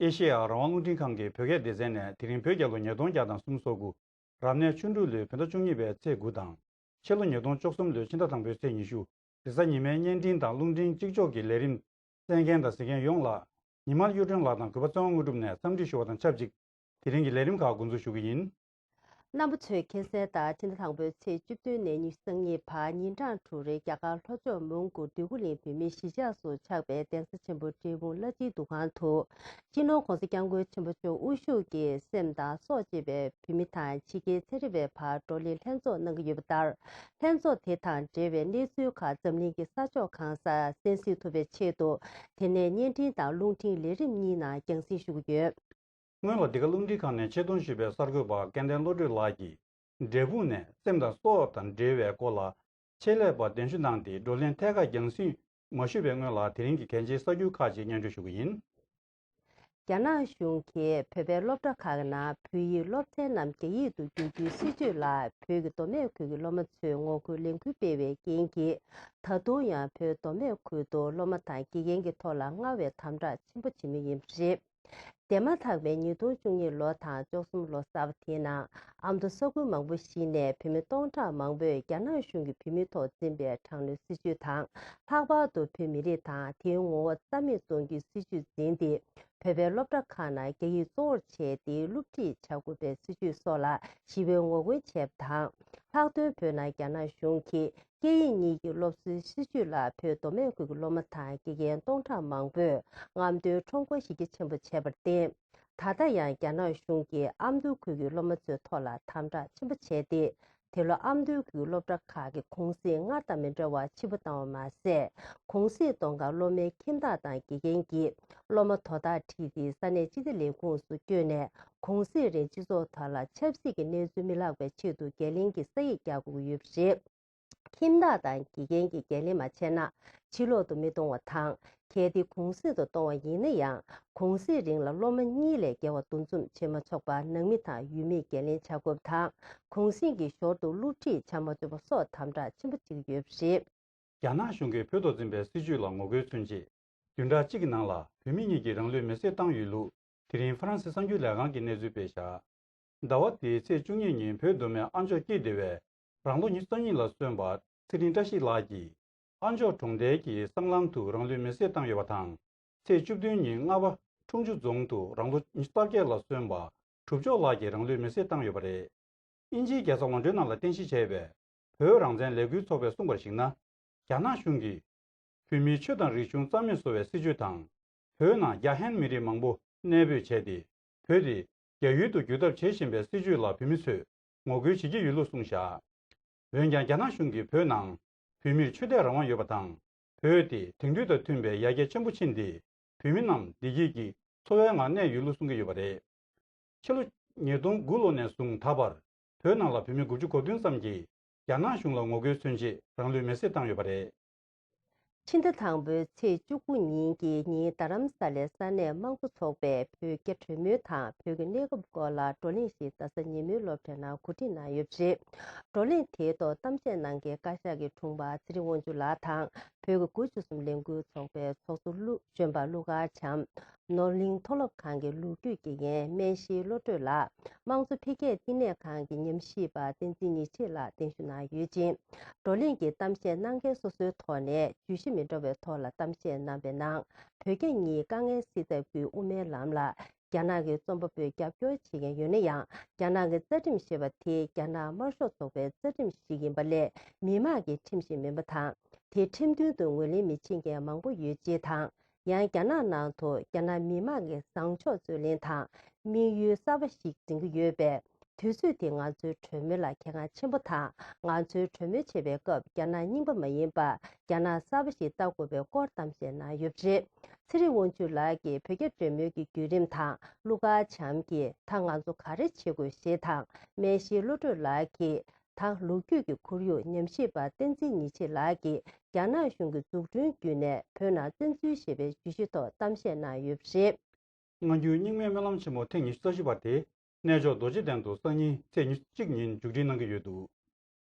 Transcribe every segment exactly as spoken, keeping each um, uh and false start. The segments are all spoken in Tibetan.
ཨེ་ཤེ་ཡ་རང་དབང་རླུང་འཕྲིན་ཁང་གི་བོད་སྐད་སྡེ་ཚན་ནས། དེ་རིང་བོད་རྒྱལ་ལོ་ཉིས་སྟོང་བརྒྱ་དང་སུམ་ཅུ་སོ་དགུ། རབ་གནས་ཆུ་འབྲུག་ལོའི་བོད་ཟླ་བཅུ་གཉིས་པའི་ཚེས་དགུ་དང་། ཕྱི་ལོ་ཉིས་སྟོང་བཅུ་གསུམ་ལོའི་ཕྱི་ཟླ་དང་པོའི་ཚེས་ཉི་ཤུ། རེས་གཟའ་ཉི་མའི་བརྙན་འཕྲིན་དང་རླུང་འཕྲིན་གཅིག་ལྕོགས་ཀྱི་ལས་རིམ་གསན་མཁན་དང་གཟིགས་མཁན་ཡོངས་ལ། ཉི་མ་གཡུ་སྒྲོན་ལགས་དང་གུས་པ་བཙན་དབང་དངོས་གྲུབ་ནས་འཚམས་འདྲི་ཞུ་བ་དང་ཆབས་ཅིག་དེ་རིང་གི་ལས་རིམ་ཁག་འགོ་འཛུགས་ཞུ་གི་ཡིན། རྣམ་པ་ཚོས་མཁྱེན་གསལ་ལྟར། ཕྱི་ཟླ་དང་པོའི་ཚེས་བཅུ་བདུན་ནས་ཉི་ཤུ་རྩ་གཉིས་བར་ཉིན་གྲངས་དྲུག་རིང་རྒྱ་གར་ལྷོ་ཕྱོགས་མོན་གྷོ་འདོད་རྒུ་གླིང་བོད་མིའི་གཞིས་ཆགས་སུ་ཆགས་པའི་གདན་ས་ཆེན་པོ་འབྲས་སྤུངས་གླ་སྤྱིའི་འདུ་ཁང་དུ། སྤྱི་ནོར་༸གོང་ས་༸སྐྱབས་མགོན་ཆེན་པོ་མཆོག་དབུ་བཞུགས་ཀྱིས་སེམས་དང་སྲོག་བཅས་པའི་བོད་མི་དང་ཕྱི་རྒྱལ་ཚན་རིག་པའི་བར་བགྲོ་གླེང་ལྷན་ཚོགས་གནང་གི་ཡོད་པ་ལྟར། ལྷན་ཚོགས་དེ་དང་འབྲེལ་བའི་གནས་ཚུལ་ཁག་འཛམ་གླིང་གི་ས་ཕྱོགས་གང་སར་གསན་གཟིགས་ཐུབ་པའི་ཆེད་དུ། དེ་ནས་བརྙན་འཕྲིན་དང་རླུང་འཕྲིན་ལས་རིམ་གཉིས་ནང་རྒྱང་སྲིང་ཞུ་གི་ཡོད། སྔོན་ལ་འདི་ག་རླུང་འཕྲིན་ཁང་ནས་ཆེད་བཏོན་ཞུས་པའི་གསར་འགོད་པ་སྐལ་ལྡན་བློ་གྲོས་ལགས་ཀྱིས། འབྲས་སྤུངས་ནས་སེམས་དང་སྲོག་དང་འབྲེལ་བའི་སྐོར་ལ། ཆེད་ལས་པ་གདན་ཞུ་གནང་སྟེ། བགྲོ་གླེང་ཐད་ཀར་རྒྱང་སྲིང་མ་ཞུས་པའི་སྔོན་ལ། དེ་རིང་གི་གལ་ཆེའི་གསར་འགྱུར་ཁག་ཅིག་སྙན་སྒྲོན་ཞུ་གི་ཡིན། རྒྱ་ནག་གཞུང་གིས་བོད་པའི་སློབ་གྲྭ་ཁག་གི་ནང་བོད་ཡིག་སློབ་ཚན་རྣམས་རྒྱ་ཡིག་ཏུ་བསྒྱུར་རྒྱུའི་སྲིད་བྱུས་ལ། བོད་ཀྱི་མདོ་སྨད་ཁུལ་གྱི་སློབ་མ་ཚོས་ངོ་རྒོལ་ལས་འགུལ་སྤེལ་བའི་རྐྱེན་གྱིས། ད་དུང་ཡང་བོད་མདོ་སྨད་ཁུལ་དུ་སློབ་མ་དང་དགེ་རྒན་གྱི་ཐོག་ལ་མངའ་བའི་དམ་དྲག་ཆེན་པོ་བྱེད་མུས་ཡིན་པ་རེད། འདས་མ་ཐག་པའི་ཉིས་སྟོང་བཅུ་གཉིས་ལོ་དང་བཅུ་གསུམ་ལོ་གསར་པ་དེའི་ནང་། ཨ་མདོ་ས་ཁུལ་མང་པོ་ཞིག་ནས་བོད་མི་སྟོང་ཕྲག་མང་པོས་རྒྱ་ནག་གཞུང་གིས་བོད་མིའི་ཐོག་འཛིན་པའི་དྲག་གནོན་སྲིད་བྱུས་དང་། ལྷག་པར་དུ་བོད་མི་རིགས་དང་དེའི་ངོ་བོ་རྩ་མེད་གཏོང་རྒྱུའི་སྲིད་བྱུས་འཛིན་ཏེ། བོད་པའི་སློབ་གྲྭ་ཁག་ནང་རྒྱ་ཡིག་གཙོ་བོར་བྱས་ཏེ་སློབ་ཁྲིད་བྱ་དགོས་པའི་སྲིད་བྱུས་སོགས་ལ་ཞི་བའི་ངོ་རྒོལ་བྱས་པ་དང་། ལྷག་དོན་བོད་ནང་རྒྱ་ནག་གཞུང་གིས་སྐད་ཡིག་གཉིས་ཀྱི་སློབ་གསོའི་སྲིད་བྱུས་ལ་བོད་མདོ་སྨད་ཁུལ་གྱི་སློབ་མ་དང་དགེ་རྒན་སྟོང་ཕྲག་མང་པོས་རྔམ་སྟོན་ཁྲོམ་སྐོར་གཞི་རྒྱ་ཆེན་པོ་བྱས་པར་བརྟེན། ད་ལྟ་ཡང་རྒྱ་ནག་གཞུང་གིས་ཨ་མདོ་ཁུལ་གྱི་སློབ་མ་ཚོའི་ཐོག་ལ་དམ་དྲག་ཆེན་པོ་བྱས་ཏེ། དེ་ལོ་ཨ་མདོའི་ཁུལ་སློབ་གྲྭ་ཁག་གི་གུང་གསེང་སྔར་དང་མི་འདྲ་བར་ཆེ་བོ་བཏང་བ་མ་ཟད། གུང་གསེང་གཏོང་སྐབས་སློབ་མའི་ཁྱིམ་བདག་དང་དགེ་རྒན་གྱིས་སློབ་མ་དོ་བདག་ཁྲིད་དེ་ས་གནས་སྤྱི་བདེ་ལས་ཁུངས་སུ་བསྐྱོད་ནས། གུང་གསེང་རིང་སྤྱི་ཚོགས་ཐོག་ལ་ཆབ་སྲིད་ཀྱི་གནས་ཚུལ་མི་ལྷག་པའི་ཆེད་དུ་བརྒལ་ལན་གྱི་ས་ཡིག་རྒྱག་དགོས་ཀྱི་ཡོད་པ་རེད། ཁྱིམ་བདག་དང་དགེ་རྒན་གྱིས་འགན་ལེན་མ་བྱས་ན། ཕྱི་ལོག་ཏུ་མི་གཏོང་བ་དང་། གལ་ཏེ་གུང་གསེང་དུ་གཏོང་བ་ཡིན་ན་ཡང་། གུང་གསེང་རིང་ལ་སློབ་མ་གཉིས་ལས་བརྒལ་བ་འདུ་འཛོམས་བྱེད་མ་ཆོག་པར་ནང་མི་དང་ཡུལ་མིས་འགན་ལེན་བྱ་དགོས་པ་དང་། གུང་གསེང་གི་ཞོར་དུ་སློབ་ཁྲིད་བྱ་མ་ཆོག་པ་སོགས་དམ་དྲག་ཆེན་པོ་བྱེད་ཀྱི་ཡོད་པ་རེད། རྒྱ་ནག་གཞུང་གིས་བོད་ཐོག་འཛིན་པའི་སྲིད་བྱུས་ལ་ངོ་རྒོལ་མཚོན་ཆེད། བདུན་ཕྲག་གཅིག་གི་ནང་ལ་བོད་མི་གཉིས་ཀྱིས་རང་ལུས་མེར་སྲེག་བཏང་ཡོད་ལུགས། དེ་རིང་ཧྥ་རན་སི་གསར་འགྱུར་ལས་ཁང་གིས་གནས་ཚུལ་སྤེལ་བཞག་ཟླ་བ་འདིའི་ཚེས་བཅུ་གཉིས་ཉིན་བོད་མདོ་སྨད་ཨ་མཆོག་སྐྱིད་སྡེ་བའི་རང་ལོ་ཉི་ཤུ་རྩ་གཉིས་ལ་སོན་པ་ཚེ་རིང་བཀྲ་ཤིས་ལགས་ཀྱིས། ཨ་མཆོག་གྲོང་རྡལ་གྱི་སྲང་ལམ་དུ་རང་ལུས་མེར་སྲེག་བཏང་ཡོད་པ་དང་། ཚེས་བཅུ་བདུན་ཉིན་རྔ་པ་ཁྲུང་ཆུ་རྫོང་དུ་རང་ལོ་ཉི་ཤུ་རྩ་བརྒྱད་ལ་སོན་པ་གྲུབ་མཆོག་ལགས་ཀྱིས་རང་ལུས་མེར་སྲེག་བཏང་ཡོད་པ་རེད། དབྱིན་ཇིའི་རྒྱལ་ས་ལོན་ཌོན་ནང་ལ་རྟེན་གཞི་བྱས་པའི་བོད་རང་བཙན་ལས་འགུལ་ཚོགས་པས་གསུངས་པར་གཞིགས་ན། རྒྱ་ནག་གཞུང་གིས་བོད་མིའི་ཆོས་དང་རིག་གཞུང་རྩ་མེད་བཟོ་བའི་སྲིད་བྱུས་དང་། བོད་ནང་རྒྱ་ཧན་མི་རིགས་མང་པོ་གནས་སྤོས་བྱས་ཏེ། བོད་དེ་རྒྱ་ཡུལ་དུ་བསྒྱུར་ཐབས་བྱེད་བཞིན་པའི་སྲིད་བྱུས་ལ་བོད་མི་ཚོས་ངོ་རྒོལ་བྱེད་ཀྱི་ཡོད་ལུགས་གསུངས་བཞག་འོན་ཀྱང་། རྒྱ་ནག་གཞུང་གིས་བོད་ནང་བོད་མིར་ཆོས་དད་རང་དབང་ཡོད་པ་དང་། བོད་དེ་དེང་དུས་དང་མཐུན་པའི་ཡར་རྒྱས་ཆེན་པོ་ཕྱིན་ཏེ། བོད་མི་རྣམས་བདེ་སྐྱིད་ཀྱི་འཚོ་བའི་ངང་གནས་ཡོད་ལུགས་གསུང་གི་ཡོད་པ་རེད། ཕྱི་ལོ་ཉིས་སྟོང་དགུ་ལོ་ནས་བཟུང་ད་བར་བོད་ནང་ལ་བོད་མི་དགུ་བཅུ་གོ་བདུན་ཙམ་གྱིས་རྒྱ་ནག་གཞུང་ལ་ངོ་རྒོལ་མཚོན་ཆེད་རང་ལུས་མེར་སྲེག་བཏང་ཡོད་པ་རེད། ཕྱི་ཟླ་དང་པོའི་ཚེས་བཅུ་དགུ་ཉིན་གྱི་ཉིན། རྡ་རམ་ས་ལའི་ས་གནས་དམངས་གཙོ་ཚོགས་པས་བོད་རྒྱ་གྲོས་མོལ་དང་བོད་ཀྱི་གནས་བབ་སྐོར་ལ་བགྲོ་གླེང་ཞིག་རྡ་ས་ཉིན་མོའི་སློབ་གྲྭའི་ནང་གོ་སྒྲིག་གནང་ཡོད་པ་རེད། བགྲོ་གླེང་དེའི་ཐོག་གཏམ་བཤད་གནང་མཁན་བཀའ་ཤག་གི་དྲུང་འཕར་ཚེ་རིང་དབང་ཕྱུག་ལགས་དང་། བོད་ཀྱི་དགུ་བཅུ་གསུམ་ལས་འགུལ་ཚོགས་པའི་ཚོགས་གཙོ་ཀླུ་གཞོན་པ་ཀླུ་མཁར་བྱམས། ནོར་གླིང་མཐོ་སློབ་ཁང་གི་ལོ་རྒྱུས་དགེ་རྒན་སྨན་ཤིང་བློ་གྲོས་ལགས། དམངས་གཙོ་འཕེལ་རྒྱས་བསྟི་གནས་ཁང་གི་ཉམས་ཞིབ་པ་བསྟན་འཛིན་ཉི་ཆེ་ལགས་གདན་ཞུ་གནང་ཡོད་ཅིང་། བགྲོ་གླེང་གི་གཏམ་བཤད་གནང་མཁན་སོ་སོའི་ཐོག་ནས་བརྗོད་གཞི་མི་འདྲ་བའི་ཐོག་ལ་གཏམ་བཤད་གནང་པའི་ནང་། བོད་རྒྱ་གཉིས་དཀའ་ངལ་སེལ་ཐབས་ཀྱི་དབུ་མའི་ལམ་ལ་རྒྱ་ནག་གི་རྩོམ་པ་པོས་རྒྱབ་སྐྱོར་བྱེད་མཁན་ཡོད་ན་ཡང་། རྒྱ་ནག་གི་རྩ་ཁྲིམས་ཞེས་པ་དེ་རྒྱ་ནག་དམར་ཤོག་ཚོགས་པའི་རྩ་ཁྲིམས་ཤིག་ཡིན་པ་ལས་མི་དམངས་ཀྱི་ཁྲིམས་ཤིག་མིན་པ་དང་། དེ་ཁྲིམས་མཐུན་དུ་ངོས་ལེན་མི་བྱེད་མཁན་མང་པོ་ཡོད་ཅེས་དང་། ཡང་རྒྱ་ནག་ནང་དུ་རྒྱ་ནག་མི་དམངས་ཀྱི་བཟང་ཕྱོགས་རྩོད་ལེན་དང་དམིགས་ཡུལ་གསར་པ་ཞིག་འཛིན་གྱི་ཡོད་པས། དུས་ཚོད་དེ་ང་ཚོའི་གྲོས་མོལ་ལ་གལ་འགངས་ཆེན་པོ་དང་། ང་ཚོའི་གྲོས་མོལ་བྱེད་པའི་སྐབས་རྒྱ་ནག་རྙིང་པ་མ་ཡིན་པར་རྒྱ་ནག་གསར་པ་ཞིག་ལྟ་དགོས་པའི་སྐོར་གཏམ་བཤད་གནང་ཡོད་པ་རེད། ཚེ་རིང་དབང་ཕྱུག་ལགས་ཀྱིས་བོད་རྒྱ་གྲོས་མོལ་གྱི་བརྒྱུད་རིམ་དང་། ཀླུ་མཁར་བྱམས་ཀྱིས་ད་ང་ཚོ་ག་རེ་བྱེད་དགོས་ཞེས་དང་། སྨན་ཤིང་བློ་གྲོས་ལགས་ཀྱིས། ད་ལོ་རྒྱུས་ཀྱི་ཁོར་ཡུག་ཉམས་ཞིབ་པ་བསྟན་འཛིན་ཉི་ཆེ་ལགས་ཀྱིས་རྒྱ་ནག་གཞུང་གི་འཛུགས་སྐྲུན་བརྒྱུད་ནས་བོད་ནང་བཙན་འཛུལ་ཞེས་པའི་བརྗོད་གཞིའི་ཐོག་གཏམ་བཤད་གནང་ཡོད་པ་རེད། སྔ་འགྱུར་རྙིང་མའི་སྨོན་ལམ་ཆེན་མོ་ཐེངས་ཉི་ཤུ་རྩ་བཞི་པ་དེ་གནས་མཆོག་རྡོ་རྗེ་གདན་དུ་སང་ཉིན་ཚེས་ཉི་ཤུ་གཅིག་ཉིན་མཇུག་སྒྲིལ་གནང་གི་ཡོད་འདུག་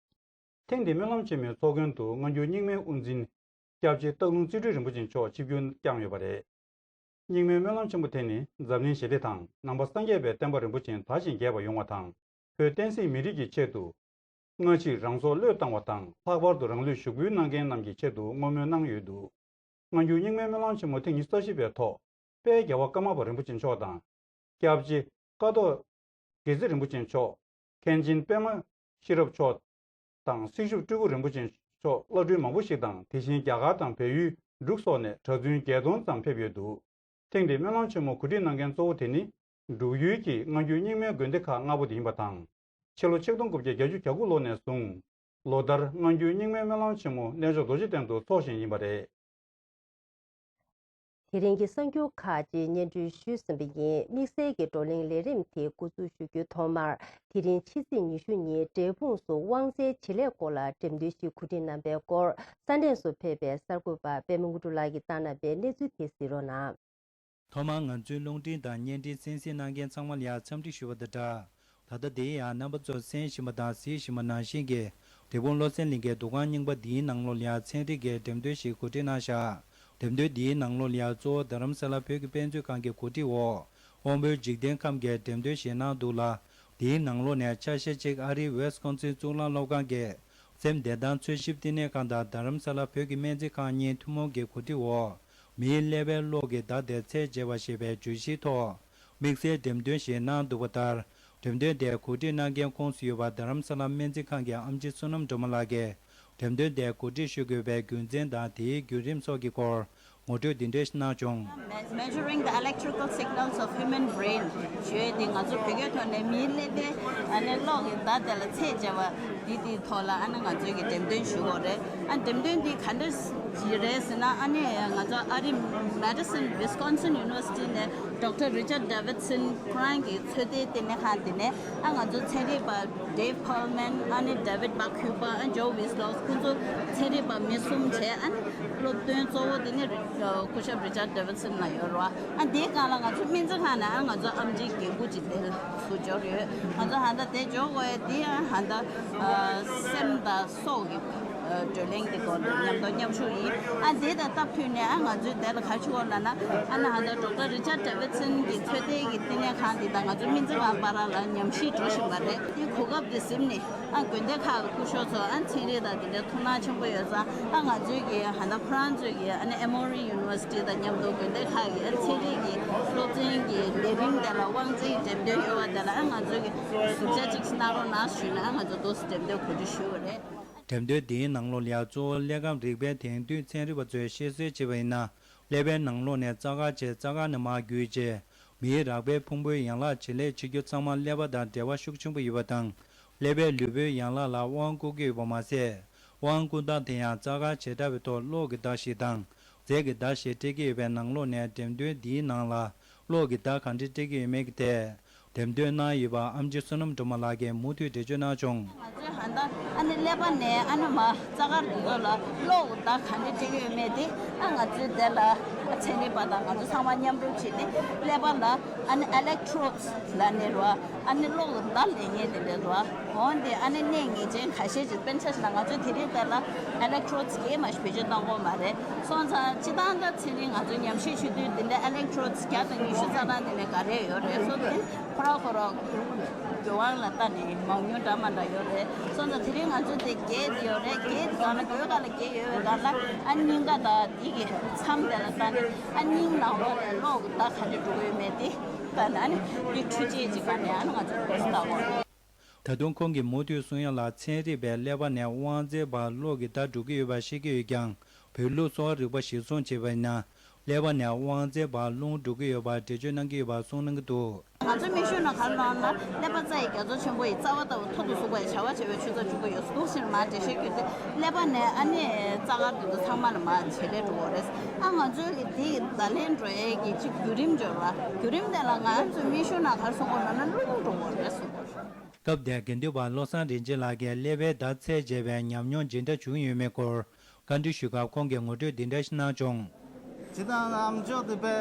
ཐེངས་འདིའི་སྨོན་ལམ་ཆེན་མོའི་ཚོགས་མགོན་དུ་སྔ་འགྱུར་རྙིང་མའི་དབུ་འཛིན་སྐྱབས་རྗེ་སྟག་ལུང་རྩེ་སྤྲུལ་རིན་པོ་ཆེ་མཆོག་ཆིབས་བསྒྱུར་བསྐྱངས་ཡོད་པ་རེད། རྙིང་མའི་སྨོན་ལམ་ཆེན་མོ་དེ་ནི་འཛམ་གླིང་ཞི་བདེ་དང་ནང་པ་སངས་རྒྱས་པའི་བསྟན་པ་རིན་པོ་ཆེ་དར་ཞིང་རྒྱས་པ་ཡོང་བ་དང་། བོད་བསྟན་སྲིད་མི་རིགས་ཀྱི་ཆེད་དུ། སྔ་ཕྱིར་རང་སྲོག་བློས་བཏང་བ་དང་། ལྷག་པར་དུ་རང་ལུས་ཞུགས་འབུལ་གནང་མཁན་རྣམས་ཀྱི་ཆེད་དུ་བསྔོ་སྨོན་གནང་ཡོད་འདུག། སྔ་འགྱུར་རྙིང་མའི་སྨོན་ལམ་ཆེན་མོ་ཐེངས་ཉི་ཤུ་རྩ་བཞི་པའི་ཐོག་དཔལ་རྒྱལ་བ་ཀརྨ་པ་རིན་པོ་ཆེ་མཆོག་དང་། སྐྱབས་རྗེ་ཀཿཐོག་དགེ་ཚེ་རིན་པོ་ཆེ་མཆོག། མཁན་ཆེན་པདྨ་ཤེས་རབ་མཆོག་དང་། སྲི་ཞུ་སྤྲུལ་སྐུ་རིན་པོ་ཆེ་མཆོག་བླ་སྤྲུལ་མང་པོ་ཞིག་དང་། དེ་བཞིན་རྒྱ་གར་དང་བལ་ཡུལ་འབྲུག་སོགས་ནས་གྲྭ་བཙུན་བརྒྱད་སྟོང་ཙམ་ཕེབས་ཡོད་འདུག། ཐེངས་འདིའི་སྨོན་ལམ་ཆེན་མོ་གོ་སྒྲིག་གནང་མཁན་གཙོ་བོ་དེ་ནི། འབྲུག་ཡུལ་གྱི་སྔ་འགྱུར་རྙིང་མའི་དགོན་སྡེ་ཁག་ལྔ་པོ་དེ་ཡིན་པ་དང་། ཕྱི་ལོ་ཆིག་སྟོང་དགུ་བརྒྱ་བརྒྱད་ཅུ་གྱ་དགུ་ལོ་ནས་བཟུང་། ལོ་ལྟར་སྔ་འགྱུར་རྙིང་མའི་སྨོན་ལམ་ཆེན་མོ་གནས་མཆོག་རྡོ་རྗེ་གདན་དུ་འཚོགས་བཞིན་ཡིན་པ་རེད། དེ་རིང་གི་གསར་འགྱུར་ཁག་ཅིག་སྙན་སྒྲོན་ཞུས་ཟིན་པ་ཡིན། དམིགས་བསལ་གྱི་བགྲོ་གླེང་ལས་རིམ་དེ་འགོ་འཛུགས་ཞུ་རྒྱུའི་ཐོག་མར། དེ་རིང་ཕྱི་ཚེས་ཉི་ཤུ་ཉིན་འབྲས་སྤུངས་སུ་དབང་རྩའི་བྱེད་ལས་སྐོར་ལ་འགྲེམས་སྟོན་ཞིག་གོ་སྒྲིག་གནང་པའི་སྐོར། ས་གནས་སུ་ཕེབས་པའི་གསར་འགོད་པ་པད་མ་དངོས་གྲུབ་ལགས་ཀྱིས་བཏང་གནང་པའི་གནས་ཚུལ་དེ་གཟིགས་རོགས་གནང་། ཐོག་མར་ང་ཚོའི་རླུང་འཕྲིན་དང་བརྙན་འཕྲིན་གསན་གཟིགས་གནང་མཁན་ཚང་མ་ལ་ཡང་འཚམས་འདྲི་ཞུ་བ་དང་སྦྲགས། ད་ལྟ་འདིར་ཡང་རྣམ་པ་ཚོས་གསན་བཞིན་པ་དང་གཟིགས་བཞིན་པ་ནང་བཞིན་གྱི། འབྲས་སྤུངས་བློ་གསལ་གླིང་གའི་འདུ་ཁང་རྙིང་པ་འདིའི་ནང་ལོགས་ལ་ཡང་ཚན་རིག་གི་འགྲེམས་སྟོན་ཞིག་གོ་སྒྲིག་གནང་བཞག། འགྲེམས་སྟོན་འདིའི་ནང་ལོགས་ལ་ཡང་གཙོ་བོ་རྡ་རམ་ས་ལ་བོད་ཀྱི་དཔེ་མཛོད་ཁང་གི་གོ་སྒྲིག་འོག་དབང་པོའི་འཇིག་རྟེན་ཁམས་ཀྱིས་འགྲེམས་སྟོན་ཞིག་གནང་འདུག་ལ། འདིའི་ནང་ལོགས་ནས་ཆ་ཤས་གཅིག་ཨ་རིའི་ཝེ་སི་ཀོན་སིན་གཙུག་ལག་སློབ་ཁང་གི་སེམས་བདེ་ཐང་འཚོལ་ཞིབ་བསྟི་གནས་ཁང་དང་རྡ་རམ་ས་ལ་བོད་ཀྱི་སྨན་རྩིས་ཁང་གཉིས་ཐུན་མོང་གི་གོ་སྒྲིག་འོག་མིའི་ཀླད་པའི་གློག་གི་བརྡ་དེ་ཚད་འཇལ་བ་ཞེས་པའི་བརྗོད་གཞིའི་ཐོག་དམིགས་བསལ་འགྲེམས་སྟོན་ཞིག་གནང་འདུག་པ་ལྟར། འགྲེམས་སྟོན་དེ་གོ་སྒྲིག་གནང་མཁན་ཁོངས་སུ་ཡོད་པ་རྡ་རམ་ས་ལ་སྨན་རྩིས་ཁང་གི་ཨེམ་ཆི་བསོད་ནམས་སྒྲོལ་མ་ལགས་ཀྱིས་འགྲེམས་སྟོན་དེ་གོ་སྒྲིག་ཞུ་དགོས་པའི་རྒྱུ་མཚན་དང་དེའི་བརྒྱུད་རིམ་སོགས་ཀྱི་སྐོར་ངོ་སྤྲོད་འདི་འདྲ་ཞིག་གནང་བྱུང་། Measuring the electrical signals of human brain ཞེས་དེ་ང་ཚོ་བོད་སྐད་ཐོག་ནས་མིའི་ཀླད་པའི་ཨ་ནི་གློག་གི་བརྡ་དེ་ལ་ཚད་འཇལ་བ་འདི་དེའི་ཐོག་ལ་ཨ་ནི་ང་ཚོས་ཀྱི་འགྲེམས་སྟོན་ཞུ་དགོས་རེད། ཨ་འགྲེམས་སྟོན་འདི་ག་འདྲ་ཞིག་རེད་ཟེར་ན། ཨ་ནི་ང་ཚོ་ཨ་རི་Madison Wisconsin University ནས་Doctor Richard Davidson ཁོ་རང་གི་ཚོད་ལྟའི་ལྟེ་གནས་ཁང་དེ་ནས་ཨ་ང་ཚོ་ཚན་རིག་པ་Dave Perlman ཨ་ནི་David Bakuba ཨ་Joe Wieslow ཁོང་ཚོ་ཚན་རིག་པ་མི་གསུམ་བྱས། ཨ་ནི་སློབ་སྟོན་གཙོ་བོ་དེ་ནི་སྐུ་ཞབས་Richard Davidson ལ་ཡོད་རེད་བ། ཨ་འདིའི་སྒང་ལ་ང་ཚོ་སྨན་རྩིས་ཁང་ནས་ཨ་ང་ཚོ་ཨེམ་ཆི་འགན་འཁུར་ཅིག་དེ་ཚུར་འབྱོར་ཡོད། ང་ཚོ་ཧ་ད་དེ་འབྱོར་དགོས་ཡ་འདི་ཡང་ཧ་ད་སེམས་དང་སྲོག་གི་བགྲོ་གླེང་གི་སྐོར་ལ་མཉམ་དུ་མཉམ་ཞུགས་ཡིན། ཨ་འདི་དང་སྟབས་མཐུན་ནས་ཨ་ང་ཚོའི་དེ་ལ་ག་ཆུ་བོ་ལ་ན་ཨ་ན་ཧ་ད་Doctor Richard Davidson གི་ཚོད་ལྟའི་གི་བསྟི་གནས་ཁང་འདི་དང་ང་ཚོའི་སྨན་རྩིས་ཁང་བར་ལ་ཉམས་ཞིབ་འགྲོ་བཞིན་པ་རེད། དེ་གོ་སྐབས་འདི་ཟིན་ནས་ཨ་དགོན་སྡེ་ཁག་གི་སྐུ་ཞབས་ཚོ་ཨ་ཚན་རིག་དང་དེ་འདྲའི་ཐུགས་སྣང་ཆེན་པོ་ཡོད་ཙང་ཨ་ང་ཚོའི་གི་ཧ་ད་ཁོ་རང་ཚོའི་གི་ཨ་ནི་Emory University དང་མཉམ་དུ་དགོན་སྡེ་ཁག་གི་ཨ་ཚན་རིག་གི་སློབ་ཚན་གི་ལས་རིམ་དེ་ལ་དབང་འཛིན་འགྲེམས་སྟོན་ཡོད་པ་དེ་ལ་ཨ་ང་ཚོའི་གི་ཟུར་བཅད་ཅིག་གནང་རོགས་གནང་ཞུས་ནས་ཨ་ང་ཚོ་འདུག་སེ་འགྲེམས་སྟོན་གོ་སྒྲིག་ཞུས་པ་རེད། འགྲེམས་སྟོན་འདིའི་ནང་ལོགས་ལ་ཡང་གཙོ་བོ་ཀླད་ཁམས་རིག་པའི་དེང་དུས་ཚན་རིག་པ་ཚོས་ཤེས་གསལ་བྱས་པ་ཡིན་ན། ཀླད་པའི་ནང་ལོགས་ནས་རྩ་ཁ་བྱས། རྩ་ཁ་ནས་མར་བརྒྱུད་བྱས། མིའི་རགས་པའི་ཕུང་པོའི་ཡན་ལག་བྱེད་ལས་བྱེད་རྒྱུ་ཚང་མ་ཀླད་པ་དང་འབྲེལ་བ་ཤུགས་ཆེན་པོ་ཡོད་པ་དང་། ཀླད་པས་ལུས་པོའི་ཡན་ལག་ལ་དབང་བསྐུར་གྱི་ཡོད་པ་མ་ཟད། དབང་བསྐུར་སྟངས་དེ་ཡང་རྩ་ཁ་བྱེ་བྲག་པའི་ཐོག་གློག་གི་བརྡ་ཞིག་དང་། རྫས་ཀྱི་བརྡ་ཞིག་སྤྲད་ཀྱི་ཡོད་པའི་ནང་ལོགས་ནས་འགྲེམས་སྟོན་འདིའི་ནང་ལ་གློག་གི་བརྡ་ག་འདྲ་སྤྲད་ཀྱི་ཡོད་མེད་ཀྱི་ཐད། འགྲེམས་སྟོན་གནང་ཡོད་པ་ཨེམ་ཆི་བསོད་ནམས་སྒྲོལ་མ་ལགས་ཀྱིས་མུ་མཐུད་འགྲེལ་བརྗོད་གནང་བྱུང་། ང་ཚོས་ཧ་ད་ཨ་ནི་ཀླད་པ་ནས་ཨ་ནི་མར་རྩ་དཀར་དེ་ཚོ་ལ་གློག་གི་བརྡ་ག་འདྲ་སྤྲད་ཀྱི་ཡོད་མེད་དེ་ཨ་ང་ཚོས་དེ་ལ་ཚན་རིག་པ་དང་ང་ཚོ་ཚང་མ་མཉམ་རུབ་བྱས་ཏེ་ཀླད་པ་ལ་ཨ་ནི་electrodes ལབ་ནས་རེད་བ། ཨ་ནི་གློག་གི་བརྡ་ལེན་མཁན་དེ་འདྲ་རེད་བ། འོན་ཏེ་ཨ་ནི་གནད་ངེས་ཅན་ཁ་ཤས་ཅིག་དཔེར་ཆ་བཞག་ན་ང་ཚོས་དེ་རིང་དེ་ལ་electrodes གས་མ་ཞིག་བེད་སྤྱོད་གཏོང་གི་མ་རེད། སོང་ཙང་སྤྱིར་བཏང་ད་ཚེ་རིང་ང་ཚོ་ཉམས་ཞིབ་བྱེད་དུས་འདི་འདྲ་electrodes བརྒྱ་དང་ཉི་ཤུ་རྩ་གྲངས་དེ་ནས་ག་རེ་ཡོད་རེད། སོང་ཙང་ཁོ་རང་ཁོ་རང་དགོས་དབང་ལ་ལྟ་ནས་མང་ཉུང་འདྲ་མ་འདྲ་ཡོད་རེད། སོང་ཙང་དེ་རིང་ང་ཚོ་དེ་བརྒྱད་དེ་ཡོད་རེད། བརྒྱད་དེ་སྒང་ལ་སྒོའི་སྒང་ལ་བརྒྱད་ཡོད་པའི་སྒང་ལ་ཨ་སྙིང་ག་དང་དེ་གི་མཚམས་དེ་ལ་ལྟ་ནས་ཨ་སྙིང་ནང་ལོགས་ལ་གློག་གི་བརྡ་ག་འདྲ་འགྲོ་གི་ཡོད་མེད་དེ་ལྟ་ནས་ཨ་ནི་དེ་འཕྲུལ་ཆས་ཅིག་སྒང་ནས་ཨ་ནི་ང་ཚོ་འགྲོ་སྲིད་ལྟ་དགོས་རེད། ད་དུང་ཁོང་གིས་མུ་མཐུད་གསུང་ཡ་ལ། ཚན་རིག་པས་ཀླད་པ་ནས་དབང་རྩའི་བར་གློག་གི་བརྡ་འགྲོ་གི་ཡོད་པ་བཤད་ཀྱི་ཡོད་ཀྱང་། བོད་ལུགས་གསོ་བ་རིག་པ་གཞིར་བཟུང་བྱས་པ་ཡིན་ན། ཀླད་པ་ནས་དབང་རྩའི་བར་རླུང་འགྲོ་གི་ཡོད་པར་འགྲེལ་བརྗོད་གནང་གི་ཡོད་པ་གསུངས་གནང་གི་འདུག། ང་ཚོའི་མིག་ཤུགས་ནང་ག་རེ་ལབ་ན་ཀླད་པ་རྩ་ཡི་རྒྱ་མཚོ་ཆེན་པོ་ཡི་རྩ་བ་ལྟ་བུ་མཐོ་དུ་ཟུག་པ་ཡི་བྱ་བ་བྱེད་པའི་ཆུ་ཚད་འགྲོ་གི་ཡོད་འདུག་ཟེར་མར་འགྲེལ་བཤད་བརྒྱུད་དེ་ཀླད་པ་ནས་ཨ་ནི་རྩ་དཀར་དེ་ཚོ་ཚང་མ་ལ་མར་བྱེད་ལས་འགྲོ་གི་རེད། ཨ་ང་ཚོའི་གི་དེ་ཡི་བརྡ་ལན་འགྲོ་ཡས་ཀྱི་ཅིག་བརྒྱུད་རིམ་འབྱོར་བ། བརྒྱུད་རིམ་དེ་ལ་ང་ཚོའི་མིག་ཤུགས་ནང་ག་རེ་གསུང་གི་ཡོད་ན་རླུང་འགྲོ་གི་རེད་གསུང་གི་ཡོད། སྐབས་དེར་དགེ་འདུན་པ་བློ་བཟང་རིན་ཆེན་ལགས་ཀྱིས་ཀླད་པའི་བརྡ་ཚད་འཇལ་བའི་ཉམས་མྱོང་ཇི་འདྲ་བྱུང་ཡོད་མེད་སྐོར་བཀའ་འདྲི་ཞུས་སྐབས་ཁོང་གིས་ངོ་སྤྲོད་འདི་འདྲ་ཞིག་གནང་བྱུང་། ཇི་ལྟར་ཨམ་ཅོག་དེ་དཔེ་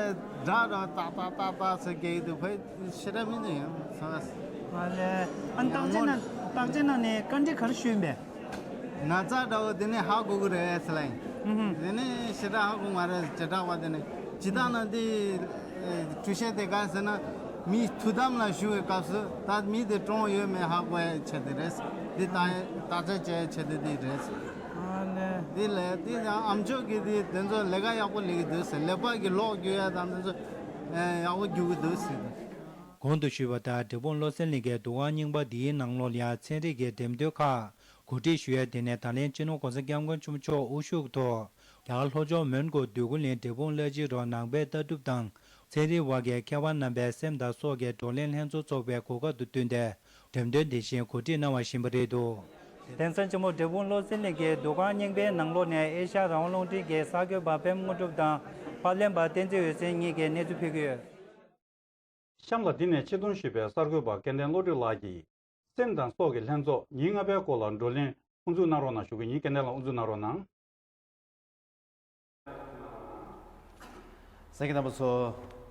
སྒྲ་ར་ཏག་ཏག་ཏག་ཏག་ཟེར་གྱི་འདུག། དཔེ་ཞེ་དྲག་མི་འདུག་ཡང་ཚང་མ། ཨ་ལས་ཨ་ནི་བརྟག་དཔྱད་གནང་བརྟག་དཔྱད་གནང་ནས་བཀའ་འདྲི་ག་རེ་ཞུས་ཡིན་པས། ན་ཚ་འདྲ་བོ་དེ་ནི་ཧ་གོ་གི་རེད་ཟེར་ལ་ཡིན། ཨུ་ཧུ། དེ་ནི་ཞེ་དྲག་ཧ་གོ་མ་རེད། བྱེ་བྲག་པ་དེ་ནི་ ཇི་ལྟར་ན་དེ་འཕྲུལ་ཆས་དེ་ག་ཟེར་ན། མི་ཐུགས་དམ་ལ་བཞུགས་པའི་སྐབས་སུ་ད་མི་དེ་གྲོངས་ཡོད་མེད་ཧ་གོ་ཡ་ཆེད་དུ་རེད། འདི་ད་ད་ཆ་བྱས་ཆེད་དུ་དེ་རེད། ཨ་ནི། འདི་ལས་དེ་ཡང་ཨ་མཆོག་གིས་དེ་དེ་ཚོ་ལས་ཀ་ཡག་པོ་ལས་ཀྱི་འདུག་ཟེར། ལས་པ་གི་ལོག་རྒྱུ་ཡ་དང་དེ་ཚོ་ཡག་པོ་རྒྱུག་གི་འདུག་ཟེར། གོང་དུ་ཞུས་པ་ལྟར་འབྲས་སྤུངས་བློ་གསལ་གླིང་གི་འདུ་ཁང་རྙིང་པ་འདིའི་ནང་ལོགས་ལ་ཡང་ཚན་རིག་གི་འགྲེམས་སྟོན་ཁག་གོ་སྒྲིག་ཞུ་ཡ་དེ་ནས་ད་ལན་སྤྱི་ནོར་༸གོང་ས་༸སྐྱབས་མགོན་ཆེན་པོ་མཆོག་དབུ་བཞུགས་ཐོག་རྒྱ་གར་ལྷོ་ཕྱོགས་མོན་གྷོ་འདོད་རྒུ་གླིང་འབྲས་སྤུངས་བླ་སྤྱིའི་རོགས་ནང་པའི་ལྟ་གྲུབ་དང་ཚན་རིག་དབར་གྱི་མཁས་པ་རྣམ་པའི་སེམས་དང་སྲོག་གི་བགྲོ་གླེང་ལྷན་ཚོགས་འཚོགས་པའི་གོ་སྐབས་དང་བསྟུན་ཏེ་འགྲེམས་སྟོན་དེ་བཞིན་གོ་སྒྲིག་གནང་བ་ཞིག་ཡིན་པ་རེད་འདུག། དེང་སང་ཆེན་མོ་འབྲས་སྤུངས་བློ་གསལ་གླིང་གི་འདུ་ཁང་རྙིང་པའི་ནང་ལོགས་ནས་ཨེ་ཤ་ཡ་རང་དབང་རླུང་འཕྲིན་གྱི་གསར་འགོད་པ་པད་མ་དངོས་གྲུབ་དང་པར་ལེན་པ་བསྟན་འཛིན་འོད་ཟེར་གཉིས་ཀྱིས་གནས་ཚུལ་ཕུལ་གྱི་ཡོད། གཤམ་ལ་འདི་ནས་ཆེད་བསྡོམས་ཞུས་པའི་གསར་འགོད་པ་སྐལ་ལྡན་བློ་གྲོས་ལགས་ཀྱིས། སེམས་དང་སྲོག་གི་ལྷན་ཚོགས་ཉིན་ལྔ་པའི་སྐོར་ལ་བགྲོ་གླེང་དབུ་འཛུགས་གནང་རོགས་གནང་ཞུ་གི་ཡིན། སྐལ་ལྡན་ལགས་དབུ་འཛུགས་གནང་རོགས་གནང་། གསན་མཁན་རྣམ་པ་ཚོ་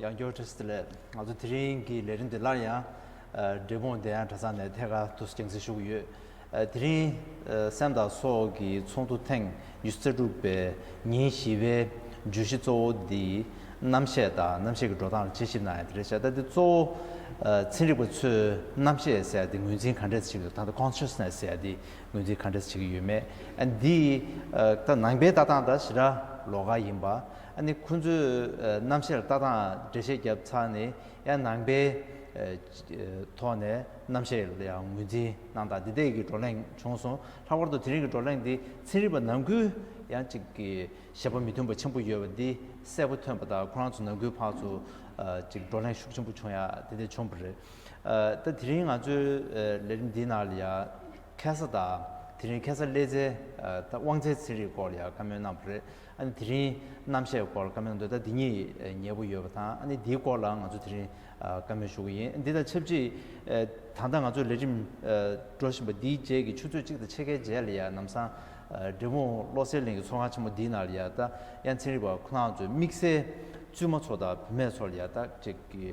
ཡང་བསྐྱར་བཀྲ་ཤིས་བདེ་ལེགས། ང་ཚོ་དེ་རིང་གི་ལས་རིམ་འདི་སླར་ཡང་འབྲས་སྤུངས་བདེ་ཡངས་གྲྭ་ཚང་ནས་ཐད་ཀར་དུ་རྒྱང་སྲིང་ཞུ་གི་ཡོད། དེ་རིང་སེམས་དང་སྲོག་གི་ཚོགས་འདུ་ཐེངས་ཉི་ཤུ་རྩ་དྲུག་པའི་ཉིན་བཞི་པའི་བརྗོད་གཞི་གཙོ་བོ་འདི་རྣམ་ཤེས་དང་རྣམ་ཤེས་ཀྱི་འགྲོ་སྟངས་ལ་དཔྱད་ཞིབ་གནང་ཡ་དེ་རེད་ཤག། ད་འདི་གཙོ་བོ་ཚན་རིག་པ་ཚོས་རྣམ་ཤེས་ཟེར་ཡ་དེ་ངོས་འཛིན་ག་འདྲས་བྱེད་ཀྱི་འདུག། ད་ལྟ་consciousness་ཟེར་ཡ་དེ་ངོས་འཛིན་ག་འདྲས་བྱེད་ཀྱི་ཡོད་མེད། ཨ་འདི་ད་ནང་པའི་ལྟ་སྟངས་དང་ཞེ་དྲག་ལོགས་ཀ་ཡིན་པ། ཨ་ནི་ཁོང་ཚོས་རྣམ་ཤེས་ལ་ལྟ་སྟངས་འགྲེལ་བཤད་བརྒྱབ་ཚར་ནས། ཡང་ནང་པའི་ཐོག་ནས་རྣམ་ཤེས་ལ་ཡང་ངོས་འཛིན་གནང་སྟངས་འདི་འདྲས་ཀྱི་བགྲོ་གླེང་བྱུང་སོང་། ལྷག་པར་དུ་དེ་རིང་གི་བགྲོ་གླེང་འདི་ཚན་རིག་པ་ནང་ཁུལ་ཡང་ཅིག་གི་བཞེད་པ་མི་མཐུན་པ་ཆེན་པོ་ཡོད་པ་འདི་གསལ་པོ་ཐོན་པ་དང་། ཁོ་རང་ཚོ་ནང་ཁུལ་ཕར་ཚུར་ཅིག་བགྲོ་གླེང་ཤུགས་ཆེན་པོ་བྱུང་ཡ་དེ་འདྲས་བྱུང་བ་རེད། ད་དེ་རིང་ང་ཚོའི་ལས་རིམ་འདིའི་ནང་ལ་ཡང་ཁ་སང་དང་དེ་རིང་ཁ་སང་སླེབས་ཚེ་ད་དབང་རྩའི་ཚན་རིག་སྐོར་ལ་ཡང་བཀའ་མོལ་གནང་བ་རེད། ཨ་ནི་དེ་རིང་རྣམ་ཤེས་སྐོར་བཀའ་མོལ་གནང་འདུག། ད་འདི་གཉིས་ཉེ་པོ་ཡོད་པ་དང་། ཨ་ནི་འདིའི་སྐོར་ལ་ང་ཚོ་དེ་རིང་བཀའ་མོལ་ཞུ་གི་ཡིན། འདི་དང་ཆབས་ཅིག་ད་ལྟ་ང་ཚོའི་ལས་རིམ་འགྲོ་བཞིན་པ་འདིའི་རྗེས་ཀྱི་ཆུ་ཚོད་གཅིག་དང་ཕྱེད་ཀའི་རྗེས་ལ་ཡང་ལམ་སང་འབྲས་སྤུངས་བློ་གསལ་གླིང་གི་ཚོགས་ཁང་ཆེན་མོ་འདིའི་ནང་ལ་ཡང་ད་ཡང་ཚན་རིག་པ་ཁོ་རང་ཚོས་དམིགས་བསལ་བཙུན་མ་ཚོ་དང་བུད་མེད་ཚོ་ལ་ཡང་ད་ཅིག་གི་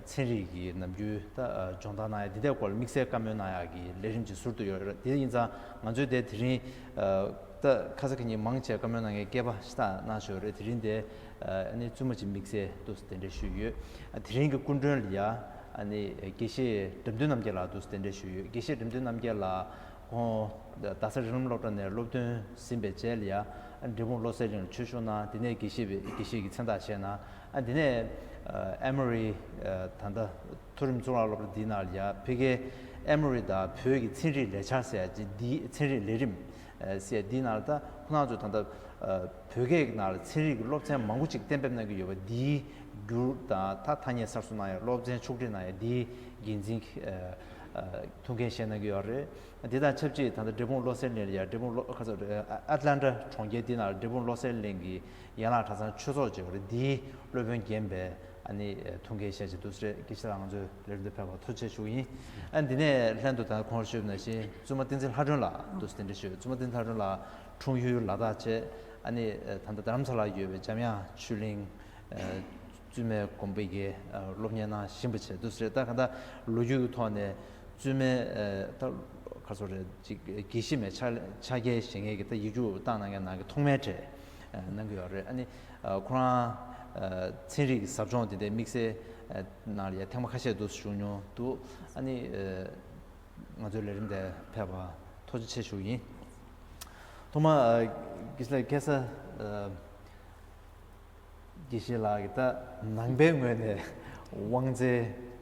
ཚན་རིག་གི་ནམ་རྒྱུན་ད་སྦྱོང་བརྡར་གནང་ཡ་འདི་འདྲའི་སྐོར་ལ་དམིགས་བསལ་བཀའ་མོལ་གནང་ཡ་གི་ལས་རིམ་ཅིག་ཟུར་དུ་ཡོད་རེད། དེ་ཡིན་ཙང་ང་ཚོས་དེ་དེ་རིང་ད་ཁ་ས་ཁ་ཉིན་མང་ཆེ་བཀའ་མོལ་གནང་མཁན་སྐལ་པ་ཤ་སྟག་གནང་ཞོར་རེད། དེ་རིང་དེ་ཨ་ནི་བཙུན་མ་ཅིག་དམིགས་བསལ་འདུག་སེ་གདན་འདྲེན་ཞུས་ཡོད། དེ་རིང་གི་སྐུ་མགྲོན་ལ་ཡ་ཨ་ནི་དགེ་བཤེས་འགྲེམས་སྟོན་རྣམ་རྒྱལ་ལགས་འདུག་སེ་གདན་འདྲེན་ཞུས་ཡོད། དགེ་བཤེས་འགྲེམས་སྟོན་རྣམ་རྒྱལ་ལགས་ཁོང་རྡ་ས་རི་ལམ་སློབ་གྲྭ་ནས་སློབ་ཐོན་ཟིན་པའི་རྗེས་ལ་ཡ་འབྲས་སྤུངས་བློ་གསལ་གླིང་ལ་ཆོས་ཞུགས་གནང་། དེ་ནས་དགེ་བཤེས་པའི་དགེ་བཤེས་ཀྱི་མཚན་རྟགས་བཞེས་གནང་། ཨ་དེ་ནས་ཨེ་མོ་རི་ད་ལྟ་མཐོ་རིམ་གཙུག་ལག་སློབ་གྲྭ་འདིའི་ནང་ལ་ཡ་ཕ་གིའི་ཨེ་མོ་རི་དང་བོད་ཀྱི་ཚན་རིག་ལས་འཆར་ཟེར་ཡ་ཅིག་འདི་ཚན་རིག་ལས་རིམ་ཟེར་ཡ་འདིའི་ནང་ལ་ད་ཁོང་རྣམ་ཚོས་ད་ལྟ་བོད་སྐད་ཀྱི་ནང་ལ་ཚན་རིག་གི་སློབ་ཚན་མང་པོ་ཅིག་གཏན་འབེབས་གནང་གི་ཡོད་པ་འདིའི་བསྒྱུར་དང་ད་ཐ་སྙད་གསར་བཟོ་གནང་ཡ་སློབ་ཚན་ཕྱོགས་སྒྲིག་གནང་ཡ་འདིའི་འགན་འཛིན་ཐུགས་འགན་བཞེས་གནང་གི་ཡོད་རེད། དེ་དང་ཆབས་ཅིག་ད་ལྟ་འབྲས་སྤུངས་བློ་གསལ་གླིང་ལ་ཡ་འབྲས་སྤུངས་བློ་ཁ་ཚ་རེད། ཨ་ཨེ་ཊ་ལན་ཊ་གྲོང་ཁྱེར་འདི་ནང་ལ་འབྲས་སྤུངས་བློ་གསལ་གླིང་གི་ཡན་ལག་གྲྭ་ཚང་ཆོས་ཚོགས་ཅིག་ཡོད་རེད། འདིའི་སློབ་དཔོན་རྒན་པའི་ཨ་ནི་ཐུགས་འགན་བཞེས་བྱས་འདུག་སེ་རེད། དགེ་བཤེས་ལགས་ང་ཚོའི་ལས་རིམ་འདི་ཕེབས་པར་ཐུགས་རྗེ་ཆེ་ཞུ་གི་ཡིན། ཨ་འདི་ནས་ལྷན་དུ་ད་གོང་ཞུས་པ་ནང་བཞིན་བཙུན་མ་བསྟན་འཛིན་ལྷ་སྒྲོན་ལགས་འདུག་སེ་གདན་འདྲེན་ཞུས། བཙུན་མ་བསྟན་འཛིན་ལྷ་སྒྲོན་ལགས་འཁྲུངས་ཡུལ་ལ་དྭགས་བྱས། ཨ་ནི་ད་ལྟ་རྡ་རམ་ས་ལར་ཡོད་པའི་འཇམ་དབྱངས་ཆོས་གླིང་བཙུན་མའི་དགོན་པའི་གི་སློབ་གཉེར་གནང་བཞིན་པ་བྱས་འདུག་སེ་རེད། ད་གང་ལྟར་ལོ་རྒྱུས་ཀྱི་ཐོག་ནས་བཙུན་མའི་ད་ག་ཚོད་རེད་ཅིག་དགེ་བཤེས་མའི་ཕྱག་ཕྱག་འཁྱེར་བཞེས་མཁན་གྱི་ད་ཡིག་རྒྱུགས་བཏང་གནང་མཁན་ནང་གི་ཐོག་མའི་གྲས་གནང་གི་ཡོད་རེད། ཨ་ནི་ཁོ་རང་ཚན་རིག་གི་ཟབ་སྦྱོང་དེ་འདྲའི་དམིགས་བསལ་ནང་ལ་ཡ་ཐེངས་མ་ཁ་ཤས་འདུག་སེ་ཞུགས་མྱོང་འདུག། ཨ་ནི་ང་ཚོའི་ལས་རིམ་དེ་ཕེབས་པ་ཐུགས་རྗེ་ཆེ་ཞུ་གི་ཡིན། ཐོག་མ་དགེ་བཤེས་ལགས་ཁ་སང་དགེ་བཤེས་ལགས་ཀྱིས་ད་ནང་པའི་ངོས་ནས་དབང་རྩའི་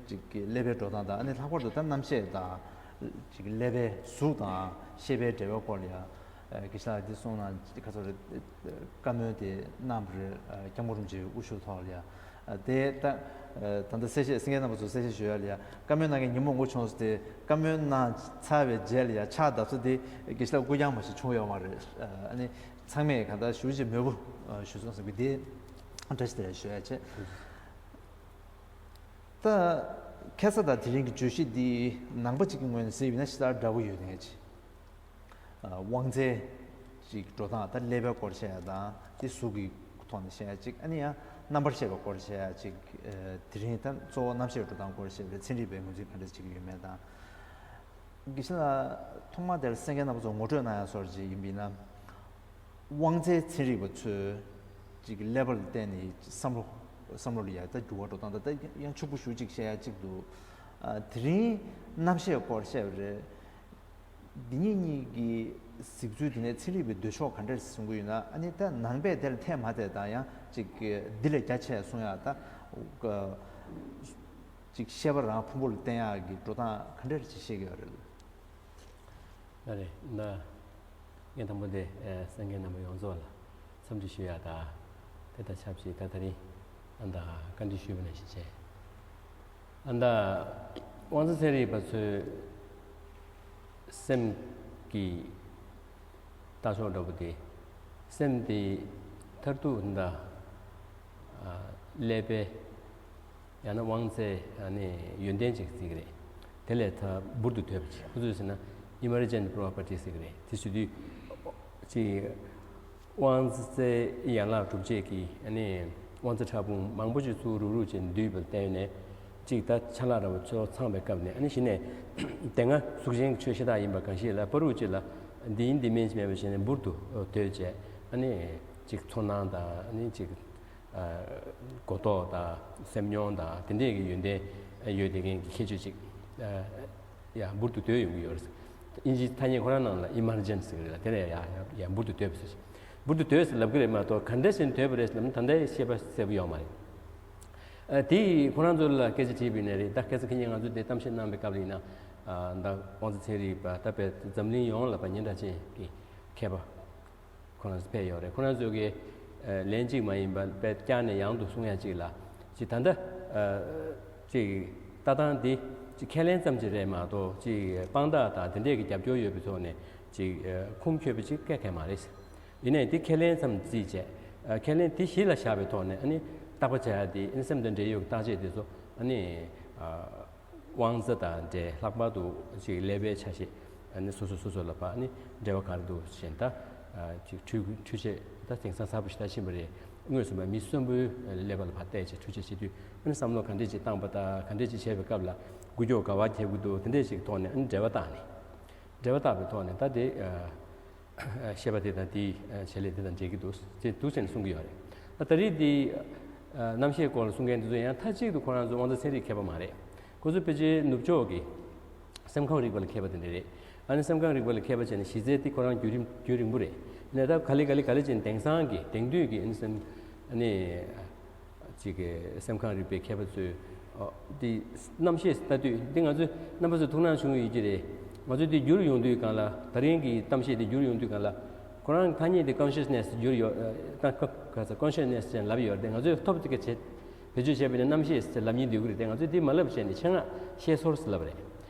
ཅིག་གི་ཀླད་པའི་འགྲོ་སྟངས་དང་། ཨ་ནི་ལྷག་པར་དུ་ད་རྣམ་ཤེས་དང་ཅིག་ཀླད་པའི་གཟུགས་དང་ཤེས་པའི་འབྲེལ་བའི་སྐོར་ལ་ཡང་དགེ་བཤེས་ལགས་འདི་གསུངས་གནང་། ཁ་ཚོད་རེད། བཀའ་མོལ་དེ་གནང་བ་རེད། སྐྱབས་མགོན་རིན་པོ་ཆེའི་དབུ་བཞུགས་ཐོག་ལ་ཡང་། དེ་ད་ད་ལྟ་གསལ་བཤད་གསན་མཁན་རྣམ་པ་ཚོ་གསལ་བཤད་ཞུ་ཡ་ལ་ཡ། བཀའ་མོལ་གནང་མཁན་ཉིན་མོ་ངོ་བྱུང་སོང་སྟེ། བཀའ་མོལ་གནང་ཚར་བའི་རྗེས་ལ་ཡ་ཕྱག་བརྡབ་ས་དེ་དགེ་བཤེས་ལགས་སྐུ་རྐྱང་མ་ཞིག་བྱུང་ཡོད་མ་རེད། ཨ་ནི་ཚང་མས་གང་ལྟར་ཞེ་པོ་ཅིག་མོས་པོ་ཞུ་སོང་ཟེར་གི། དེ་བཀྲ་ཤིས་བདེ་ལེགས་ཞུ་ཡ་བྱས། ད་ཁ་སང་དང་དེ་རིང་གི་བརྗོད་གཞི་འདི་ནང་པ་གཅིག་གི་ངོས་ནས་གཟིགས་ཡིན་ན་ཞེ་དྲག་འདྲ་པོ་ཡོད་ནས་ཅི། དབང་རྩའི་ཅིག་འགྲོ་སྟངས། ད་ཀླད་པའི་སྐོར་བཤད་ཡ་དང་། དེ་གཟུགས་ཀྱི་ཐོག་ནས་བཤད་ཡ་གཅིག། ཨ་ནི་ཡང་རྣམ་པར་ཤེས་པའི་སྐོར་བཤད་ཡ་གཅིག། དེ་རིང་ད་གཙོ་བོ་རྣམ་ཤེས་འགྲོ་སྟངས་སྐོར་བཤད་པའི་ཚན་རིག་པའི་ངོས་འཛིན་ག་འདྲ་བྱེད་ཀྱི་ཡོད་མེད་དང་། དགེ་བཤེས་ལགས་ཐོག་མ་དེར་གསན་མཁན་རྣམ་པ་ཚོ་ངོ་སྤྲོད་གནང་ཡ་སོར་ཅིག་ཡིན་པ་ཡིན་ན། དབང་རྩའི་ཚན་རིག་པ་ཚོས་ ཅིག་ལེ་བལ་བལྟས་ནས་བསམ་བློ་བསམ་བློ་ལ་ཡ་ད་འགྱུར་བ་འགྲོ་སྟངས་ད་ད་ཡང་ཕྱུག་པོ་ཞུ་ཅིག་བཤད་ཡ་ཅིག་འདུག་ཨ། དེ་རིང་རྣམ་ཤེས་སྐོར་བཤད་པ་རེད། འདི་གཉིས་གཉིས་ཀྱི་གཟིགས་ཚུལ་དེ་ནས་ཚན་རིག་པའི་འདོད་ཕྱོགས་ག་འདྲ་གསུང་གི་ཡོད་ན། ཨ་ནི་ད་ནང་པས་དེ་ལ་འཐད་མ་འཐད་དང་ཡང་ཅིག་འདི་ལས་རྒྱ་ཆེ་གསུང་ཡ་ད་ཅིག་བཤད་པ་རང་ཕུང་པོ་ལ་བརྟེན་ཡག་གི་འགྲོ་སྟངས་ག་འདྲ་ཅིག་བཤད་ཀྱི་ཡོད་རེད། ལགས་རེད། ད་ངས་དང་པོ་དེ་ཨ་གསན་མཁན་རྣམ་པ་ཡོངས་རྫོགས་ལ་འཚམས་འདྲི་ཞུ་ཡ་དང་། དེ་དང་ཆབས་ཅིག་ད་ད་རིང་ཨ་ད་བཀའ་འདྲི་ཞུས་པ་ནང་བཞིན་བྱས། ཨ་ད་དབང་རྩ་ཚན་རིག་པ་ཚོས་སེམས་ཀྱི་ལྟ་ཕྱོགས་འདྲ་པོ་དེ། སེམས་དེ་མཐར་ཐུག་ད་ཨ་ཀླད་པའི་ཡང་ན་དབང་རྩའི་ཨ་ནི་ཡོན་ཏན་ཅིག་བརྩི་གི་རེད། དེ་ལས་ད་འབུར་དུ་དོད་པ་ཅིག་ཁོ་ཚོས་ཟེར་ན་emergent property ཟེར་གི་རེད། དེ་བྱེད་དུས་ཅིག་དབང་རྩའི་ཡན་ལག་གྲུབ་བྱེད་ཀྱི་ཨ་ནི་དབང་རྩ་ཕྲ་ཕུང་མང་པོ་ཅིག་ཚུར་རུག་རུག་བྱས་འདུས་པ་བརྟེན་ནས་ཅིག་ད་ཆ་ལག་འདྲ་པོ་ཚོ་ཚང་བའི་སྐབས་ནས། ཨ་ནི་གཞི་ནས་དེ་སྔ་གཟུགས་ཅན་གྱི་ཆོས་ཤ་སྟག་ཡིན་པ་གང་ཞིག་ལ་བར་དུ་ཅིག་ལ་འདི་ཡིན་འདི་མིན་ཅིག་མེད་པ་བྱས་ནས་འབུར་དུ་དོད་བྱས། ཨ་ནི་ཅིག་ཚོར་སྣང་དང་། ཨ་ནི་ཅིག་ཨ་གོ་རྟོགས་དང་སེམས་མྱོང་དང་དེ་འདྲས་ཀྱི་ཡོན་ཏན་ཡོད་བསྡད་མཁན་གྱི་ཁྱད་ཆོས་ཅིག་ཨ་ཡ་འབུར་དུ་དོད་ཡོང་གི་ཡོད་རེད། དབྱིན་ཇིའི་ཐ་སྙད་ཁོ་རང་ནང་ལ་emergent ཟེར་གི་རེད་ལ། དེ་ལ་ཡ་ཡ་ཡ་འབུར་དུ་དོད་པ་ཟེར། འབུར་དུ་དོད་ཟེར་ལབ་གི་རེད་མ་གཏོགས་ག་འདྲ་ཞིག་དོད་པ་རེད་ཟེར་ལབ་ན་ད་ལྟ་གསལ་པོ་ཡོད་མ་རེད། ཨ་དེ་ཁོ་རང་ཚོ་ལ་སྐད་ཆ་དྲིས་པ་ཡིན་ན་རེད། ད་ཁ་སང་ཁ་ཉིན་ང་ཚོ་དེ་གཏམ་བཤད་གནང་བའི་སྐབས་ལ་ཡིན་ན། ཨ་ད་དབང་རྩ་ཚན་རིག་པ་ད་དཔེ་འཛམ་གླིང་ཡོངས་ལ་ཕར་སྙན་གྲགས་ཅན་གྱི་མཁས་པ་ཁོ་རང་ཚོ་ཕེབས་ཡོད་རེད། ཁོ་རང་ཚོ་གིས་ཨ་ལན་གཅིག་མ་ཡིན་པ་དཔེ་བསྐྱར་ནས་ཡང་དུ་གསུང་ཡ་གཅིག་ལ། ཅིག་ད་ལྟ་ཨ་ཅིག་ལྟ་སྟངས་འདི་ཅིག་ཁས་ལེན་ཙམ་ཅིག་རེད་མ་གཏོགས། ཅིག་དཔང་རྟགས་དང་དེ་འདྲས་ཀྱི་རྒྱབ་སྐྱོར་ཡོད་པའི་ཐོག་ནས་ཅིག་ཨ་ཁུངས་འཁྱོལ་བ་ཅིག་བཀལ་མཁན་མ་རེད། ཡིན་ནའི་འདི་ཁས་ལེན་ཙམ་བརྩིས་བྱས། ཨ་ཁས་ལེན་འདི་གཞི་ལ་བཞག་པའི་ཐོག་ནས་ཨ་ནི་བརྟག་པ་བྱ་ཡ་དེ། ཨ་ནི་སེམས་དང་འབྲེལ་ཡོད་ཀྱི་བརྟག་དཔྱད་དེ་ཚོ་ཨ་ནི་ཨ་དབང་རྩ་དང་འབྲེལ། ལྷག་པར་དུ་ཅིག་ཀླད་པའི་ཆ་ཤས་ཨ་ནི་སོ་སོ་སོ་སོ་ལ་ཕར་ཨ་ནི་འབྲེལ་བ་ག་རེ་འདུག་ཟེར་ན། ད་ཨ་ཅིག་འཕྲུལ་འཕྲུལ་ཆས་ད་དེང་སང་གསར་པ་ཞེ་དྲག་ཕྱིན་པ་རེད། དངོས་སུ་མ་མི་གསོན་པོའི་ཀླད་པ་ལ་ཕར་བལྟས་བྱས་འཕྲུལ་ཆས་བྱེད་དུས། ཨ་ནི་བསམ་བློ་ག་འདྲས་ཅིག་བཏང་པ་དང་ག་འདྲས་ཅིག་བྱས་པའི་སྐབས་ལ་འགུལ་སྐྱོད་ག་པར་ཐེབས་ཀྱི་འདུག་དེ་འདྲས་ཅིག་ཐོག་ནས་ཨ་ནི་འབྲེལ་བ་བཏགས་ནས། འབྲེལ་བ་བཏགས་པའི་ཐོག་ནས་ད་དེ་ཨ་ཤེས་པ་དེ་དང་དེའི་ཨ་བྱེད་ལས་དེ་དང་འབྲེལ་གྱི་འདུག་ཅེས་འདུག་ཟེར་ནས་གསུང་གི་ཡོད་རེད། ད་ད་རེས་དེ་ཨ་རྣམ་ཤེས་སྐོར་ལ་གསུང་མཁན་དེ་ཚོ་ཡང་མཐའ་གཅིག་ཏུ་ཁོ་རང་ཚོ་དབང་རྩ་ཚན་རིག་མཁས་པ་མ་རེད། ཁོ་ཚོ་ཕལ་ཆེར་ནུབ་ཕྱོགས་ཀྱི་སེམས་ཁམས་རིག་པ་ལ་མཁས་པ་དེ་འདྲ་རེད། ཨ་ནི་སེམས་ཁམས་རིག་པ་ལ་མཁས་པ་བྱས་ནས་གཞི་རྩའི་དེ་ཁོ་རང་རྒྱུན་རིང་རྒྱུན་རིང་པོ་རེད། ནས་ད་ག་ལེ་ག་ལེ་ག་ལེ་བྱས་ནས་དེང་སང་གི་དེང་དུས་ཀྱི་ཨ་ནི་སེམས་ཨ་ནི། ཅིག་གི་སེམས་ཁམས་རིག་པའི་མཁས་པ་ཚོས་ཨ་འདི་རྣམ་ཤེས་ལྟ་དུས་འདི་ང་ཚོས་རྣམ་པ་ཚོ་ཐུགས་སྣང་བྱུང་ཡོད་ཀྱི་རེད། ང་ཚོས་འདི་བསྒྱུར་ཡོང་དུས་སྒང་ལ། ད་རིང་གི་གཏམ་བཤད་འདི་བསྒྱུར་ཡོང་དུས་སྒང་ལ། ཁོ་རང་ཐ་སྙད་འདི་consciousness བསྒྱུར་ཡོད། ཨ་ད་ཁ་ཁ་ས་consciousness ཅན་ལབ་ཡོད་རེད། ང་ཚོས་ཐོབ་ཐུབ་ཀྱི་བྱེད་བེད་སྤྱོད་བྱས་པ་ཡིན་ན་རྣམ་ཤེས་ཟེར་ལབ་སྙིང་འདོད་ཀྱི་རེད་དེ། ང་ཚོས་འདི་མ་ལབ་བྱས་ནས་ཆེད་མངགས་བཤད་སྲོལ་ཟེར་ལབ་རེད།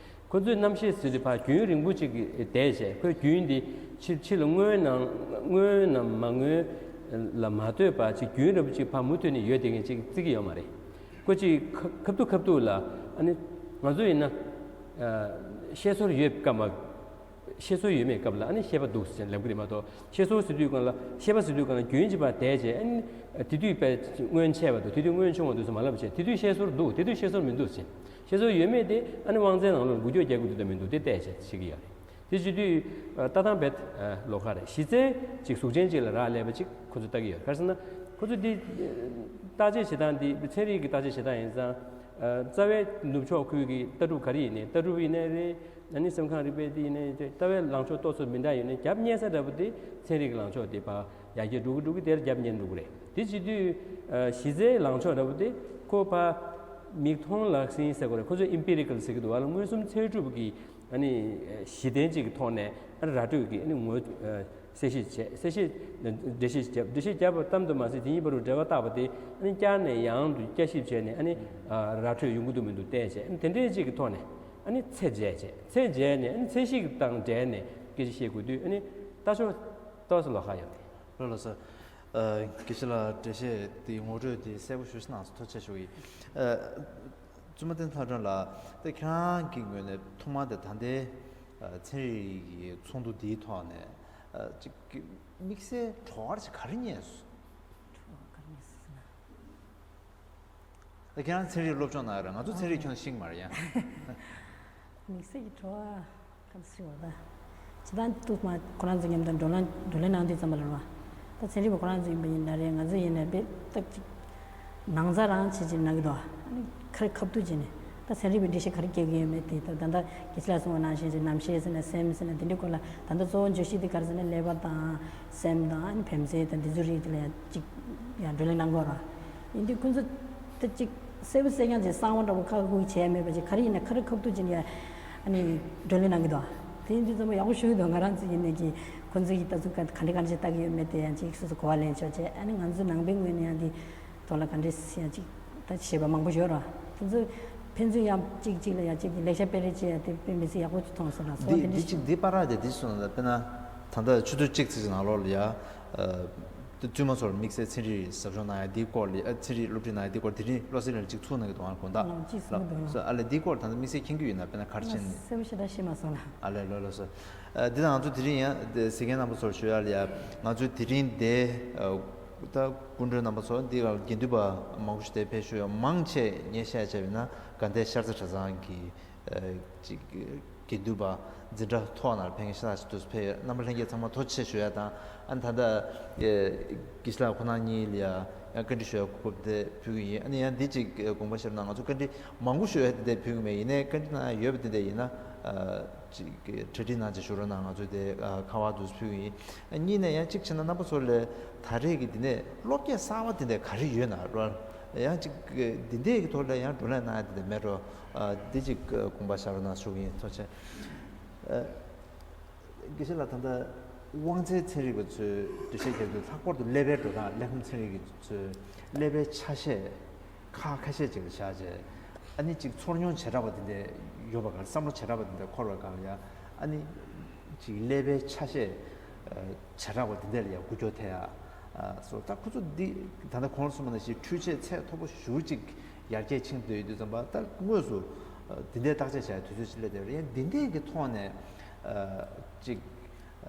ཁོ་ཚོས་རྣམ་ཤེས་ཟེར་དུས་ཕར་རྒྱུན་རིང་པོ་ཅིག་གི་བསྡད་བྱས། ཁོའི་རྒྱུན་འདི་ཕྱི་ཕྱི་ལ་སྔོན་ནམ་སྔོན་ནམ་མ་སྔོན་ལ་མ་ལྟོས་པ་ཅིག་རྒྱུན་རིང་པོ་ཅིག་ཕར་མུ་མཐུད་ནས་ཡོད་བསྡད་མཁན་ཅིག་བརྩི་གི་ཡོད་མ་རེད། ཁོ་ཅིག་ཁ་ཁ་ཐུག་ཁ་ཐུག་ལ་ཨ་ནི་ང་ཚོ་ཡིན་ན་ཨ་བཤད་སྲོལ་ཡོད་སྐབས་མ། བཤད་སྲོལ་ཡོད་མེད་སྐབས་ལ་ཨ་ནི་བཤད་པ་འདུག་ཟེར་ལབ་གི་རེད་མ་གཏོགས། བཤད་སྲོལ་ཟེར་དུས་སྒང་ལ། བཤད་པ་ཟེར་དུས་སྒང་ལ་རྒྱུན་གཅིག་པ་བསྡད་བྱས། ཨ་ནི་དེ་དུས་དཔེ་སྔོན་ཆད་པ་འདུག་དེ་དུས་སྔོན་བྱུང་བ་འདུག་ཟེར་མ་ལབ་བྱས། དེ་དུས་བཤད་སྲོལ་འདུག་དེ་དུས་བཤད་སྲོལ་མི་འདུག་ཟེར། བཤད་སྲོལ་ཡོད་མེད་དེ་ཨ་ནི་དབང་རྩའི་ནང་ལོགས་འགུལ་སྐྱོད་རྒྱག་གི་འདུག་དང་མི་འདུག་དེ་བལྟས་བྱས་བྱེད་ཀྱི་ཡོད་རེད། དེ་བྱེད་དུས་ཨ་ལྟ་སྟངས་དཔེ་ཨ་ལོགས་ཀ་རེད། གཞི་རྩའི་ཅིག་གཟུགས་ཅན་ཅིག་ལ་རག་ལས་པ་ཅིག་ཁོ་ཚོས་ལྟ་གི་ཡོད་རེད། ག་རེ་ཟེར་ན་ཁོ་ཚོས་འདི་ཨ་བརྟག་དཔྱད་བྱེད་སྟངས་འདི་ཚན་རིག་གི་བརྟག་དཔྱད་བྱེད་སྟངས་ཡིན་ཙང་། ཨ་རྩ་བའི་ནུབ་ཕྱོགས་ཁུལ་གྱི་ལྟ་གྲུབ་ག་རེ་ཡིན་ནའི། ལྟ་གྲུབ་ཡིན་ནའི་རེད། ཨ་ནི་སེམས་ཁམས་རིག་པའི་དེ་ཡིན་ནའི་རེད། ལྟ་བའི་ལངས་ཕྱོགས་ཏོག་ཙམ་མི་འདྲ་ཡོད་ནའི་རྒྱབ་གཉེར་ས་འདྲ་པོ་དེ་ཚན་རིག་གི་ལངས་ཕྱོགས་དེ་ཕར་ཡར་རྒྱས་འགྲོ་གི་འགྲོ་གི་དེར་རྒྱབ་གཉེར་འགྲོ་གི་རེད། དེ་བྱེད་དུས་ཨ་གཞི་རྩའི་ལངས་ཕྱོགས་འདྲ་པོ་དེ་ཁོ་ཕར་མིག་མཐོང་ལག་ཟིན་ཟེར་དགོས་རེད། ཁོ་ཚོས་empirical ཟེར་གི་འདུག་བ་ལ། མངོན་སུམ་ཚད་གྲུབ་ཀྱི་ཨ་ནི་གཞི་རྟེན་ཅིག་གི་ཐོག་ནས་ཨ་ནི་ར་སྤྲོད་ཀྱི་ཨ་ནི་ངོས་ཨ་གསལ་བཤད་བྱས། གསལ་བཤད་འགྲེལ་བཤད་བརྒྱབ། འགྲེལ་བཤད་བརྒྱབ་པ་ཙམ་དུ་མ་ཟད། དེ་གཉིས་བར་དུ་འབྲེལ་བ་བཏགས་པ་དེ་ཨ་ནི་བསྐྱར་ནས་ཡང་དུ་བསྐྱར་ཞིབ་བྱས་ནས་ཨ་ནི་ཨ་ར་འཕྲོད་ཡོང་གི་འདུག་མི་འདུག་བལྟས་བྱས། ཨ་ནི་དེ་འདྲའི་ཅིག་གི་ཐོག་ནས་ཨ་ནི་ཚད་འཇལ་བྱས། ཚད་འཇལ་ནས་ཨ་ནི་ཚད་གཞི་དང་འབྲེལ་ནས་སྐད་ཆ་བཤད་དགོས་དུས་ཨ་ནི་ལྟ་ཕྱོགས་ཏོག་ཙམ་ལོགས་ཀ་ཡོད་རེད། ལགས་ལགས་སོ། ཨ་དགེ་བཤེས་ལགས་འགྲེལ་བཤད་དེ་ངོ་སྤྲོད་དེ་གསལ་པོ་ཞེ་པོ་ཅིག་གནང་སོང་། ཐུགས་རྗེ་ཆེ་ཞུ་གི་ཡིན། ཨ་བཙུན་མ་བསྟན་ལྷ་སྒྲོན་ལགས། ད་ཁྱེད་རང་གི་ངོས་ནས་ཐོག་མར་དེ་ད་ལྟའི་ཨ་ཚན་རིག་གི་ཚོགས་འདུ་འདིའི་ཐོག་ནས་ཨ་ཅིག་དམིགས་བསལ་བྲོ་གར་ཅིག་ག་རེ་རྙེད་སོང་། བྲོ་གར་རྙེད་སོང་ཟེར་ན། ད་ཁྱེད་རང་ཚན་རིག་སློབ་སྦྱོང་གནང་ཡོད་རེད། ང་ཚོ་ཚན་རིག་ཁྱོན་ཤེས་ཀྱི་མ་རེད་ཡ། དམིགས་བསལ་གྱི་བྲོ་བ་ག་རེ་ཟེར་བ་ད། ཇི་ལྟར་དུ་མ་ཁོ་རང་ཚོ་མཉམ་དུ་བགྲོ་གླེང་བགྲོ་གླེང་གནང་དུས་ཙམ་པ་ལ་རེད་བ། ད་ ཚན་རིག་པ་ཁོ་རང་ཚོ་ཡིན་པ་ཡིན་ན་རེད། ང་ཚོ་ཡིན་ན་དཔེ་ཏག་ཅིག་ནང་ཚ་རང་བྱེད་ཅིག་ན་གི་འདུག་ཨ་ནི་ཁ་རི་ཁ་ཐུག་བྱས་ནས་ད་ཚན་རིག་པའི་འགྲེལ་བཤད་ག་རེ་རྒྱག་གི་ཡོད་མེད་དེ། ད་ད་ལྟ་དགེ་བཤེས་ལགས་གསུངས་པ་ནང་བཞིན་ཅིག་རྣམ་ཤེས་ཟེར་ན་སེམས་ཟེར་ན་དེ་འདྲའི་སྐོར་ལ་ད་ལྟ་གཙོ་བོ་བརྗོད་གཞི་དེ་ག་རེ་ཟེར་ན་ཀླད་པ་དང་སེམས་དང་ཨ་ནི་བེམ་ཟེར་དང་དེ་ཚོ་རིགས་དེ་ལ་ཡང་ཅིག་ཡང་བགྲོ་གླེང་གནང་གི་ཡོད་རེད། ཡིན་དུས་ཁོ་ཚོ་ད་ཅིག་གསལ་པོ་གསལ་རྐྱང་ཅིག་གསང་བ་འདྲ་པོ་ཁ་ཁུག་བྱས་མེད་པ་ཅིག་ག་རེ་ཡིན་ན་ཁ་རི་ཁ་ཐུག་ཅིག་ཡང་ཨ་ནི་བགྲོ་གླེང་གནང་གི་འདུག་དེ་ཡིན་དུས་ཚང་མ་ཡག་པོ་ཞུ་གི་འདུག་ང་རང་ཚོ་ཡིན་ནས་ཀྱི་ཁོ་ཚོ་གི་ལྟ་ཚུལ་ག་ག་འདྲ་ག་འདྲ་ཞིག་ལྟ་གི་ཡོད་མེད་དེ་ཡང་ཅིག་སོ་སོ་གོ་བ་ལེན་ཆོག་བྱས། ཨ་ནི་ང་ཚོ་ནང་པའི་ངོས་ནས་ཡང་འདི་ཐོག་ལ་ག་འདྲ་ཡང་ཅིག་ད་ཞེས་པ་མང་པོ་ཡོད་ར། ཁོ་ཚོ་ཕན་ཚུན་ཡང་གཅིག་གཅིག་ལ་ཡང་གཅིག་གི་ལེགས་ཆ་སྤེལ་རེས་བྱེད་ཡ་དེ་དཔེ་མི་སྲིད་ཡག་པོ་མཐོང་སོང་ལ། སོ་འདི་དེ་འདི་འདྲ་ཅིག་འདི་པར་ར་དེ་འདི་སོང་ལ་དཔེར་ན་ད་ལྟ་ཆུ་ཚོད་གཅིག་ཙམ་ནང་ལོགས་ལ་ཡ། ཨ། བཙུན་མ་ཚོར་དམིགས་བསལ་ཚན་རིག་ཟབ་སྦྱོང་གནང་ཡ་འདིའི་སྐོར་ལ། ཨ། ཚན་རིག་སློབ་ཁྲིད་གནང་ཡ་འདིའི་སྐོར་དེ་རིང་བློ་གསལ་ལགས་ལ་ཅིག་ཚུགས་གནང་གི་འདུག་ཨ་དགོངས་དག་ཨ་ཅིག་གསུངས་འདུག་ལགས་སོ། ཨ་ལས་འདིའི་སྐོར་ད་ལྟ་དམིགས་བསལ་མཁྱེན་གྱི་ཡོད་ན་དཔེར་ན་ག་རེ་བྱས་ནས། གསལ་པོ་ཞེ་དྲག་ཤེས་མ་སོང་ལགས། ཨ་ལས་ལགས་ལགས་སོ། ཨ། འདི་དང་ང་ཚོ་དེ་རིང་ཡང་གཟིགས་མཁན་རྣམ་པ་ཚོར་ཞུ་ཡ་ལ་ཡ། ང་ཚོའི་དེ་རིང་འདི། ཨ། ད་སྐུ་མགྲོན་རྣམ་པ་ཚོ་འདི་ག་དགེ་འདུན་པ་མང་པོ་ཞིག་འདིར་ཕེབས་བཞུགས་ཡོད། མང་ཆེ་ངས་བཤད་བྱས་པ་ཡིན་ན་དགའ་ལྡན་ཤར་རྩེ་གྲྭ་ཚང་གི། ཨ། ཅིག་དགེ་འདུན་པ་འཛིན་གྲྭ་མཐོ་བ་ནང་ལ་ཕེབས་མཁན་ཤ་སྟག་ཅིག་འདུག་ཕེབས་ཡོད། རྣམ་པ་ལྷན་རྒྱས་ཚང་མ་ཐུགས་རྗེ་ཆེ་ཞུ་ཡ་དང་། ཨ་ནི་ད་ལྟ་དགེ་བཤེས་ལགས་ཁོང་རྣམ་གཉིས་ལ་ཡ་ཡང་བཀའ་འདྲི་ཞུ་ཡ་གོ་སྐབས་དེ་ཕུལ་གྱི་ཡིན། ཨ་ནི་ཡང་འདི་ཅིག་དགོངས་པ་བཞེས་རོགས་གནང་། ང་ཚོ་བཀའ་འདྲི་མང་པོ་ཞུ་ཡ་དེ་འདྲ་ཕུལ་གྱི་མེད། ཡིན་ནའི་བཀའ་འདྲི་གནང་ཡ་ཡོད་པ་དེ་འདྲ་ཡིན་ན། ཨ། ཅིག་གྲ་སྒྲིག་གནང་བྱས་ཞུ་རོགས་གནང་། ང་ཚོས་དེ། ཨ། ཁ་པར་དུ་ཕུལ་གྱི་ཡིན། ཨ། གཉིས་ནས་ཡང་གཅིག་བྱས་ན་རྣམ་པ་ཚོ་ལ་ད་རེས་ཀྱི་འདི་ནས་བློ་སྐྱེད་གསར་པ་དེ་འདྲ་ག་རེ་ཡོད་ན་རོ། ཡང་ཅིག་འདི་འདྲའི་གི་ཐོག་ལ་ཡང་བགྲོ་གླེང་གནང་ཡ་དེ་འདྲ་མེད་འགྲོ། ཨ། འདི་ཅིག་དགོངས་པ་བཞེས་རོགས་གནང་ཞུ་གི་ཡིན། ཐུགས་རྗེ་ཆེ། ཨ། དགེ་བཤེས་ལགས། ད་ལྟ་དབང་རྩའི་ཚན་རིག་པ་ཚོས་འགྲེལ་བཤད་རྒྱག་དུས་ལྷག་པར་དུ་ཀླད་པའི་འགྲོ་སྟངས། ཀླད་ཁམས་ཚན་རིག་པ་ཚོས་ཀླད་པའི་ཆ་ཤས་ཁག་ཁ་ཤས་ཅིག་ལ་བཞག་བྱས། ཨ་ནི་ཅིག་ཚོར་མྱོང་བྱེ་བྲག་པ་དེ་འདྲ་ཡོད་པ་གང་། བསམ་བློ་བྱེ་བྲག་པ་དེ་འདྲ་འཁོར་བའི་སྒང་ལ་ཡ། ཨ་ནི་ཅིག་ཀླད་པའི་ཆ་ཤས་བྱེ་བྲག་པ་དེ་འདྲ་ལ་ཡ་འགུལ་སྐྱོད་ཐེབས་ཡ། སོ་ད་ཁོ་ཚོ་འདི་ད་ལྟ་གོང་ལ་གསུངས་པ་ནང་བཞིན་འཕྲུལ་ཆས་ཚད་མཐོ་པོ་ཞེ་པོ་ཅིག་ཡར་རྒྱས་ཕྱིན་བསྡད་ཡོད་དུས་ཙམ་པ། ད་དངོས་སུ་འདི་འདྲའི་བརྟག་དཔྱད་བྱ་ཡ་དུས་ཚོད་ཅིག་སླེབས་བསྡད་པ་རེད། ཡང་འདི་འདྲའི་གི་ཐོག་ནས་ཅིག་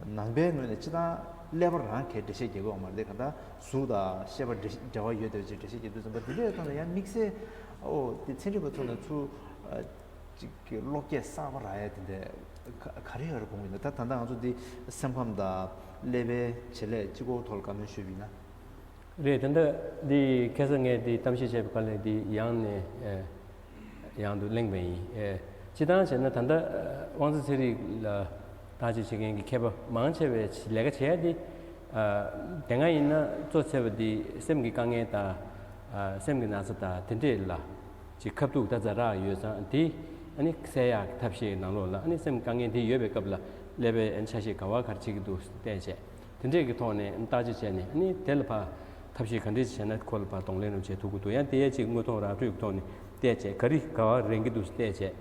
ནང་པའི་ངོས་ནས་སྤྱིར་བཏང་ཀླད་པ་རང་གིས་འགྲེལ་བཤད་རྒྱག་གི་ཡོད་མ་རེད། གང་ལྟར་གཟུགས་དང་ཤེས་པ་འབྲེལ་བ་ཡོད་བསྡད་པ་ཅིག་འགྲེལ་བཤད་རྒྱག་དུས་ཙམ་པ། འདི་འདྲའི་ཐོག་ནས་ཡང་དམིགས་བསལ་ཨོ་དེ་ཚན་རིག་པ་ཚོ་ནས་ཚུར་ཅིག་གི་བློ་སྐྱེད་གསར་པ་རག་ཡ་དེ་འདྲ་ག་ག་རེ་ཡོད་རེད་དགོངས་ཀྱི་འདུག་ད་ད་ལྟ་ང་ཚོ་འདི་སེམས་ཁམས་དང་ཀླད་པའི་བྱེད་ལས་གཅིག་པོ་ཐོག་ལ་བཀའ་མོལ་ཞུས་པ་ཡིན་ན། རེད། ད་ལྟ་འདི་ཁ་སང་ངས་འདི་གཏམ་བཤད་བྱས་པའི་སྐབས་ལ་འདི་ཡང་ནས་ཨེ་ཡང་དུ་གླེང་བ་ཡིན། ཨེ་སྤྱིར་བཏང་བྱས་ན་ད་ལྟ་དབང་རྩ་ཚན་རིག་ལ་བརྟག་དཔྱད་བྱེད་མཁན་གྱི་མཁས་པ་མང་ཆེ་བས་ལས་ཀ་བྱེད་ཡ་འདི། ཨ། དེ་སྔ་ཡིན་ན་གཙོ་ཆེ་བ་འདི་སེམས་ཀྱི་དཀའ་ངལ་དང་། ཨ། སེམས་ཀྱི་ན་ཚ་དང་དེ་འདྲས་ལ་ཅིག་ཁ་ཐུག་ད་ཛ་དྲག་ཡོད་ཙང་། དེ་ཨ་ནི་སེལ་ཡག་ཐབས་ཤེས་ནང་ལོགས་ལ། ཨ་ནི་སེམས་དཀའ་ངལ་དེ་ཡོད་པའི་སྐབས་ལ་ཀླད་པའི་ཨ་ནི་ཆ་ཤས་ག་པར་ག་རེ་བྱེད་ཀྱི་འདུག་བལྟས་བྱས། དེ་འདྲས་ཀྱི་ཐོག་ནས་བརྟག་དཔྱད་བྱས་ནས། ཨ་ནི་དེ་ལ་ཕར་ཐབས་ཤེས་ག་འདྲས་བྱས་ན་ཁོ་ལ་ཕར་གདོང་ལེན་རུ་བྱེད་ཐུབ་ཀྱི་འདུག་ཡང་དེ་ཡས་ཅིག་དངོས་མཐོང་ར་སྤྲོད་ཀྱི་ཐོག་ནས་བལྟས་བྱས། ག་རེ་ག་པར་རན་གྱི་འདུག་བལྟས་བྱས།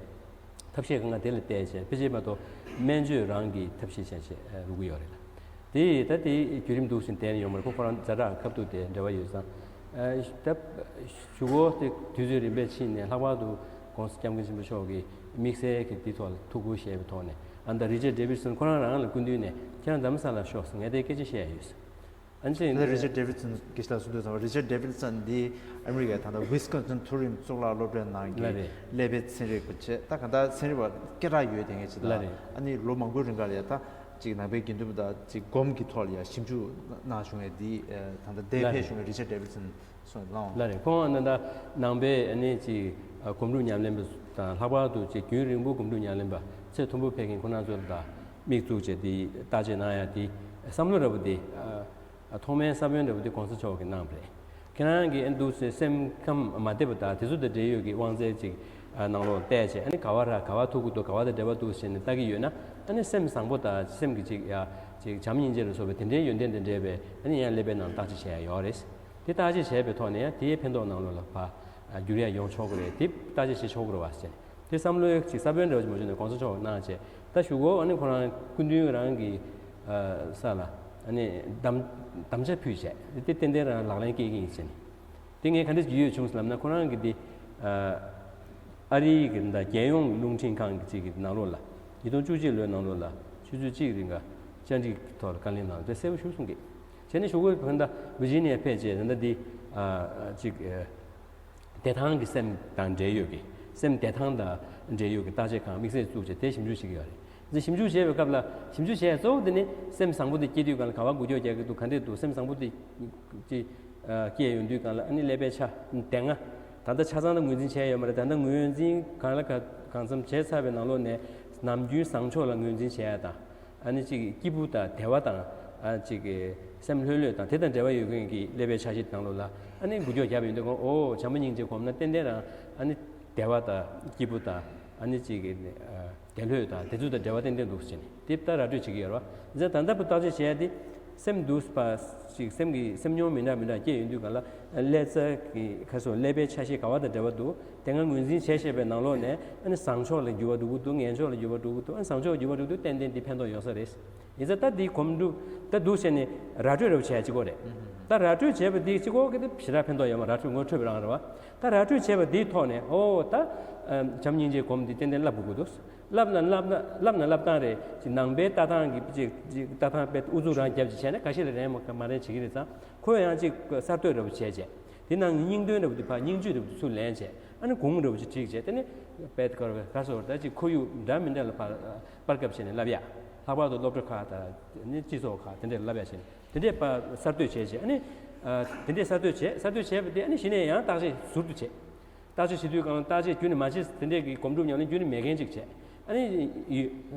ཐབས་ཤེས་གང་ག་དེ་ལ་བལྟས་བྱས། ཕལ་ཆེར་མ་གཏོགས་སྨན་བཅོས་རང་གི་ཐབས་ཤེས་བྱས་བྱས་རུག་གི་ཡོད་རེད་ལ། དེ་ད་དེ་བརྒྱུད་རིམ་འདུག་ཟིན་བསྡད་ཡོང་མ་རེད། ཁོ་ཁོ་རང་ཛ་དྲག་ཁ་ཐུག་དེ་འབྲེལ་བ་ཡོད་ཙང་། ཨ། ད་གཞུག་གུ་དེ་དུས་ཚོད་རིམ་པས་ཕྱིན་ནས་ལྷག་པར་དུ་༸གོང་ས་༸སྐྱབས་མགོན་ཆེན་པོ་མཆོག་གིས་དམིགས་བསལ་གྱི་དེ་ཐོག་ལ་ཐུགས་ཁུར་བཞེས་པའི་ཐོག་ནས། ཨ། ད་རི་ཅར་ཌེ་བིཌ་སོན་ཁོ་རང་རང་ལ་སྐུ་མདུན་ནས་ཁྱེད་རང་རྡ་རམ་ས་ལར་ཤོག་ཟེར་ངས་དེ་སྐད་ཆ་བཤད་ཡ་ཡོད། ཨ་ནི་ད་ལྟ་རི་ཅར་ཌེ་བིཌ་སོན་དགེ་བཤེས་ལགས་གསུང་དུས་ཙམ་པ། རི་ཅར་ཌེ་བིཌ་སོན་འདི་ཨ་མི་རི་ཀའི་ད་ལྟ་ཝི་སི་ཀོན་སིན་མཐོ་རིམ་གཙུག་ལག་སློབ་གྲྭའི་ནང་གི་ལགས་རེད། ཀླད་པའི་ཚན་རིག་པ་བྱས། ད་གང་ལྟར་ཚན་རིག་པ་སྐད་གྲགས་ཡོད་མཁན་ཅིག་ལགས་དང་། རེད། ཨ་ནི་ལོ་མང་པོའི་རིང་ག་ལ་ཡ་ད་ཅིག་ནང་པའི་དགེ་འདུན་པ་དང་ཅིག་སྒོམ་གྱི་ཐོག་ལ་ཡ་ཞིབ་འཇུག་གནང་བྱུང་བའི་འདི། ད་ལྟ་འདིར་ལགས་ཕེབས་རེད། བྱུང་བའི་རི་ཅར་ཌེ་བིཌ་སོན་གསུངས་གནང་། ལགས་རེད། ཁོང་ད་ལྟ་ནང་པའི་ཨ་ནི་ཅིག་སྒོམ་སྒྲུབ་ཉམས་ལེན་པ་དང་། ལྷག་པར་དུ་ཅིག་རྒྱུན་རིང་པོ་སྒོམ་སྒྲུབ་ཉམས་ལེན་པ་ཚད་མཐོན་པོ་ཕེབས་མཁན་ཁོང་རྣམ་ཚོ་ལ་ད་དམིགས་བཙུགས་བྱས་དེ་བརྟག་དཔྱད་གནང་ཡ་དེ་བསམ་བློ་འདྲ་པོ་དེ། ཨ། ཐོག་མའི་ས་བོན་འདྲ་པོ་དེ་༸གོང་ས་མཆོག་གིས་གནང་བ་རེད། ཁྱེད་རང་གིས་ཨ་འདུག་སེ་སེམས་ཁམས་མ་བདེ་བ་དང་དེ་ཚོ་དང་འབྲེལ་ཡོད་ཀྱི་དབང་རྩའི་ཅིག་ཨ། ནང་ལོགས་བལྟས་བྱས། ཨ་ནི་ག་པར་ར་ག་པར་ཐུག་གི་འདུག་ག་པར་དང་འབྲེལ་བ་འདུག་ཟེར་ནས་ལྟ་གི་ཡོད་ན། ཨ་ནི་སེམས་བཟང་པོ་དང་སེམས་ཀྱི་ཅིག་ཡ་ཅིག་བྱམས་སྙིང་རྗེ་ལ་སོགས་པའི་དེ་འདྲའི་ཡོན་ཏན་དང་འབྲེལ་བའི། ཨ་ནི་ཡང་ཀླད་པའི་ནང་བརྟག་དཔྱད་བྱེད་ཡ་ཡོད་རེད། དེ་བརྟག་དཔྱད་བྱས་པའི་ཐོག་ནས་ཡང་དེའི་ཕན་ཐོགས་ནང་ལོགས་ལ་ཕར། ཨ། འགྱུར་ཡ་ཡོང་ཆོག་གི་རེད། དེ་བརྟག་དཔྱད་བྱེད་ཆོག་གི་རེད་བ་ཟེར། དེ་བསམ་བློའི་ཅིག་ས་བོན་འདྲ་བོ་ཅིག་མ་བྱུང་ན་༸གོང་ས་མཆོག་གནང་བྱས། ད་གཞུག་གུ་ཨ་ནི་ཁོ་རང་སྐུ་མདུན་རང་གི། ཨ། ས་ལ་ཨ་ནི་དམ་དམ་བཅའ་ཕུལ་བྱས། དེ་ཏན་ཏན་རང་ལག་ལེན་སྐྱེལ་གྱི་ཡིན་ཟེར་ནས། དེ་ངས་ག་འདྲ་ཞིག་ཡོད་བྱུང་ཟེར་ལབ་ན། ཁོ་རང་གི་དེ། ཨ། ཨ་རིའི་གི་ད་རྒྱལ་ཡོངས་རླུང་འཕྲིན་ཁང་གི་ཅིག་གི་ནང་ལོགས་ལ་ཉིས་སྟོང་བཅུ་གཅིག་ལོའི་ནང་ལོགས་ལ་ཆུ་ཚོད་གཅིག་རིང་ག་བཅར་འདྲི་ཐོག་ལ་བཀའ་ལན་གནང་། དེ་གསལ་པོ་ཞིག་གསུང་གི། བྱས་ནས་གཞུག་གུ་ད་ལྟ་ཝི་ཇི་ནི་ཡ་ཕེབས་བྱས། ད་ལྟ་འདི། ཨ། ཅིག་ཨ། བདེ་ཐང་གི་སེམས་དང་འབྲེལ་ཡོད་ཀྱི། སེམས་བདེ་ཐང་དང་འབྲེལ་ཡོད་ཀྱི་བརྟག་དཔྱད་ཁང་དམིགས་བསལ་བཙུགས་བྱས་དེ་ཞིབ་འཇུག་བྱེད་ཀྱི་ཡོད་རེད། ཞིབ་འཇུག་བྱེད་པའི་སྐབས་ལ་ཞིབ་འཇུག་བྱས་གཙོ་བོ་དེ་ནི་སེམས་བཟང་པོ་དེ་སྐྱེ་དུས་གང་ལ་ག་བ་འགུལ་སྐྱོད་རྒྱག་གི་འདུག་ག་འདྲས་འདུག་སེམས་བཟང་པོ་དེ་ཅི་སྐྱེ་ཡོང་དུས་གང་ལ་ཨ་ནི་ཀླད་པའི་ཆ་སྡེ་ལྔ། ད་ལྟ་ཆ་ཚང་ད་ངོས་འཛིན་བྱས་ཡོད་མ་རེད། ད་ལྟ་ངོས་འཛིན་གང་ལ་གང་གང་འཚམ་བྱས་ཚར་བའི་ནང་ལོགས་ནས་ནམ་རྒྱུན་བཟང་ཕྱོགས་ལ་ངོས་འཛིན་བྱས་ཡ་དང་། ཨ་ནི་ཅིག་སྐྱིད་པོ་དང་བདེ་བ་དང་། ཨ་ཅིག་སེམས་ལྷོད་ལྷོད་དང་དེ་དང་འབྲེལ་བ་ཡོད་མཁན་གྱི་ཀླད་པའི་ཆ་ཤས་ནང་ལོགས་ལ་ཨ་ནི་འགུལ་སྐྱོད་བརྒྱབ་ཡོང་དུས་ཁོང་ཨོ་བྱམས་པ་སྙིང་རྗེ་སྒོམ་ན་ཏན་ཏན་རང་ཨ་ནི་བདེ་བ་དང་སྐྱིད་པོ་དང་ཨ་ནི་ཅིག་བདེ་ལྷོད་དང་དེ་ཚོ་དང་འབྲེལ་བ་ཏན་ཏན་འདུག་ཟེར་ནས་དེ་ལྟར་ར་སྤྲོད་བྱེད་ཀྱི་ཡོད་རེད་བ། ད་ལྟ་བུ་བརྟག་དཔྱད་བྱས་ཏེ་སེམས་སྡུག་པ་ཅིག་སེམས་ཀྱི་སེམས་མྱོང་མི་འདྲ་མི་འདྲ་སྐྱེ་ཡོང་དུས་གང་ལ་ཀླད་རྩ་གི་ཁ་སོ་ཀླད་པའི་ཆ་ཤས་ག་བ་དང་འབྲེལ་བ་འདུག་དེ་སྔ་ངོས་འཛིན་བྱས་བྱས་པའི་ནང་ལོགས་ནས་ཨ་ནི་བཟང་ཕྱོགས་ལ་འགྱུར་བ་འགྲོ་གི་འདུག་ངན་ཕྱོགས་ལ་འགྱུར་བ་འགྲོ་གི་འདུག་ཨ་ནི་བཟང་ཕྱོགས་འགྱུར་བ་འགྲོ་གི་འདུག་ཏན་ཏན་འདི་ཕན་ཐོགས་ཡོང་ས་རེད། ཡིན་ཙང་ད་འདི་གོམས་འགྲོ་ད་འདུག་བྱས་ནས་ར་སྤྲོད་རེ་བྱས་གཅིག་གོ་རེད། ད་ར་སྤྲོད་བྱས་པ་འདི་གཅིག་གོ་གི་དེ་ཞེ་དྲག་ཕན་ཐོགས་ཡོད་མ་ར་སྤྲོད་ངོ་འཕྲོད་པའི་རང་རེད་བ། ད་ར་སྤྲོད་བྱས་པ་འདིའི་ཐོག་ནས་ཨོ་ད་བྱམས་སྙིང་རྗེའི་གོམས་འདི་ཏན་ཏན་བསླབ་དགོས་ཀྱི་འདུག་བསླབ་ན་བསླབ་ན་བསླབ་ན་བསླབ་སྟངས་རེད། ཅིག་ནང་པའི་ལྟ་སྟངས་ཀྱི་ཅིག་ཅིག་ལྟ་སྟངས་དཔེ་ཨུ་ཚུགས་རང་རྒྱབ་ཅིག་བྱས་ན་ཁ་ཤས་ལ་རན་མ་མ་རན་བྱེད་ཀྱི་རེད་ཙང་ཁོས་ཡང་ཅིག་གསར་གཏོད་འདྲ་པོ་བྱས་བྱས། དེ་ནང་སྙིང་དོན་འདྲ་པོ་དེ་ཕར་སྙིང་བཅུད་འདྲ་པོ་དེ་ཚུར་ལེན་བྱས། ཨ་ནི་གུང་འདྲ་པོ་ཅིག་བྲིས་བྱས། དེ་ནི་དཔེ་ག་རེ་ག་སོ་ད་ཅིག་ཁོར་ཡུག་འདྲ་མི་འདྲ་ལ་ཕར་པར་སྐབས་བྱས་ནས་བསླབ་ཡ། ལྷག་པར་དུ་སློབ་གྲྭ་ཁག་དང་ནི་སྤྱི་ཚོགས་ཁག་དེ་འདྲས་བསླབ་ཡ་བྱས་ནས་དེ་འདྲས་ཕར་གསར་གཏོད་བྱས་བྱས། ཨ་ནི་དེ་འདྲས་གསར་གཏོད་བྱས། གསར་གཏོད་བྱས་པ་དེ་ཨ་ནི་གཞི་ནས་ཡང་བརྟག་དཔྱད་ཟུར་དུ་བྱས། བརྟག་དཔྱད་བྱེད་དུས་གང་བརྟག་དཔྱད་རྒྱུན་ནས་མ་བྱས། དེ་འདྲས་ཀྱི་སྒོམ་སྒྲུབ་ཉམས་ལེན་རྒྱུན་ནས་མེད་མཁན་ཅིག་བྱས། ཨ་ནི་ཡོད་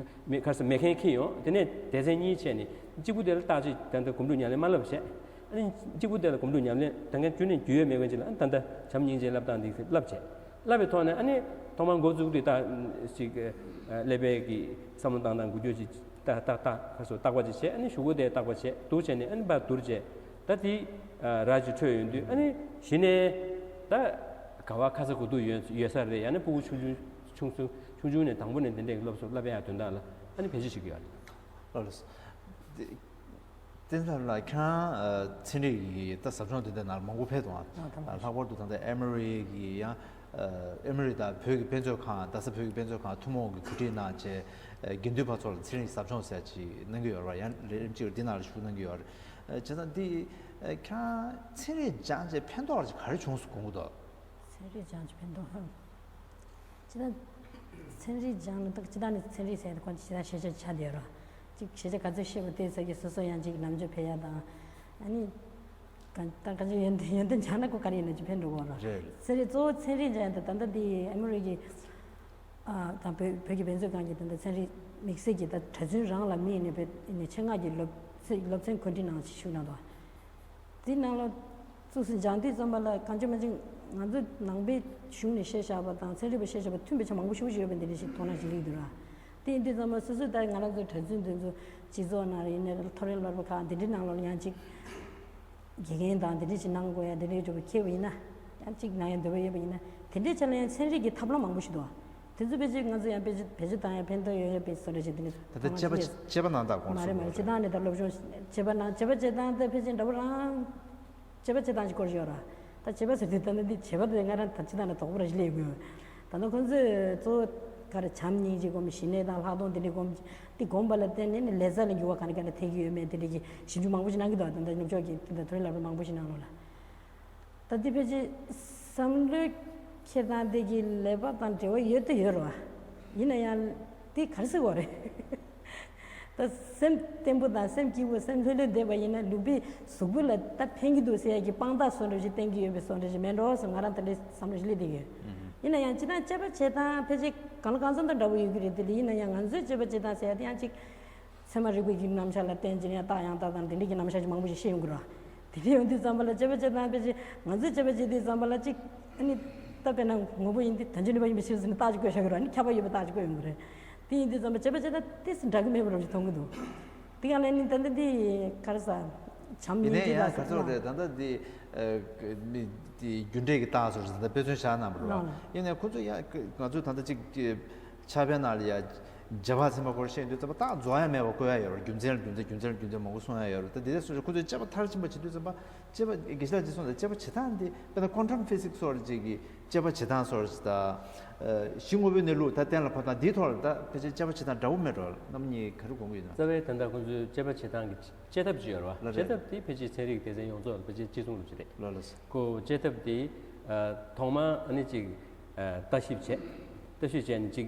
མེད་ག་ས་མེད་མཁན་འཁྱེར་ཡོང་། དེ་ནས་སྡེ་ཚན་གཉིས་བྱས་ནས་གཅིག་པུ་དེ་ལ་བརྟག་དཔྱད་ད་ལྟ་སྒོམ་སྒྲུབ་ཉམས་ལེན་མ་བསླབ་བྱས། ཨ་ནི་གཅིག་པུ་དེ་ལ་སྒོམ་སྒྲུབ་ཉམས་ལེན་ད་མཁན་རྒྱུན་ནས་རྒྱུས་ཡོད་མེད་མཁན་ཅིག་ལ་ཨ་ནི་ད་ལྟ་བྱམས་སྙིང་རྗེ་བསླབ་སྟངས་འདི་བསླབ་བྱས། བསླབ་པའི་ཐོག་ནས་ཨ་ནི་ཐོག་མར་འགོ་བཙུགས་དུས་ད་ཅིག་ཀླད་པའི་གི་བསམ་བློ་བཏང་སྟངས་འགུལ་སྐྱོད་ཅིག་ཏག་ཏག་ཏག་ཁ་སོ་བརྟག་པ་ཅིག་བྱས། ཨ་ནི་གཞུག་གུ་དེ་བརྟག་པ་བྱས་འདུག་བྱས་ནས་ཨ་ནི་ཕར་བསྡུར་བྱས། ད་དེ་ར་ཅིག་འཕྲོད་ཡོང་དུས་ཨ་ནི་གཞི་ནས་ད་ག་བ་ཁ་ཚ་དགོས་གཏུགས་ཡོད་ཡོད་ས་རེད། ཡང་ན་ཕྲུ་གུ་ཆུང་ཆུང་ཆུང་ཆུང་ཆུང་ཆུང་ནས་དང་པོ་ནས་འདི་འདྲའི་སློབ་གསོ་བསླབ་ཡག་དོན་དག་ལ་ཨ་ནི་བེད་སྤྱོད་བྱེད་ཀྱི་ཡོད་རེད། ལགས་སོ། དེ་བསྟན་འཛིན་ལགས་ཁྱེད་རང་ཚན་རིག་གི་ད་ཟབ་སྦྱོང་དེ་འདྲ་ནང་ལ་མང་པོ་ཕེབས་འདུག་ཨ། ལྷག་པར་དུ་ད་ལྟ་ཨེ་མོ་རི་གི་ཡང་ཨེ་མོ་རི་དང་བོད་ཀྱི་དཔེ་མཛོད་ཁང་རྡ་ས་བོད་ཀྱི་དཔེ་མཛོད་ཁང་ཐུན་མོང་གི་གོ་སྒྲིག་གནང་བྱས་དགེ་འདུན་པ་ཚོ་ལ་ཚན་རིག་ཟབ་སྦྱོང་ཟེར་ཅིག་གནང་གི་ཡོད་རེད་བ། ཡང་ལས་རིམ་གཅིག་འདི་ནང་ལ་ཞུགས་གནང་གི་ཡོད་རེད། བྱས་ཙང་འདི་ཁྱེད་རང་ཚན་རིག་སྦྱངས་བྱས་ཕན་ཐོགས་ཅིག་ག་རེ་བྱུང་སོང་དགོངས་ཀྱི་འདུག་ཚན་རིག་སྦྱངས་ཀྱི་ཕན་ཐོགས་ཧམ། སྤྱི་བཏང་ཚན་རིག་སྦྱངས་ནས་ད་སྤྱི་བཏང་ནས་ཚན་རིག་ཟེར་ཡ་དེ་ཁོ་ཅི་ད་ཤེས་བྱ་ཆགས་བསྡད་ཡོད་ར། ཅིག་ཤེས་བྱ་ག་ཚོད་ཤེས་པ་དེ་ཚོ་གི་སོ་སོ་ཡང་ཅིག་ལམ་འཇུག་འཕེལ་ཡ་དང་། ཨ་ནི། ག་ད་ག་ཚོད་ཡོན་ཏན་ཡོན་ཏན་སྦྱངས་ན་ཁོ་ག་རེ་ཡིན་ན་ཅིག་ཕན་འགྲོ་གི་ཡོད་ར། རེད། ཚན་རིག་གཙོ་བོ་ཚན་རིག་སྦྱངས་ཡ་དེ་ད་ལྟ་དེ་ཨེ་མོ་རི་གི་ཨ་དང་བོད་བོད་ཀྱི་བན་ཚོད་ཁང་གི་ད་ལྟ་ཚན་རིག་དམིགས་བསལ་གྱི་ད་གྲྭ་བཙུན་རང་ལ་དམིགས་ནས་བོད་ནས་ཆེད་མངགས་ཀྱི་སློབ་ཚན་སློབ་ཚན་གོ་སྒྲིག་གནང་ཞིག་ཞུགས་གནང་འདུག་དེའི་ནང་ལ་ཙུག་སུ་སྦྱང་དུས་ཙམ་པ་ལ་གང་བྱུང་མ་བྱུང་ང་ཚོ་ནང་པའི་གཞུང་ནས་བཤད་བཞག་པ་དང་ཚན་རིག་པས་བཤད་བཞག་པ་མཐུན་པའི་ཆ་མང་པོ་ཞེ་པོ་ཅིག་ཡོད་པ་འདི་འདྲ་ཞིག་དོ་སྣང་ཞིག་སླེབས་འདུག་ར། དེ་ཡིན་དུས་ཙམ་པ་སོ་སོའི་ད་ང་རང་ཚོའི་གྲྭ་བཙུན་དེ་ཚོ་སྤྱི་ཚོགས་ནང་ཡིན་ནའི་མཐོ་རིམ་སློབ་གྲྭ་ཁག་འདི་འདྲའི་ནང་ལོགས་ལ་ཡང་ཅིག་དགེ་རྒན་དང་འདི་འདྲ་ཞིག་གནང་དགོས་ཡ་འདི་འདྲའི་འདྲ་པོ་འཁེལ་བ་ཡིན་ན་ཡང་ཅིག་གནང་ཡ་འདོད་པ་ཡོད་པ་ཡིན་ན་དེ་འདྲའི་ཆ་ལ་ཡང་ཚན་རིག་གི་ཐབས་ལམ་མང་པོ་ཞིག་འདུག་དེ་ཚོ་ཕལ་ཆེར་ང་ཚོ་ཡང་བེད་སྤྱོད་བེད་སྤྱོད་བཏང་ཡ་ཕན་ཐོགས་ཡོད་ཡོད་པའི་བཟོ་འདྲ་ཞིག་དེ་འདྲ་ད་ལྟ་དཀའ་ལས་དཔྱད་པ་དཔྱད་པ་གནང་སྟངས་གོང་མ་རེད་མ་རེད། སྤྱིར་བཏང་ནས་ད་སློབ་སྦྱོང་དཔྱད་པ་གནང་དཔྱད་པ་བྱེད་སྟངས་དེ་ཕལ་ཆེར་འདྲ་པོ་རང་དཔྱད་པ་བྱེད་སྟངས་ཀྱི་སྐོར་ཞིག་ཡོད་ར། ད་དཔྱད་པ་ཟེར་དུས་ད་ནི་འདི་བྱེད་པ་དེ་ང་རང་ད་སྤྱིར་བཏང་ནས་དོགས་པ་ར་ཞིག་སླེབས་ཡོང་གི་ཡོད། ད་ནི་ཁོང་ཚོས་གཙོ་བོ་ག་རེ་བྱམས་སྙིང་རྗེ་སྒོམ་ཞི་གནས་དང་ལྷག་མཐོང་དེ་འདྲའི་སྒོམ་དེ་སྒོམ་པ་ལ་བརྟེན་ནས་ནི་ལས་ས་ལ་འགྱུར་བ་ག་འདྲ་ག་འདྲ་ཐེབས་ཀྱི་ཡོད་མེད་དེ་འདྲའི་གི་ཞིབ་འཇུག་མང་པོ་ཞིག་གནང་གི་འདུག་ད་ལྟ་ནུབ་ཕྱོགས་ཀྱི་ད་ལྟ་མཐོ་རིམ་སློབ་གྲྭ་མང་པོ་ཞིག་ནང་ལོགས་ལ། ད་འདི་ཕལ་ཆེར་བསམ་བློའི་འཁྱེར་སྟངས་དེ་གི་ལས་བབ་དང་འབྲེལ་བ་ཡོད་དུ་ཡོད་རེད་བ། ཡིན་ན་ཡང་དེ་ག་རེ་ཟེར་དགོས་རེད། ད་སེམས་བརྟན་པོ་དང་སེམས་སྐྱིད་པོ་སེམས་ལྷོད་ལྷོད་བསྡད་པ་ཡིན་ན་ལུས་པོའི་གཟུགས་པོ་ལ་ད་ཕན་གྱི་འདུག་ཟེར་ཡ་གི་དཔང་རྟགས་བཟོ་འདྲ་ཞིག་བསྟན་གྱི་ཡོད་པའི་བཟོ་འདྲ་ཞིག་མེད་འགྲོ་ཟེར་ང་རང་དེ་འདྲའི་བསམ་བློ་ཞིག་སླེབས་བསྡད་ཡོད། ཡིན་ན་ཡང་སྤྱིར་བཏང་དཔྱད་པ་བྱེད་སྟངས་ཕལ་ཆེར་གང་ལ་གང་འཚམ་དང་འདྲ་པོ་ཡོད་ཀྱི་རེད། དེ་ལ་ཡིན་ན་ཡང་ང་ཚོའི་དཔྱད་པ་བྱེད་སྟངས་ཟེར་ཡ་དེ་ཡང་ཅིག་ཚད་མ་རིག་པའི་གི་རྣམ་གཞག་ལ་བརྟེན་བྱས་ཡང་རྟགས་ཡང་རྟགས་དང་དེ་འདྲའི་གི་རྣམ་གཞག་ཅིག་མང་པོ་ཞིག་བཤད་ཡོང་གི་རེད། དེ་འདྲ་ཡོང་དུས་ཙམ་པ་ལ་དཔྱད་པ་བྱེད་སྟངས་ཕལ་ཆེར་ང་ཚོས་དཔྱད་པ་བྱེད་དུས་ཙམ་པ་ལ་ཅིག་ཨ་ནི་ད་དཔེར་ན་དངོས་པོ་ཡིན་དུས་དོན་གཅོད་ནུས་པ་ཡིན་པའི་ཕྱིར་ཟེར་ནས་རྟགས་ཅིག་བཀོད་བཞག་གི་རེད། ཨ་ནི་ཁྱབ་པ་ཡོད་པའི་རྟགས་ཅིག་བཀོད་ཡོང་གི་རེད། དེ་ཡིན་དུས་ཙམ་པ་དཔྱད་པ་བྱེད་སྟངས་དེ་འདྲ་གི་མེད་པ་འདྲ་པོ་ཞིག་མཐོང་གི་འདུག་དེ་ག་ལ་ནི་ད་ལྟ་འདི་ག་རེ་ཟ་བྱམས་སྙིང་རྗེ་ཡིན་ཡང་ག་ཚོད་རེད། ད་ལྟ་འདི་མི་འདི་རྒྱུ་འབྲས་ཀྱི་རྟགས་སོགས་ད་ལྟ་དཔེ་མཚོན་བཞག་གནང་བ་རེད་བ། ཡིན་ནའི་ཁོ་ཚོ་ཡང་ང་ཚོས་ད་ལྟ་ཅིག་ཕྱག་དཔེ་ནང་ལ་ཡ་རྗེས་དཔག་ཚད་མ་སྐོར་བཤད་དུས་ཙམ་པ་རྟགས་རྫོགས་ཡ་མེད་པ་བཀོད་ཡ་ཡོད་རེད། རྒྱུ་མཚན་ལ་རྒྱུ་མཚན་རྒྱུ་མཚན་ལ་རྒྱུ་མཚན་མང་པོ་གསུང་ཡ་ཡོད་རེད། ད་དེ་འདྲ་སོང་ཙང་ཁོ་ཚོས་དཔྱད་པ་མཐར་ཕྱིན་པ་བྱེད་དུས་ཙམ་པ་དཔྱད་པ་དགེ་བཤེས་ལགས་ཀྱིས་གསུངས་ལ་དཔྱད་པ་བྱེད་སྟངས་འདི་དཔེར་ན་ཀོན་ཊམ་ཕི་སིག་སོགས་ཅིག་གི་དཔྱད་པ་བྱེད་སྟངས་སོགས་ཅིག་དང་གཞི་དངོས་པོའི་གནས་ལུགས་ད་གཏན་ལ་ཕབ་སྟངས་འདིའི་ཐོག་ལ་ད་ཕལ་ཆེར་དཔྱད་པ་བྱེད་སྟངས་འདྲ་པོ་མེད་འགྲོ། རྣམ་གཉིས་ག་རེ་དགོངས་ཀྱི་ཡོད་ན། རྩ་བའི་ད་ལྟ་ཁོང་ཚོའི་དཔྱད་པ་བྱེད་སྟངས་ཀྱི་དཔྱད་ཐབས་ཅིག་ཡོད་རེད་བ། ལགས་རེད། དཔྱད་ཐབས་དེ་ཕལ་ཆེར་ཚན་རིག་སྡེ་ཚན་ཡོངས་རྫོགས་ལ་ཕལ་ཆེར་གཅིག་མཚུངས་རུ་ཅིག་རེད། ལགས་རེད། ཁོ་དཔྱད་ཐབས་དེ་ཐོག་མར་ཨ་ནི་ཅིག་ལྟ་ཞིབ་བྱས། ལྟ་ཞིབ་བྱས་ནས་ཅིག་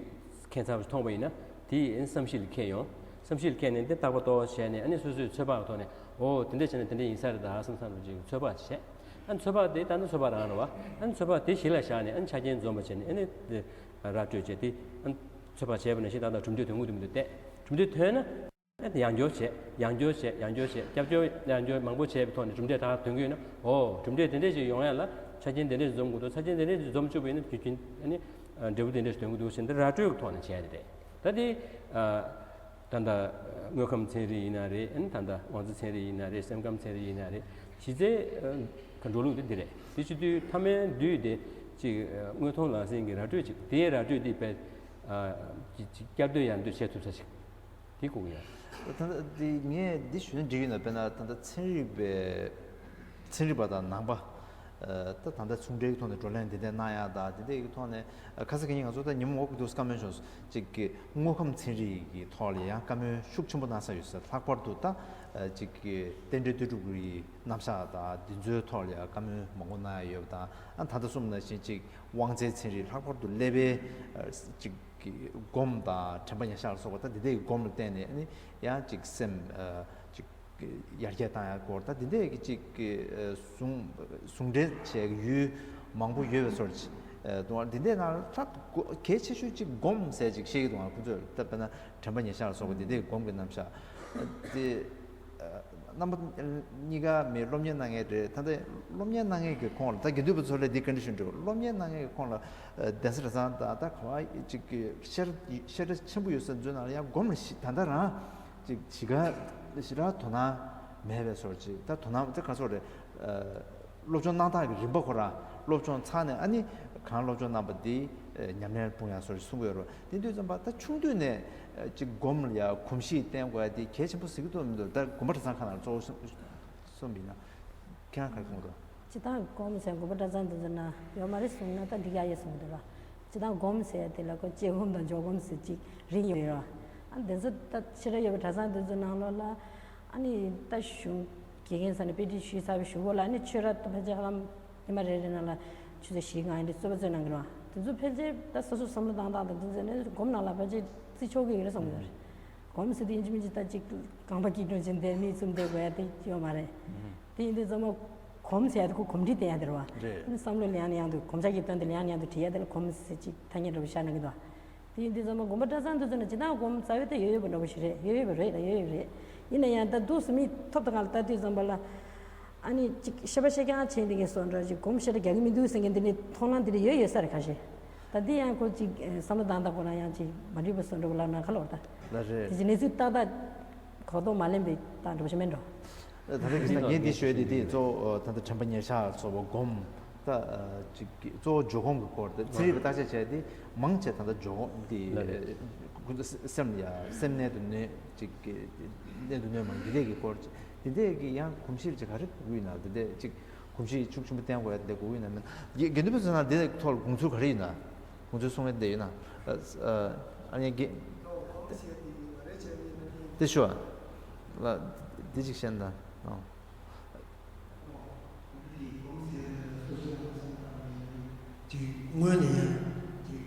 ཁྱད་མཚར་པ་མཐོང་བ་ཡིན་ན་ དེ་བསམ་གཞིག་ལ་འཁྱེར་ཡོང་། བསམ་གཞིག་ལ་འཁྱེར་ནས་དེ་བརྟག་པ་ལྟོ་བ་བྱས་ནས། ཨ་ནི་སོ་སོའི་ཚོད་དཔག་གི་ཐོག་ནས། འོ་དེ་འདྲ་བྱས་ན་དེ་འདྲ་ཡིན་ས་རེད་ད་བསམ་བསམ་རུ་ཅིག་ཚོད་དཔག་བྱས། ཨ་ནི་ཚོད་དཔག་དེ་ད་ནི་ཚོད་དཔག་རང་རེད་བ། ཨ་ནི་ཚོད་དཔག་དེ་གཞི་ལ་བཞག་ནས། ཨ་ནི་ཆ་རྐྱེན་འཛོམས་པ་བྱས་ནས། ཨ་ནི་ར་སྤྲོད་བྱས་ཏེ། ཨ་ནི་ཚོད་དཔག་བྱས་པ་ནང་བཞིན་ད་ལྟ་གྲུབ་འབྲས་ཐོན་གི་འདུག་མི་འདུག་བལྟས། གྲུབ་འབྲས་ཐོན་ན། ཡང་བསྐྱར་བྱས། ཡང་བསྐྱར་བྱས། ཡང་བསྐྱར་བྱས། བསྐྱར་བསྐྱར་ཡང་བསྐྱར་མང་པོ་བྱས་པའི་ཐོག་ནས་གྲུབ་འབྲས་ད་ཐོན་གྱི་ཡོད་ན། འོ་གྲུབ་འབྲས་དེ་འདྲས་ཞིག་ཡོང་ཡ་ལ་ཆ་རྐྱེན་དེ་འདྲས་ཞིག་འཛོམས་དགོས་འདུག་ཆ་རྐྱེན་དེ་འདྲས་ཞིག་འཛོམས་བཅུག་པ་ཡིན་ན་རྒྱུ་རྐྱེན་ཨ་ནི་འབྲས་བུ་དེ་འདྲས་ཞིག་ཐོན་གྱི་འདུག་ཟེར་འདི་ར་སྤྲོད་ཀྱི་ཐོག་ནས་བྱས་ཏེ་རེད། ད་དེ་ད་ལྟ་དངོས་ཁམས་ཚན་རིག་ཡིན་ན་རེད། ཨ་ནི་ད་ལྟ་དབང་རྩ་ཚན་རིག་ཡིན་ན་རེད། སེམས་ཁམས་ཚན་རིག་ཡིན་ན་རེད། གཞི་རྩའི་ག་འགྲོ་ལུགས་དེ་འདི་རེད། དེ་བྱེད་དུས་མཐའ་མའི་དུས་དེ་ཅིག་དངོས་མཐོང་ལམ་སེང་གི་ར་སྤྲོད་ཅིག་དེའི་ར་སྤྲོད་དེ་དཔེ་ཅིག་བསྐྱར་ཟློས་ཡར་ཟློས་བྱེད་ཐུབ་ས་ཞིག་དེ་དགོས་ཀྱི་ཡོད། ད་ལྟ་འདི་ངས་འདི་ཞུ་ན་འགྲིག་ཡོད་ན། དཔེར་ན་ད་ལྟ་ཚན་རིག་པའི་ཚན་རིག་པ་དང་ནང་པ། ད་ད་ལྟ་ཚོང་འབྲེལ་གྱི་ཐོག་ནས་བགྲོ་གླེང་འདི་འདྲ་གནང་ཡག་དང་། འདི་འདྲ་གི་ཐོག་ནས་ཁ་སང་ཁ་ཉིན་ང་ཚོ་ད་ཉིན་མོ་འོག་གི་འདུག་བཀའ་མོལ་བྱུང་། ཅིག་གི་དངོས་ཁམས་ཚན་རིག་གི་ཐོག་ལ་ཡང་བཀའ་མོལ་ཤུགས་ཆེན་པོ་གནང་ས་ཡོད་ས། ལྷག་པར་དུ་ད་ཅིག་གི་རྟེན་འབྲེལ་ལྟོས་གྲུབ་ཀྱི་རྣམ་གཞག་དང་འདི་ཚོའི་ཐོག་ལ་ཡང་བཀའ་མོལ་མང་པོ་གནང་ཡག་ཡོད་པ་དང་། ཨ་ད་ལྟ་གསུངས་ནང་བཞིན་ཅིག་དབང་རྩའི་ཚན་རིག། ལྷག་པར་དུ་ཀླད་པའི་ཅིག་གི་སྒོམ་དང་དྲན་པ་ཉེར་བཞག་ལ་སོགས་པ། ད་འདི་འདྲའི་སྒོམ་ལ་བརྟེན་ནས་ཨ་ནི་ཡང་ཅིག་སེམས་ཨ་ཅིག་ཡར་རྒྱས་བཏང་ཡག་སྐོར། ད་འདི་འདྲའི་གི་ཅིག་གི་ཨ་ཟུང་ཟུང་འབྲེལ་བྱེད་ཡུལ་མང་པོ་ཡོད་པའི་ཚོར་ཅིག་ཨ་འདུག་འདི་འདྲའི་ནང་ལ་ད་གལ་ཆེ་ཤོས་ཅིག་སྒོམ་ཟེར་ཅིག་བཤད་ཀྱི་འདུག་ང་ཁོ་ཚོས་ད་དཔེར་ན་དྲན་པ་ཉེར་བཞག་ལ་སོགས་པ་འདི་འདྲའི་སྒོམ་གྱི་རྣམ་གཞག་དེ། རྣམ་པ་གཉིས་ཀ་མི་སློབ་གཉེར་གནང་མཁན་རེད། ད་ལྟ་སློབ་གཉེར་གནང་མཁན་གྱི་ཁོངས་ལ། ད་དགེ་འདུན་པ་ཚོ་ལ་འདི་བཀའ་འདྲི་ཞུ་འདྲི། སློབ་གཉེར་གནང་མཁན་གྱི་ཁོངས་ལ་གདན་ས་གྲྭ་ཚང་དང་ད་ག་བ་ཅིག་གི་ཤེས་བྱ་ཤེས་བྱ་ཆེན་པོ་ཡོད་ས་ཚོའི་ནང་ལ་ཡང་སྒོམ་ལ་ཞི་ད་ལྟ་རང་ཅིག་ཞི་ག་ཞེ་དྲག་དོ་སྣང་མེད་པའི་ཚོར་ཅིག་ད་དོ་སྣང་ད་ག་ཚོད་རེད། སློབ་སྦྱོང་གནང་སྟངས་ཀྱི་རིམ་པ་ཁོ་རང་སློབ་སྦྱོང་ཚར་ནས་ཨ་ནི་གང་སློབ་སྦྱོང་གནང་པ་འདི་ཉམས་ལེན་སྤུངས་ཡག་སོགས་ཀྱི་གསུང་གི་ཡོད་རེད། དེ་དུས་ཙམ་པ་ད་ཆུང་དུས་ནས་ཅིག་སྒོམ་ལ་ཡ་གོམས་གཤིས་བསྟེན་དགོས་ཡ་དེ་གལ་ཆེན་པོ་ཟེར་གྱི་འདུག་མི་འདུག་ད་དགོན་པ་གྲྭ་ཚང་ཁག་ནང་གཙོ་བོ་གསུངས་པ་ཡིན་ན་ཁྱེད་རང་ག་རེ་གསུང་གི་འདུག་སྤྱིར་བཏང་སྒོམ་ཟེར་དགོན་པ་གྲྭ་ཚང་འདི་ཚོ་ན་ཡོད་མ་རེད་གསུངས་ན་ད་འགྲིག་ཡ་ཡོད་གསུངས་གི་འདུག་ར། སྤྱིར་བཏང་སྒོམ་ཟེར་ཡ་དེ་ལ་ཁོ་དཔྱད་སྒོམ་དང་འཇོག་སྒོམ་ཟེར་ཅིག་རིགས་ཡོད་རེད་ར། ཨ་འདི་ཚོ་ད་ཕྱི་ར་ཡོད་པའི་གྲྭ་ཚང་འདི་ཚོ་ནང་ལོགས་ལ། ཨ་ནི་ད་གཞུང་དགེ་རྒན་ས་ནས་དཔེ་ཁྲིད་ཞུས་ཚར་བའི་གཞུག་གུ་ལ་ནི་ཆོས་ར་ད་ཕལ་ཆེར་ཧ་ལམ་ཉི་མ་རེ་རེ་ནང་ལ་ཆུ་ཚོད་བཞི་ལྔ་ཡིན་དུས་རྩོད་པ་རྩོད་གནང་གི་རེད་བ། དེ་ཚོ་ཕལ་ཆེར་ད་སོ་སོ་བསམ་བློ་བཏང་སྟངས་དང་དེ་ཚོ་ནི་སྒོམ་ནང་ལ་ཕལ་ཆེར་བརྩི་ཆོག་གི་ཡོད་རེད་བསམ་གི་ཡོད་རེད། སྒོམ་ཟེར་དུས་ཡིན་གཅིག་མིན་གཅིག་ད་ཅིག་རྐང་པ་སྐྱིལ་ཀྲུང་བྱས་བསྡད་མིག་བཙུམ་བསྡད་དགོས་ཡ་དེ་ཡོད་མ་རེད། དེ་ཡིན་དུས་ཚང་མ་གོམས་ཟེར་ཡ་དེ་ཁོ་གོམས་འདྲིས་བསྟེན་ཡ་དེ་རེད་བ། རེད། ཨ་ནི་བསམ་བློ་ལ་ཡང་ནས་ཡང་དུ་གོམས་ཆགས་ཀྱི་དོན་དེ་ལ་ཡང་ནས་ཡང་དུ་དྲི་ཡ་དེ་ལ་གོམས་ཟེར་ཅིག་ཐ་སྙད་འདྲ་པོ་ཤར་གནང་གི་འདུག་དེ་ཡིན་དུས་ཚང་མ་དགོན་པ་གྲྭ་ཚང་དེ་ཚོ་ནི་སྤྱིར་བཏང་སྒོམ་རྩ་བའི་ད་ཡོད་ཡོད་པ་འདྲ་པོ་ཞིག་རེད། ཡོད་ཡོད་པ་རེད་ལ་ཡོད་ཡོད་པ་རེད། ཡིན་ན་ཡང་ད་འདུག་སེ་མིག་ཐོབ་ཐང་ལ་ལྟ་དུས་ཙམ་པ་ལ། ཨ་ནི་ཅིག་བཤད་པ་བཤད་རྐྱང་བྱས་འདི་གའི་བཟོ་འདྲ་ཅིག་སྒོམ་ཞེ་དྲག་རྒྱག་གི་མི་འདུག་ཟེར་མཁན་འདི་ནི་མཐོང་སྣང་འདི་འདྲ་ཡོད་ཡོད་ས་རེད་ཁ་ཤས། ད་འདི་ཡང་ཁོ་ཅིག་བསམ་བློ་བཏང་སྟངས་ཁོ་རང་ཡང་ཅིག་མ་འགྲིག་པ་བཟོ་འདྲ་པོ་ལབ་ན་ག་ལོར་ད། ལ་རེད། དེ་ཅིག་གནས་ཚུལ་ཏག་ཏག་གོ་རྟོགས་མ་ལེན་པའི་སྟངས་འདྲ་པོ་ཞིག་མེད་འགྲོ། ད་ལྟ་གི་ས་ངས་འདི་ཞུས་དེ་དེ་གཙོ་བོ་ད་ལྟ་དྲན་པ་ཉེར་བཞག་སོགས་པ་སྒོམ། ད་ཅིག་གཙོ་བོ་འཇོག་སྒོམ་གྱི་སྐོར་དེ་ཚན་རིག་པས་བརྟག་དཔྱད་བྱས་ཏེ་མང་ཆེ་ད་ལྟ་འཇོག་སྒོམ་དེ་ལ་རེད། ཁོ་ཚོ་སེམས་ལ་ཡ་སེམས་རྣལ་དུ་གནས་ཅིག་གི་རྣལ་དུ་གནས་མང་འདི་འདྲས་ཀྱི་སྐོར་ཅིག་དེ་འདྲས་ཀྱི་ཡང་གོམས་གཤིས་ཅིག་ག་རེ་དགོས་ཡིན་ན་དེ་འདྲས་ཅིག་གོམས་གཤིས་ཤུགས་ཆེན་པོ་བསྟེན་དགོས་ཡ་དེ་འདྲས་དགོས་ཡིན་ན་མིན། དགེ་དགེ་འདུན་པ་ཚོ་ན་དེ་ཐོག་ལ་དགོངས་ཚུལ་ག་རེ་ཡིན་ན། དགོངས་ཚུལ་གསུང་ཡ་དེ་ཡིན་ན། ཨ་ནི་དགེ་དེ་ཞུ་ཨ། ལ་དེ་ཅིག་བཤད་ན་ད། ཅིག་སྔོན་ལ་ཡང་ཅིག་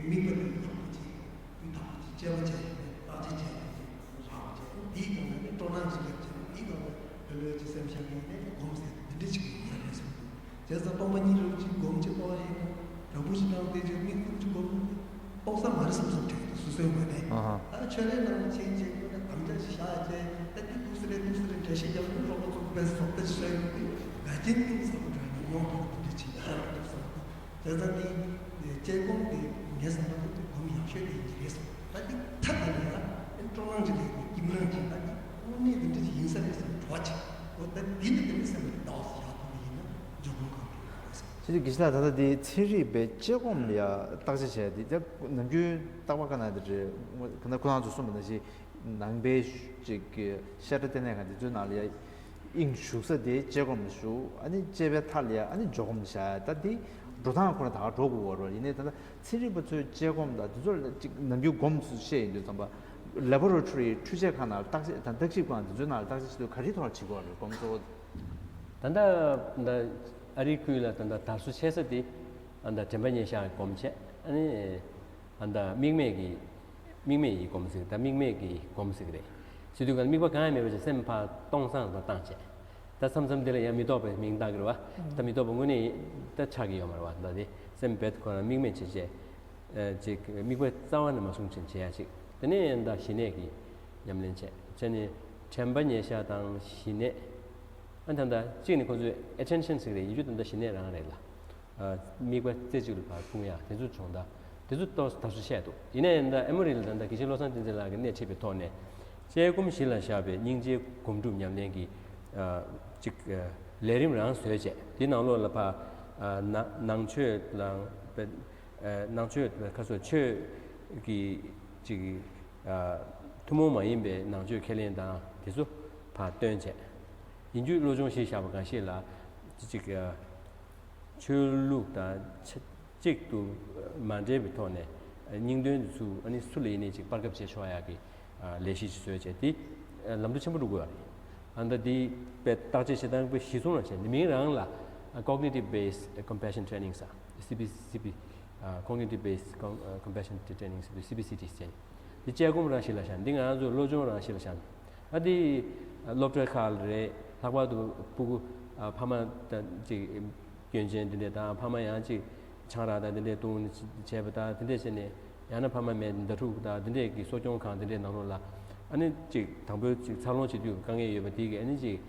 དམིགས་པ་དེ་ཡག་པོ་ཅིག་སྤུས་དག་པོ་ཅིག་དཔྱད་པ་བྱས་ནས་བརྟག་དཔྱད་བྱས་ནས་ཅིག་རག་པ་བྱས། དེའི་སྒང་ལ་ནི་སྤྲོ་སྣང་ཅིག་སླེབས་བྱས་ནས་དེའི་སྒང་ལ་ལྷོད་ལྷོད་ཅིག་སེམས་བཞག་གིན་ནས་སྒོམ་ཟེར་དེ་འདྲ་ཅིག་ཡོང་ཡ་རེད་བསམ་འདུག་བྱས་ཙང་སྟོང་པ་ཉིད་རང་ཅིག་སྒོམ་ཅིག་གཏོང་ཡ་ཡིན་ན་དྲང་པོ་ཞིག་བཏང་སྟེ་ཅིག་དམིགས་ཁུག་ཅིག་སྒོམ་ན་ཏོག་ཙམ་མ་རེད་བསམ་བསམ་དྲན་གྱི་འདུག་སོ་སོའི་ངོས་ནས། ཨ་ཧ། ཨ་ཆོས་ལས་ནང་ལ་ཕྱིན་ཅིག་དམ་བཅའ་ཞིག་བཞག་བྱས་ད་འདི་འདུག་སེ་རེད་འདུག་སེ་རེད་འགྲེལ་བཤད་རྒྱག་དུས་རོགས་པ་ཚོ་དཔེ་ཟོག་ལྟ་ཅིག་བཟོས་ཡོང་དུས་དགའ་སྐྱིད་གཏིང་ཟབ་པོ་འདྲ་ཡོང་མྱོང་ཐུབ་པ་འདི་ཅིག་ཡག་འདུག་བསམ་འདུག་བྱས་ཙང་འདི་དཔྱད་སྒོམ་འདི་ངའི་བསམ་པ་འདི་སྒོམ་ཡག་ཤོས་དེ་ཡིན་གྱི་རེད་བསམ། ད་འདི་ཐད་དེ་ནས་ཡང་སྤྲོ་སྣང་ཅིག་སླེབས་ནས་སྐྱིད་སྣང་ཅིག་ད་འདི་དངོས་གནས་འདི་འདྲ་ཅིག་ཡིན་ས་རེད་བསམ་གྲོགས་ཅིག་འོ་ད་འདི་ནི་འདི་ནི་སེམས་ཀྱི་ཟླ་བ་ཞིག་ཡག་ཐུབ་པ་ཡིན་ན་འཇོག་སྒོམ་གང་གི་ཡག་རེད་བསམ། ཁྱེད་ཚོས་དགེ་བཤེས་ལགས་ད་ལྟ་འདི་ཚན་རིག་པའི་དཔྱད་སྒོམ་ལ་ཡ་བརྟག་དཔྱད་བྱས་ཏེ་ད་ནམ་རྒྱུན་རྟག་པར་ག་ན་འདི་རེད། ག་ན་ཁོ་རང་ཚོ་གསུངས་པ་ནང་བཞིན་ནང་པའི་ཅིག་གི་བཤད་གྲྭ་ལྟེ་གནས་ཁང་འདི་ཚོའི་ནང་ལ་ཡ་དབྱིངས་ཞུགས་ས་དེ་དཔྱད་སྒོམ་ལ་ཞུགས། ཨ་ནི་དཔྱད་པའི་མཐའ་ལ་ཡ་ཨ་ནི་འཇོག་སྒོམ་ལ་བཞག་ཡ། ད་འདི་འགྲོ་སྟངས་ཁོ་རང་ད་ག་འགྲོ་དགོས་པ་རེད། ཡིན་ནའི་ད་ལྟ་ཚན་རིག་པ་ཚོའི་དཔྱད་སྒོམ་དང་འདི་ཚོ་ལ་ཅིག་ནམ་རྒྱུན་སྒོམ་ཚུལ་བཤད་ཡོང་དུས་ཙམ་པ་ལེ་བོ་རོ་ཊོ་རི་འཕྲུལ་ཆས་ཁང་ནང་བརྟག་དཔྱད་དང་བརྟག་དཔྱད་བྱེད་དུས་ག་རེའི་ཐོག་ལ་བྱེད་དགོས་པ་རེད་སྒོམ་གཙོ་བོ། ད་ལྟ་ད་ཨ་རིའི་ཁུལ་ལ་ད་ལྟ་དར་སོ་ཆེ་ས་དེ་ད་ལྟ་དྲན་པ་ཉེར་བཞག་གི་སྒོམ་བྱས། ཨ་ནི་ད་ལྟ་དམིགས་མེད་ཀྱི་ དམིགས་མེད་ཡི་སྒོམ་ཟེར། ད་དམིགས་མེད་ཀྱི་སྒོམ་ཟེར་གྱི་རེད། ཟེར་དུས་ག་ལ་དམིགས་པ་གང་ཡང་མེད་པ་ཅིག་སེམས་ཕར་སྟོང་སང་ལ་བཏང་བྱས། ད་མཚམས་མཚམས་འདི་ལ་ཡང་མི་རྟོག་པའི་མིང་བཏགས་ཀྱི་རེད་བ། ད་མི་རྟོག་པ་དངོས་གནས་ད་ཆགས་ཀྱི་ཡོད་མ་རེད་བ། ད་དེ་སེམས་རྦད་ཁོ་རང་དམིགས་མེད་བྱས་བྱས། ཨ་ཅིག་དམིགས་པ་རྩ་བ་ནས་མ་བཟུང་བྱས་བྱེད་ཡ་ཅིག་དེ་ནས་ཡང་ད་ཞི་གནས་ཀྱི་ཉམས་ལེན་བྱས་བྱས་ནས་དྲན་པ་ཉེར་བཞག་དང་ཞི་གནས། ཨ་ད་ད་གཅིག་ནི་ཁོ་ཚོས་attention་ཟེར་གྱི་རེད། ཡིན་རྒྱུ་ད་ད་ཞི་གནས་རང་རེད་ལ། ཨ་དམིགས་པ་རྩེ་གཅིག་ལ་ཕར་སྤུངས་ཡ་དེ་ཚོ་སྦྱོང་བརྡར་དེ་ཚོ་ཏོག་ཙམ་ད་གཟོད་བཤད་འདུག་ཡིན་ན་ཡང་ད་ཨེ་མོ་རི་ལ་ད་ད་དགེ་བཤེས་བློ་བཟང་བསྟན་འཛིན་ལགས་ཀྱིས་སྣེ་ཁྲིད་པའི་ཐོག་ནས་དཔྱད་སྒོམ་གཞི་ལ་བཞག་པའི་སྙིང་རྗེའི་སྒོམ་སྒྲུབ་ཉམས་ལེན་གྱི་ཨ་ཅིག་ཨ་ལས་རིམ་རང་བཟོས་བྱས། དེའི་ནང་ལོགས་ལ་ཕར་ཨ་ནང་ནང་ཆོས་དང་ཨ་ནང་ཆོས་ཁ་སོ་ཆོས་ཀྱི་ཅིག་ཨ་ཐུན་མོང་མ་ཡིན་པའི་ནང་ཆོས་ཁས་ལེན་དང་དེ་ཚོ་ཕར་བཏོན་བྱས། ཡིན་རྒྱུ་བློ་སྦྱོང་གཞི་བཞག་པ་གང་ཞིག་ལ་ཅིག་ཨ་ཆོས་ལུགས་དང་ཆ་གཅིག་ཏུ་མ་འདྲེས་པའི་ཐོག་ནས་སྙིང་དོན་དེ་ཚུར་ཨ་ནི་སུ་ལ་ཡིན་ནའི་ཅིག་སྤར་ཁབ་བྱེད་ཆོག་ཡག་གི་ཨ་ལས་གཞི་ཅིག་བཟོས་བྱས་དེ་ཨ་ལམ་འགྲོ་ཆེན་པོ་འགྲོ་དགོས་པ་རེད། ཨ་ད་དེ་དཔེ་བརྟག་དཔྱད་བྱེད་སྟངས་དཔེ་གཞི་བཟུང་ལ་བྱས་ནས་མིང་རང་ལ་cognitive based compassion training ཟེར། སི་བི་སི་བི། ཨ་cognitive based com- ཨ་compassion training ཟེར་དུས་སི་བི་སི་ཊི་ཟེར། འདི་དཔྱད་སྒོམ་རང་གཞི་ལ་བཞག་འདི་ང་རང་ཚོ་བློ་སྦྱོང་རང་གཞི་ལ་བཞག་ཨ་འདི་སློབ་གྲྭའི་ཁག་ལ་རེད། ལྷག་པར་དུ་སྤུ་གུ་ཨ་ཕ་མ་དང་ཅིག་སྐྱོན་ཅན་འདི་འདྲས་དང་ཕ་མ་ཡང་ཅིག་ཆང་རག་དང་འདི་འདྲས་བཏུང་ནས་བྱས་པ་དང་འདི་འདྲས་བྱས་ནས་ཡང་ན་ཕ་མ་མེད་ཟླ་དྲུག་དང་འདི་འདྲས་ཀྱི་གསོ་སྐྱོང་ཁང་འདི་འདྲས་ནང་ལོགས་ལ་ཨ་ནི་ཅིག་དང་པོའི་ཅིག་འཚར་ལོངས་བྱེད་དུས་དཀའ་ངལ་ཡོད་པ་དེ་གི་ཨ་ནི་ཅིག་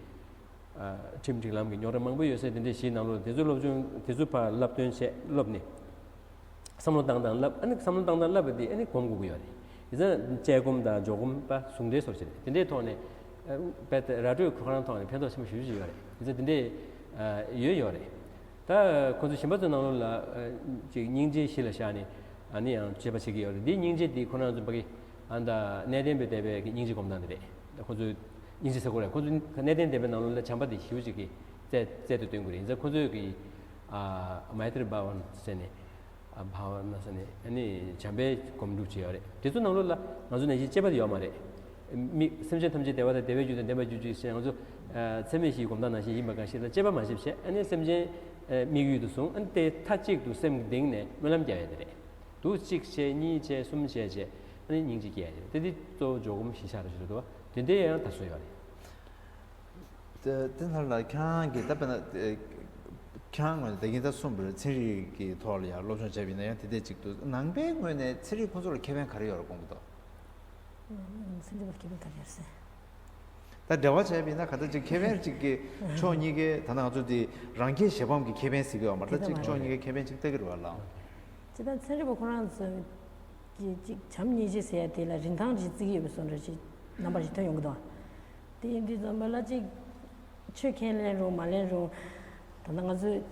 ཨ་ཁྲིམས་སྒྲིག་ལམ་གྱི་རྙོག་དྲ་མང་པོ་ཡོད་སའི་དེ་འདྲའི་གཞིའི་ནང་ལོགས་དེ་ཚོའི་སློབ་སྦྱོང་དེ་ཚོ་ཕར་བསླབ་སྟོན་བྱས་བསླབ་ནས་བསམ་བློ་བཏང་སྟངས་བསླབ། ཨ་ནི་བསམ་བློ་བཏང་སྟངས་བསླབ་པ་དེ་ཨ་ནི་སྒོམ་དགོས་ཀྱི་ཡོད་རེད། ཡིན་ཙང་དཔྱད་སྒོམ་དང་འཇོག་སྒོམ་པ་ཟུང་འབྲེལ་བཟོ་བྱས་རེད། དེ་འདྲའི་ཐོག་ནས་ཨ་དཔེ་ར་སྤྲོད་ཁོ་རང་ཐོག་ནས་ཕན་ཐོགས་ཆེན་པོ་ཞེ་པོ་ཅིག་ཡོད་རེད། ཡིན་ཙང་དེ་འདྲའི་ཨ་ཡོད་ཡོད་རེད། ད་ཁོ་ཚོ་གཞན་པ་ཚོའི་ནང་ལོགས་ལ་ཨ་ཅིག་སྙིང་རྗེ་གཞི་ལ་བཞག་ནས་ཨ་ནི་ཡང་དཔྱད་པ་བྱེད་ཀྱི་ཡོད་རེད། འདིའི་སྙིང་རྗེ་འདི་ཁོ་རང་ཚོ་ཕ་གི་ཨ་ད་གནས་བརྟན་པའི་སྡེ་པའི་གི་སྙིང་རྗེ་སྒོམ་སྟངས་འདི་རེད། ད་ཁོ་ཚོའི་སྙིང་རྗེ་ཟེར་དགོས་རེད། ཁོ་ཚོ་གནས་བརྟན་སྡེ་པའི་ནང་ལོགས་ལ་བྱམས་པ་དེ་ཞེ་པོ་ཅིག་གིས་རྩལ་རྩལ་དུ་སྟོན་དགོས་རེད། ཡིན་ཙང་ཁོ་ཚོས་ཀྱི་ཨ་མའི་ཏྲི་བྷ་ཝ་ན་ཟེར་ནས་ཨ་བྷ་ཝ་ན་ཟེར་ནས་ཨ་ནི་བྱམས་པའི་སྒོམ་སྒྲུབ་བྱེད་ཡོད་རེད། དེ་ཚོ་ནང་ལོགས་ལ་ང་ཚོ་ནང་བཞིན་དཔྱད་པ་དེ་ཡོད་མ་རེད། མི་སེམས་ཅན་ཐམས་ཅད་བདེ་བ་དང་བདེ་བའི་རྒྱུ་དང་ལྡན་པར་གྱུར་ཅིག་ཟེར་ང་ཚོ་ཨ་ཚད་མེད་བཞིའི་སྒོམ་སྟངས་ནང་བཞིན་ཡིན་པ་གང་ཞིག་ལ་དཔྱད་པ་མ་བྱེད་བྱས་ཨ་ནི་སེམས་ཅན་ཨ་དམིགས་ཡུལ་དུ་བཟུང་ཨ་ནི་དེ་མཐའ་གཅིག་ཏུ་སེམས་གཏིང་ནས་སྨོན་ལམ་རྒྱག་ཡ་དེ་རེད། འདུག་གཅིག་བྱས་གཉིས་བྱས་གསུམ་བྱས་བྱས་ཨ་ནི་སྙིང་རྗེ་སྐྱེ་ཡ་རེད། དེ་འདི་གཙོ་བོ་འཇོག་སྒོམ་གཞི་བཞག་རེད་ཞུ་འདུག་བ། དེ་འདྲའི་ཡང་དར་སྲོལ་ཡོད་རེད། དེ་དེ་ལྟར་ལ་ཁྱེད་རང་གིས་ད་དཔེར་ན་ཁྱེད་རང་ངོས་ནས་ད་གིན་ད་གསུངས་པའི་ཚན་རིག་གི་ཐོག་ལ་ཡང་སློབ་སྦྱོང་བྱས་པ་ཡིན་ན་ཡང་དེ་འདྲས་ཅིག་འདུག་ནང་པའི་ངོས་ནས་ཚན་རིག་ཁོ་ཚོ་ལ་ཁེ་ཕན་ག་རེ་ཡོད་རེད་དགོངས་ཀྱི་འདུག་ཚན་རིག་པ་ལ་ཁེ་ཕན་ག་རེ་ཡོད་ཟེར། ད་འབྲེལ་བ་བྱས་པ་ཡིན་ན་ག་ད་ཅིག་ཁེ་ཕན་ཅིག་གི་ཕྱོགས་གཉིས་ཀའི་ད་ནང་ང་ཚོ་དེ་རང་རྒྱལ་གཞན་ཕམ་གྱི་ཁེ་ཕན་ཟེར་གྱི་ཡོད་མ་རེད། ད་ཅིག་ཕྱོགས་གཉིས་ཀའི་ཁེ་ཕན་ཅིག་ལྟ་གི་རེད་བ་ལགས། ཅི་ལྟར་ཚན་རིག་པ་ཁོ་རང་ཚོས་ཀྱི་ཅིག་བྱམས་སྙིང་རྗེ་ཟེར་ཡ་དེ་ལ་རིན་ཐང་ཅིག་བརྩི་གི་ཡོད་པའི་བཟོ་འདྲ་ཅིག་རྣམ་པ་ཞིག་ཐོན་ཡོང་གི་འདུག་དེ་ཡིན་དུས་ཙམ་པ་ལ་ཅིག་ཆོས་ཁས་ལེན་རུང་མ་ལེན་རུང་ད་ལྟ་ང་ཚོས་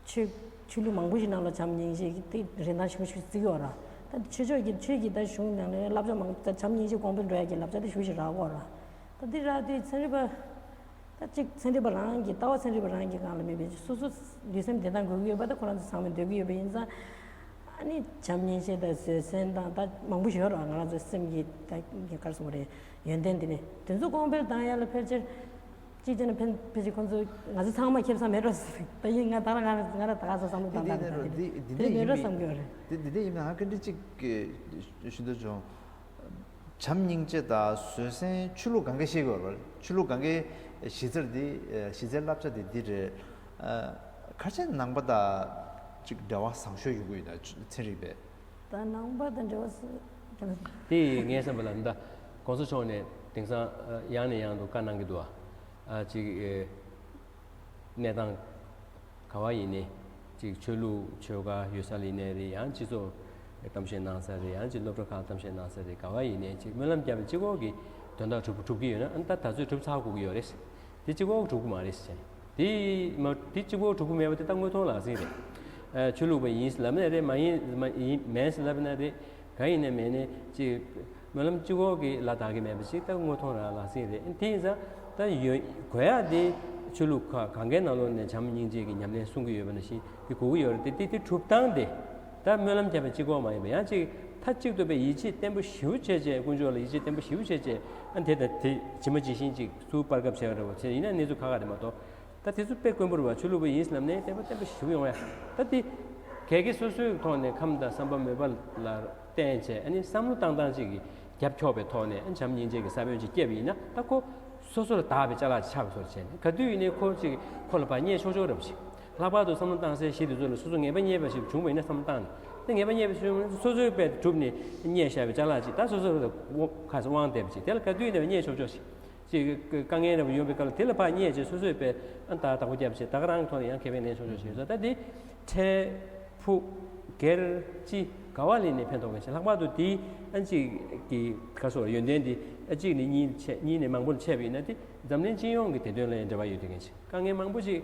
ཆོས་ཆོས་ལུགས་མང་པོ་ཞིག་ནང་ལ་བྱམས་སྙིང་རྗེ་དེ་རིན་ཐང་ཆེན་པོ་ཞིག་བརྩི་གི་ཡོད་ར། ད་ཆོས་ཕྱོགས་ཀྱི་ཆོས་ཀྱི་ད་གཞུང་ནང་ལ་བསླབ་བྱ་མང་པོ་ད་བྱམས་སྙིང་རྗེ་གོང་འཕེལ་འགྲོ་ཡ་གི་བསླབ་བྱ་དེ་ཞེ་པོ་ཞིག་རག་གི་ཡོད་ར། ད་འདི་རག་དུས་ཚན་རིག་པ་ད་གཅིག་ཚན་རིག་པ་རང་གི་ལྟ་བ་ཚན་རིག་པ་རང་གི་སྒང་ལ་མེད་པའི་སོ་སོ་ལུས་སེམས་བདེ་ཐང་དགོས་ཀྱི་ཡོད་པ་ད་ཁོ་རང་ཚོ་ཚང་མས་འདོད་ཀྱི་ཡོད་པ་ཡིན་ཙང་། ཨ་ནི་བྱམས་སྙིང་རྗེ་དང་བཟོད་བསྲན་དང་ད་མང་པོ་ཞིག་ཡོད་རེད་བ། ང་རང་ཚོའི་སེམས་ཀྱི་ད་ག་རེ་ཟེར་དགོས་རེད། ཡོན་ཏན་དེ་ནི་དེ་ཚོ་གོང་འཕེལ་བཏང་ཡ་ལ་ཕལ་ཆེར་གཅིག་བྱས་ན་ཕན་ཕལ་ཆེར་ཁོང་ཚོ་ང་ཚོ་ཚང་མ་ཁེ་བཟང་མེད་འགྲོ་ཟེར། ད་ཡིན་ང་ད་རང་ང་རང་ང་རང་ད་ག་ཚོད་བསམ་བློ་བཏང་སྟངས་རེད། ད་དེ་འདི་འདི་འདྲ་ཡིན་མེད་འགྲོ་མིན་བསམ་གྱི་ཡོད་རེད། འདི་འདི་འདྲ་ཡིན་མིན་ཧ་ག་འདྲ་གཅིག་ཞུ་འདོད་བྱུང་། བྱམས་སྙིང་རྗེ་དང་བཟོད་བསྲན་ཆོས་ལུགས་གང་ག་ཤེས་དགོས་རེད། ཆོས་ལུགས་གང་གའི་གཞི་རྩར་འདི་གཞི་རྩའི་བསླབ་བྱ་འདི་འདི་རེད། ཁ་ཆེ་ནང་པ་དང་ཅིག་འབྲེལ་བ་བཟང་ཤོས་ཡོང་གི་ཡོད་ན་ཚན་རིག་པས། ད་ནང་པ་དང་འབྲེལ་བ་ཟེར། དེ་ངའི་བསམ་པ་ལ་ད་གོང་ས་མཆོག་ནས་དེང་སང་ཡང་ནས་ཡང་དུ་བཀའ་གནང་གི་འདུག་ཨ། ཅིག་གནས་སྟངས་ག་བ་ཡིན་ནའི་ཅིག་ཆོས་ལུགས་ཆོལ་ཁ་ཡོད་ས་ལ་ཡིན་ནའི་རེད། ཡང་སྤྱི་ཚོགས་གཏམ་བཤད་གནང་ས་རེད། ཡང་ཅིག་སློབ་གྲྭ་ཁག་གཏམ་བཤད་གནང་ས་རེད། ག་བ་ཡིན་ནའི་ཅིག་སྨོན་ལམ་བརྒྱབ་པའི་གཅིག་པོ་གི་དོན་དག་གྲུབ་གྲུབ་ཀྱི་ཡོད་ན་ཨ་ད་ད་ཚོད་གྲུབ་ཚར་དགོས་ཀྱི་ཡོད་རེད། དེ་གཅིག་པོ་གྲུབ་ཀྱི་མ་རེད་ཟེར། དེ་མ་དེ་གཅིག་པོ་གྲུབ་ཀྱི་མེད་པ་དེ་ད་དངོས་མཐོང་ལག་ཟིན་རེད། ཨ་ཆོས་ལུགས་པ་ཡིན་ལབ་ན་རེད། མ་ཡིན་མ་ཡིན་མིན་ལབ་ན་རེད། གང་ཡིན་ནའི་མིན་ནའི་ཅིག་སྨོན་ལམ་གཅིག་པོ་གིས་ལ་དག་གི་མེད་པ་ཞིག་ད་དངོས་མཐོང་རང་ལག་ཟིན་རེད། དེ་ཡིན་ཙང་ད་ཡོད་དགོས་ཡ་དེ་ཆོས་ལུགས་ཁག་གང་གའི་ནང་ལོགས་ནས་བྱམས་སྙིང་རྗེ་གི་ཉམས་ལེན་གསུང་གི་ཡོད་པ་ནང་བཞིན་དེ་དགོས་ཀྱི་ཡོད་རེད། དེ་དེ་དེ་གྲུབ་སྟངས་དེ་ད་སྨོན་ལམ་བརྒྱབ་པ་གཅིག་པོ་མ་ཡིན་པ་ཡང་ཅིག་མཐའ་གཅིག་ཏུ་དཔེ་ཡིད་ཆེས་བརྟན་པོ་ཞེ་པོ་བྱས་བྱས་དཀོན་མཆོག་ལ་ཡིད་ཆེས་བརྟན་པོ་ཞེ་པོ་བྱས་བྱས་ཨ་དེ་ད་དེ་ཇི་མ་ཇི་བཞིན་ཅིག་སུ་སྤར་ཁབ་བྱས་པ་འདྲ་བོ་བྱས་ཡིན་ན་གནས་ཚུལ་ཁག་ཁག་རེད་མ་གཏོགས། ད་དེ་ཚོ་དཔེ་དཀོན་པོ་རེད་བ། ཆོས་ལུགས་པ་ཡིན་ལབ་ནས་དད་པ་བརྟན་པོ་ཞིག་ཡོང་ཡ། ད་དེ་གལ་གལ་སོ་སོའི་ཐོག་ནས་ཁམས་དང་བསམ་པ་མོས་པ་ལ་ བསྟན་བྱས། ཨ་ནི་བསམ་བློ་བཏང་སྟངས་གཅིག་གི་རྒྱབ་འཁྱོག་པའི་ཐོག་ནས། ཨ་ནི་བྱམས་སྙིང་རྗེ་གི་ས་བོན་ཅིག་སྐྱེས་པ་ཡིན་ན། ད་ཁོ་སོ་སོ་ལ་བདག་པའི་ཅ་ལག་ཅིག་ཆགས་པའི་བཟོ་འདྲ་བྱས་ནས། ག་དུས་ཡིན་ནའི་ཁོ་ཅིག་ཁོ་ལ་ཕར་བརྙས་ཆོག་ཆོག་འདྲ་པོ་ཅིག་ལྷག་པར་དུ་བསམ་བློ་བཏང་སའི་གཞི་དེ་ཚོ་ལ་སོ་སོ་ངེས་པ་རྙེད་པ་ཞིག་བྱུང་བ་ཡིན་ན། བསམ་བློ་བཏང་ནས། ད་ངེས་པ་རྙེད་པ་ཞིག་བྱུང་ན། སོ་སོའི་དཔེ་གྲུབ་ནས་རྙེད་བཞག་པའི་ཅ་ལག་ཅིག་ད་སོ་སོ་ལ་ཁ་སང་དབང་བསྡད་པ་ཅིག་དེ་ལ་ག་དུས་ཡིན་ནའི་བརྙས་ཆོག་ཆོག་ཞིག་ཅིག་དཀའ་ངལ་འདྲ་པོ་ཡོང་པའི་སྐབས་ལ། དེ་ལ་ཕར་བརྙས་བྱས། སོ་སོའི་དཔེ་ཨ་ད་བདག་པོ་རྒྱབ་བྱས། ད་ག་རང་གི་ཐོག་ནས་ཡང་ཁེ་ཕན་ལེན་ཆོག་ཆོག་ཞིག་ཡོད་ས། ད་འདི་འཕྲལ་ཕུགས་སྒེར་སྤྱི་ག་བ་ལ་ཡིན་ནའི་ཕན་ཐོགས་མཁན་ཞིག་ལྷག་པར་དུ་དེའི་ཨ་གཅིག་གི་ག་སོགས་ཡོན་ཏན་འདི་ཨ་གཅིག་ནས་གཉིས་ཆེ། གཉིས་ནས་མང་པོར་ཆེ་བ་ཡིན་ན། དེ་འཛམ་གླིང་སྤྱི་ཡོངས་ཀྱི་བདེ་དོན་ལ་ཡང་འབྲེལ་བ་ཡོད་བསྡད་མཁན་ཞིག་དཀའ་ངལ་མང་པོ་ཞིག་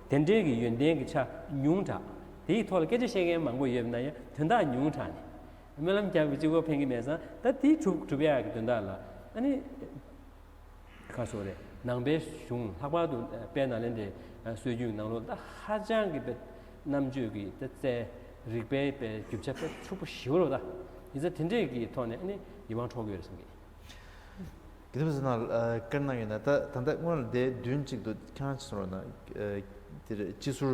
དེ་འདྲའི་གི་ཡོན་ཏན་གྱི་ཆ་ཉུང་དྲགས། དེའི་ཐོག་ལ་སྐད་ཆ་བཤད་མཁན་མང་པོ་ཡོད་པ་ན་ཡང་དོན་དག་ཉུང་དྲགས་ནས། སྨོན་ལམ་རྒྱག་པའི་གཅིག་པོ་ཕན་གྱི་མེད་ཙང་། ད་དེ་གྲུབ་གྲུབ་ཡག་གི་དོན་དག་ལ་ཨ་ནི། ག་སོགས་རེད། ནང་པའི་གཞུང་། ལྷག་པར་དུ་དཔལ་ནཱ་ལེནྡྲའི་སྲོལ་རྒྱུན་ནང་ལོགས་ད་ཧ་ཅང་གི་དཔེ་རྣམ་དཔྱོད་ཀྱི་དཔེ་རྩལ། རིག་པའི་དཔེ་རྒྱུ་ཆ་དཔེ་ཕྱུག་པོ་ཞེ་པོ་རེད། ད་ཡིན་ཙང་དེ་འདྲས་ཀྱི་ཐོག་ནས་ཨ་ནི་ཡིད་དབང་འཕྲོག་གི་ཡོད་རེད་བསམ་གི། དེ་ཚོ་ན་བཀའ་གནང་ཡོད་ན། ད་ད་ལྟ་སྔོན་ལ་དེ་བདུན་གཅིག་ཏུ་ཁྱེད་རང་ཚོ་ན་དེར་སྤྱི་ཟུར་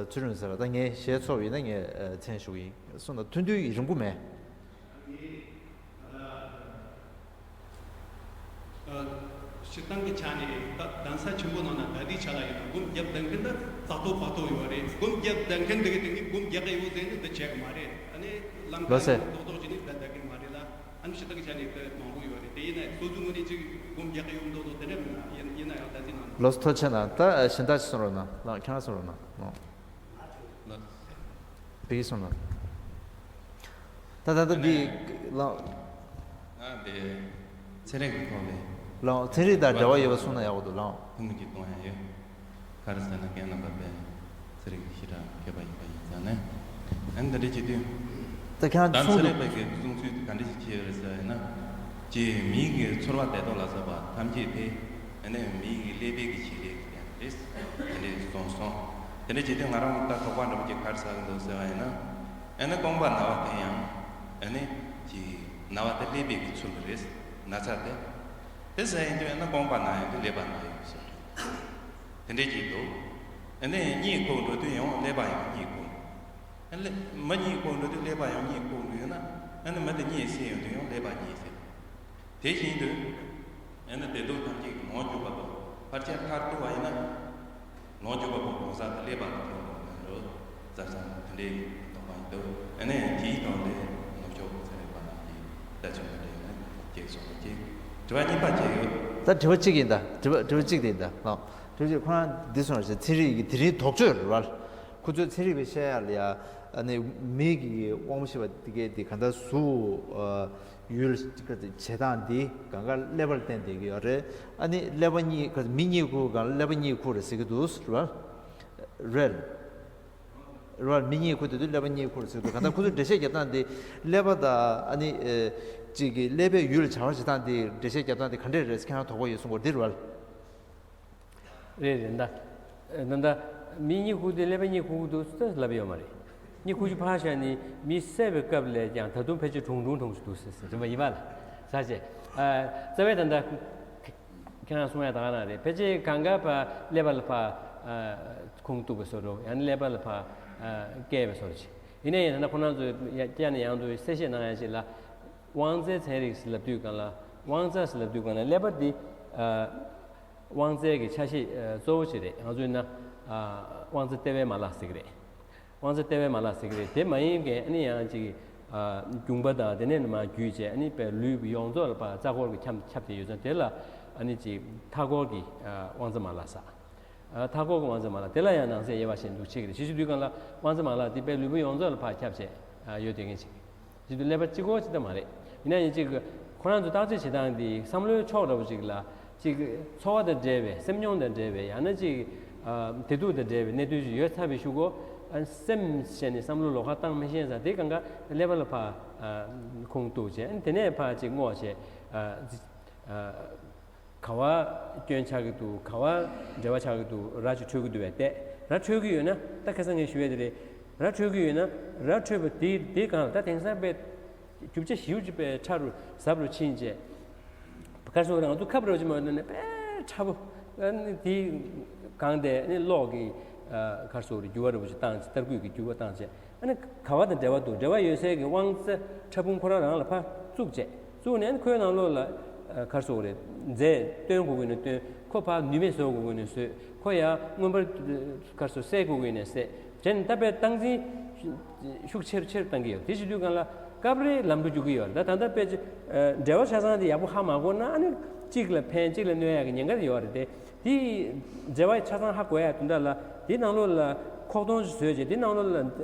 ཚུལ་ཁྲིམས་ཟེར་བ། ད་ངས་ཞལ་ཚོགས་ཡིན་ན་ངས་མཚན་ཞུ་གི་ཡིན་སོང་ན། ཐུང་ཐུང་ཡིན་རིང་པོ་མེད། སྤྱིར་བཏང་གི་ཆ་ནས་ད་གདན་ས་ཆེན་པོ་ནང་ན་ད་ལྟའི་ཆ་ལ་ཡིན་ན་སྒོམ་བརྒྱབ་བསྡད་མཁན་ད་ཙག་ཏོག་པག་ཏོག་ཡོད་རེད། སྒོམ་བརྒྱབ་བསྡད་མཁན་འདི་གི་དེ་ནི་སྒོམ་རྒྱག་གི་ཡོད་ཟེར་ནས་འདི་བྱས་གི་མ་རེད། ཨ་ནི་ལམ་ལོ་ཁ་སེ་རྡོག་རྡོག་བྱས་ནས་བསྡད་བསྡད་གི་མ་རེད་ལ། ཨ་ནི་སྤྱིར་བཏང་གི་ཆ་ནས་དཔེ་མང་པོ་ཡོད་རེད། དེ་ཡིན་ན་སོ་སོའི་ངོས་ནས་ཅིག་སྒོམ་རྒྱག་གི་ཡོད་མདོག་མདོག་དེ་འདྲ་མིན་ན། ཡིན་ཡིན་ན་ཡང་ད་ཅི་ན་ལོ་སོ་ཐོ་ཆེ་ན། ད་གཞན་དག་ཅི་གསུང་རོགས་གནང་། ལགས་ཁྱེད་རང་གསུང་རོགས་གནང་། ལགས། བི་གི་གསུང་རོགས། ད་ད་ད་འདི་ལགས། ང་དེ་ཚན་རིག་གི་ཐོག་ནས། ལགས་ཚན་རིག་དང་འབྲེལ་བ་ཡོད་པ་གསུང་ན་ཡག་པོ་འདུག་ལགས། ཐུགས་སྨོན་ཅིག་གཏོང་ཡ་ཡོད། ག་རེ་ཟེར་ན་རྒན་རྣམ་པ་དཔེ་ཚན་རིག་གི་ཞེ་དྲག་མཁས་པ་ཡིན་པ་ཡིན་ཙང་ནས། ཨ་ནི་འདི་འདྲ་བྱེད་དུས། ད་ཁྱེད་རང་ད་ཚན་ཚུར་རིག་པའི་གི་གསུང་ཚུལ་ག་འདྲ་ཞིག་བྱས་ཡོད་རེད་ཟེར་ན། ཅེས་མིའི་གི་ཚོར་བ་དེ་དག་ལ་སོགས་པ་ཐམས་ཅད་དེ་ཨ་ནི་མིའི་གི་ཀླད་པའི་གི་བྱེད་ལས་ཀྱི་སྟེང་རེད། དེ་འདྲས་གསུངས་སོང་། དེ་འདྲ་བྱེད་དུས་ང་རང་ད་དོགས་པ་འདྲ་པོ་ཅིག་ག་རེ་ཟ་གི་འདུག་ཟེར་བ་ཡིན་ན། ཨ་ནི་རྐང་པ་ན་བ་དེ་ཡང་ཨ་ནི་ཅིག་ན་བ་དེ་ཀླད་པའི་གི་ཚུལ་རེད། ན་ཚ་དེ། དེ་ཟ་ཡིན་དུས་ཨ་ནི་རྐང་པ་ན་ཡོང་དུས་ཀླད་པ་ན་ཡོང་ཟེར། དེ་འདྲས་ཅིག་འདུག་ཨ་ནི་གཉིད་ཁུག་འགྲོ་དུས་ཡང་ཀླད་པ་ཡང་གཉིད་ཁུག་ཨ་ནི་མི་གཉིད་ཁུག་འགྲོ་དུས་ཀླད་པ་ཡང་གཉིད་ཁུག་འགྲོ་ཡོད་ན། ཨ་ནི་མི་དེ་གཉིད་སད་ཡོང་དུས་ཡང་ཀླད་པ་གཉིད་སད། དེ་བཞིན་དུ་ཨ་ནི་བདེ་སྡུག་ཐམས་ཅད་ཀྱི་ལོངས་སྤྱོད་པ་པོ་ཕལ་ཆེར་མཐར་ཐུག་པ་ཡིན་ན། ལོངས་སྤྱོད་པ་པོ་གང་ཟག་དེ་ཀླད་པ་དང་མཐུན་པ་མིན་འགྲོ་ཙམ་ཙམ་དེ་འདྲའི་དོགས་པ་ཡིན་འདུག་ཨ་ནི་དེའི་ཐོག་ལས་ནུབ་ཕྱོགས་ཚན་རིག་པ་རྣམས་ཀྱིས་ལྟ་ཚུལ་མི་འདྲ་ཡོད་ན་ཅེས་གསུངས་པ་ཅིག་དྲི་བ་གཉིས་པ་བཅས་ཡོད། ད་དྲི་བ་གཅིག་ཡིན་ད། དྲི་བ་དྲི་བ་གཅིག་དེ་ཡིན་ད། ཨ་དྲི་བ་གཅིག་ཁོ་རང་འདི་གསུངས་རེད། ཚན་རིག་གི་དེ་རིང་དོགས་གཅོད་རེད་བ། ཁོ་ཚོས་ཚན་རིག་པས་བཤད་ཡ་ལ་ཡ། ཨ་ནི་མི་གི་དབང་པོ་ཤེས་པ་དེ་གས་དེ་ག་འདྲ་ཟུག་ཨ། ཡུལ་བྱེད་སྟངས་འདི་གང་ག་ཀླད་པར་བརྟེན་བསྡད་ཀྱི་ཡོད་རེད། ཨ་ནི་ཀླད་པ་གཉིད་ཁུག་མི་གཉིད་ཁུག་གང་ཀླད་པ་གཉིད་ཁུག་རེད་ཟེར་གྱི་འདུག་རེད། རེད། རེད། མི་གཉིད་ཁུག་དེ་དུས་ཀླད་པ་གཉིད་ཁུག་རེད་ཟེར་གྱི་འདུག་གང་ལྟར་ཁོ་ཚོས་འགྲེལ་བཤད་རྒྱབ་སྟངས་འདི་ཀླད་པ་དང་ཨ་ནི་ཨེ་གཅིག་གི་ཀླད་པའི་ཡུལ་བྱ་བ་བྱེད་སྟངས་འདི་འགྲེལ་བཤད་རྒྱབ་སྟངས་འདི་ག་འདྲས་རེད། ཁྱེད་རང་དོགས་པ་ཡོད་གསུང་གི་ཡོད་རེད། འདི་རེད་བ། རེད་རེད། ད་ད་ལྟ་མི་གཉིད་ཁུག་དུས་ཀླད་པ་གཉིད་ཁུག་གི་འདུག་ཟེར་ལབ་ཡོད་མ་རེད། གཉིད་ཁུག་རྒྱུ་ཕར་བཞག་ནས་མི་བསད་པའི་སྐབས་ལས་ཀྱང་ད་དུང་ཕལ་ཆེར་གྲུང་གྲུང་གྲུང་ཞིག་འདུག་ཟེར་ཟེར་རེད་པ། ཡིན་པ་ལ་ཟ་བྱས། ཨ་རྩ་བའི་ད་ལྟ་ཁྱེད་རང་གསུང་ཡ་ད་ག་རང་རེད། ཕལ་ཆེར་གང་ག་ཕར་ཀླད་པ་ལ་ཕར་ཨ་ཁུངས་གཏུགས་པའི་བཟོ་འདྲ། ཡང་ན་ཀླད་པ་ལ་ཕར་ཨ་བཀལ་བའི་བཟོ་འདྲ་ཅིག་ཡིན་ན་ཡང་ད་ལྟ་ཁོ་རང་ཚོས་ཡ་བསྐྱར་ནས་ཡང་དུ་གསལ་བཤད་གནང་ཡ་ཅིག་ལ། དབང་རྩའི་ཚན་རིག་ཟེར་ལབ་དུས་སྒང་ལ། དབང་རྩ་ཟེར་ལབ་དུས་སྒང་ལ་ཀླད་པ་འདི་ཨ་དབང་རྩའི་གི་ཆ་ཤས་ཨ་གཙོ་བོ་ཅིག་རེད། ང་ཚོས་ན་ཨ་དབང་རྩ་ལྟེ་བའི་མ་ལག་ཟེར་གི་རེད། དབང་རྩ་ལྟེ་བའི་མ་ལག་ཟེར་གི་རེད། དེ་མ་ཡིན་མཁན་ཨ་ནི་ཡང་ཅིག་ཨ་རྒྱུངས་པ་དང་དེ་ནས་མར་བརྒྱུད་བྱས། ཨ་ནི་དཔེ་ལུས་ཡོངས་རྫོགས་ལ་ཕར་རྩ་འཁོར་གྱིས་ཁྱབ་ཁྱབ་བསྡད་ཡོད་ཙང་། དེ་ལ་ཨ་ནི་ཅིག་མཐའ་འཁོར་གྱི་ཨ་དབང་རྩ་མ་ལག་ཟེར། ཨ་མཐའ་འཁོར་གྱི་དབང་རྩ་མ་ལག་དེ་ལ་ཡང་ནང་གསེས་དབྱེ་བ་ཕྱེ་འདུག་ཕྱེ་གི་རེད། ཕྱེ་བྱེད་དུས་སྒང་ལ་དབང་རྩ་མ་ལག་དེ་དཔེ་ལུས་པོ་ཡོངས་རྫོགས་ལ་ཕར་ཁྱབ་བྱས་ཨ་ཡོད་བསྡད་མཁན་ཅིག་བྱེད་དུས་ཀླད་པ་གཅིག་པོ་ཅིག་ད་མ་རེད། ཡིན་ན་ཡང་ཅིག་ཁོ་རང་ཚོ་བརྟག་དཔྱད་བྱེད་སྟངས་འདི་བསམ་བློའི་ཕྱོགས་འདྲ་པོ་ཅིག་ལ་ཅིག་ཚོར་བ་དང་འབྲེལ་བའི། སེམས་མྱོང་དང་འབྲེལ་བའི། ཡང་ན་ཅིག་ཨ་བདེ་སྡུག་དང་འབྲེལ་བའི་གནད་དོན་ཅིག་ཡོད་ཚར་བའི་གཞུག་གུ། ཨ་སེམས་ཞེན་ནས་བསམ་བློ་ལོགས་ཀ་བཏང་མི་ཤེས་ཙང་། དེ་སྒང་ག་ཀླད་པ་ལ་ཕར་ཨ་ཁུངས་གཏུགས་བྱས། དེ་ནས་ཕར་ཅིག་བསྔོགས་བྱས། ཨ་ཨ་ག་བ་སྐྱོན་ཆགས་ཀྱི་འདུག་ག་བ་འབྲེལ་བ་ཆགས་ཀྱི་འདུག་ར་ཅིག་འཕྲོད་ཀྱི་འདུག་བས་བལྟས། ར་འཕྲོད་ཀྱི་ཡོད་ན། ད་ཁ་སང་ངས་ཞུ་ཡས་དེ་རེད། ར་འཕྲོད་ཀྱི་ཡོད་ན། ར་འཕྲོད་པ་དེ་དེ་སྒང་ལ་ད་དེང་སང་དཔེ་རྒྱུ་ཆ་ཞེ་པོ་ཅིག་དཔེ་ཕྲ་རུ་ཟབ་རུ་ཕྱིན་བྱས། ག་རེ་ཟེར་དགོས་རེད། ང་ཚོ་ཁབ་ར་ཅིག་མ་ཡོད་ན་དཔེ་ཕྲ་པོ། ཨ་ནི་དེ་སྒང་དེ་ཨ་ནི་གློག་གི་ཨ་ག་རེ་ཟེར་དགོས་རེད། འགྱུར་བ་འདྲ་པོ་ཅིག་བཏང་བྱས། ཏར་སྐུད་ཀྱི་འགྱུར་བ་བཏང་བྱས། ཨ་ནི་ག་བ་དང་འབྲེལ་བ་འདུག་འབྲེལ་བ་ཡོད་སའི་གི་དབང་རྩ་ཕྲ་ཕུང་ཁོ་རང་རང་ལ་ཕར་བཙུགས་བྱས། བཙུགས་ནས་ཨ་ནི་ཁོའི་ནང་ལོགས་ལ་ཨ་ག་རེ་ཟེར་དགོས་རེད། རྫས་བཏོན་དགོས་ཀྱི་ན་བཏོན། ཁོ་ཕར་ནུས་མེད་བཟོ་དགོས་ཀྱི་ན་བཟོས། ཁོ་ཡང་མངོན་པར་ག་རེ་ཟེར་བསད་དགོས་ཀྱི་ན་བསད། བྱས་ནས་ད་དཔེ་སྟངས་འཛིན་ཤུགས་ཆེར་ཆེར་བཏང་གི་ཡོད། དེ་བྱེད་དུས་སྒང་ལ་སྐབས་རེ་ལམ་འགྲོ་རྒྱུག་གི་ཡོད། ད་ད་ལྟ་དཔེ་ཅིག་ཨ་འབྲེལ་བ་ཆ་ཚང་དེ་ཡག་པོ་ཧ་མ་གོ་ན་ཨ་ནི་གཅིག་ལ་ཕན་གཅིག་ལ་གནོད་ཡག་གི་ཉེན་ཁ་ཡོད་རེད་དེ། དེ་འབྲེལ་བ་ཆ་ཚང་ཧ་གོ་ཡ་དོན་དག་ལ་དེའི་ནང་ལོགས་ལ་ཁོག་སྟོང་ཞིག་བཟོས་རྗེས་དེའི་ནང་ལོགས་ལ་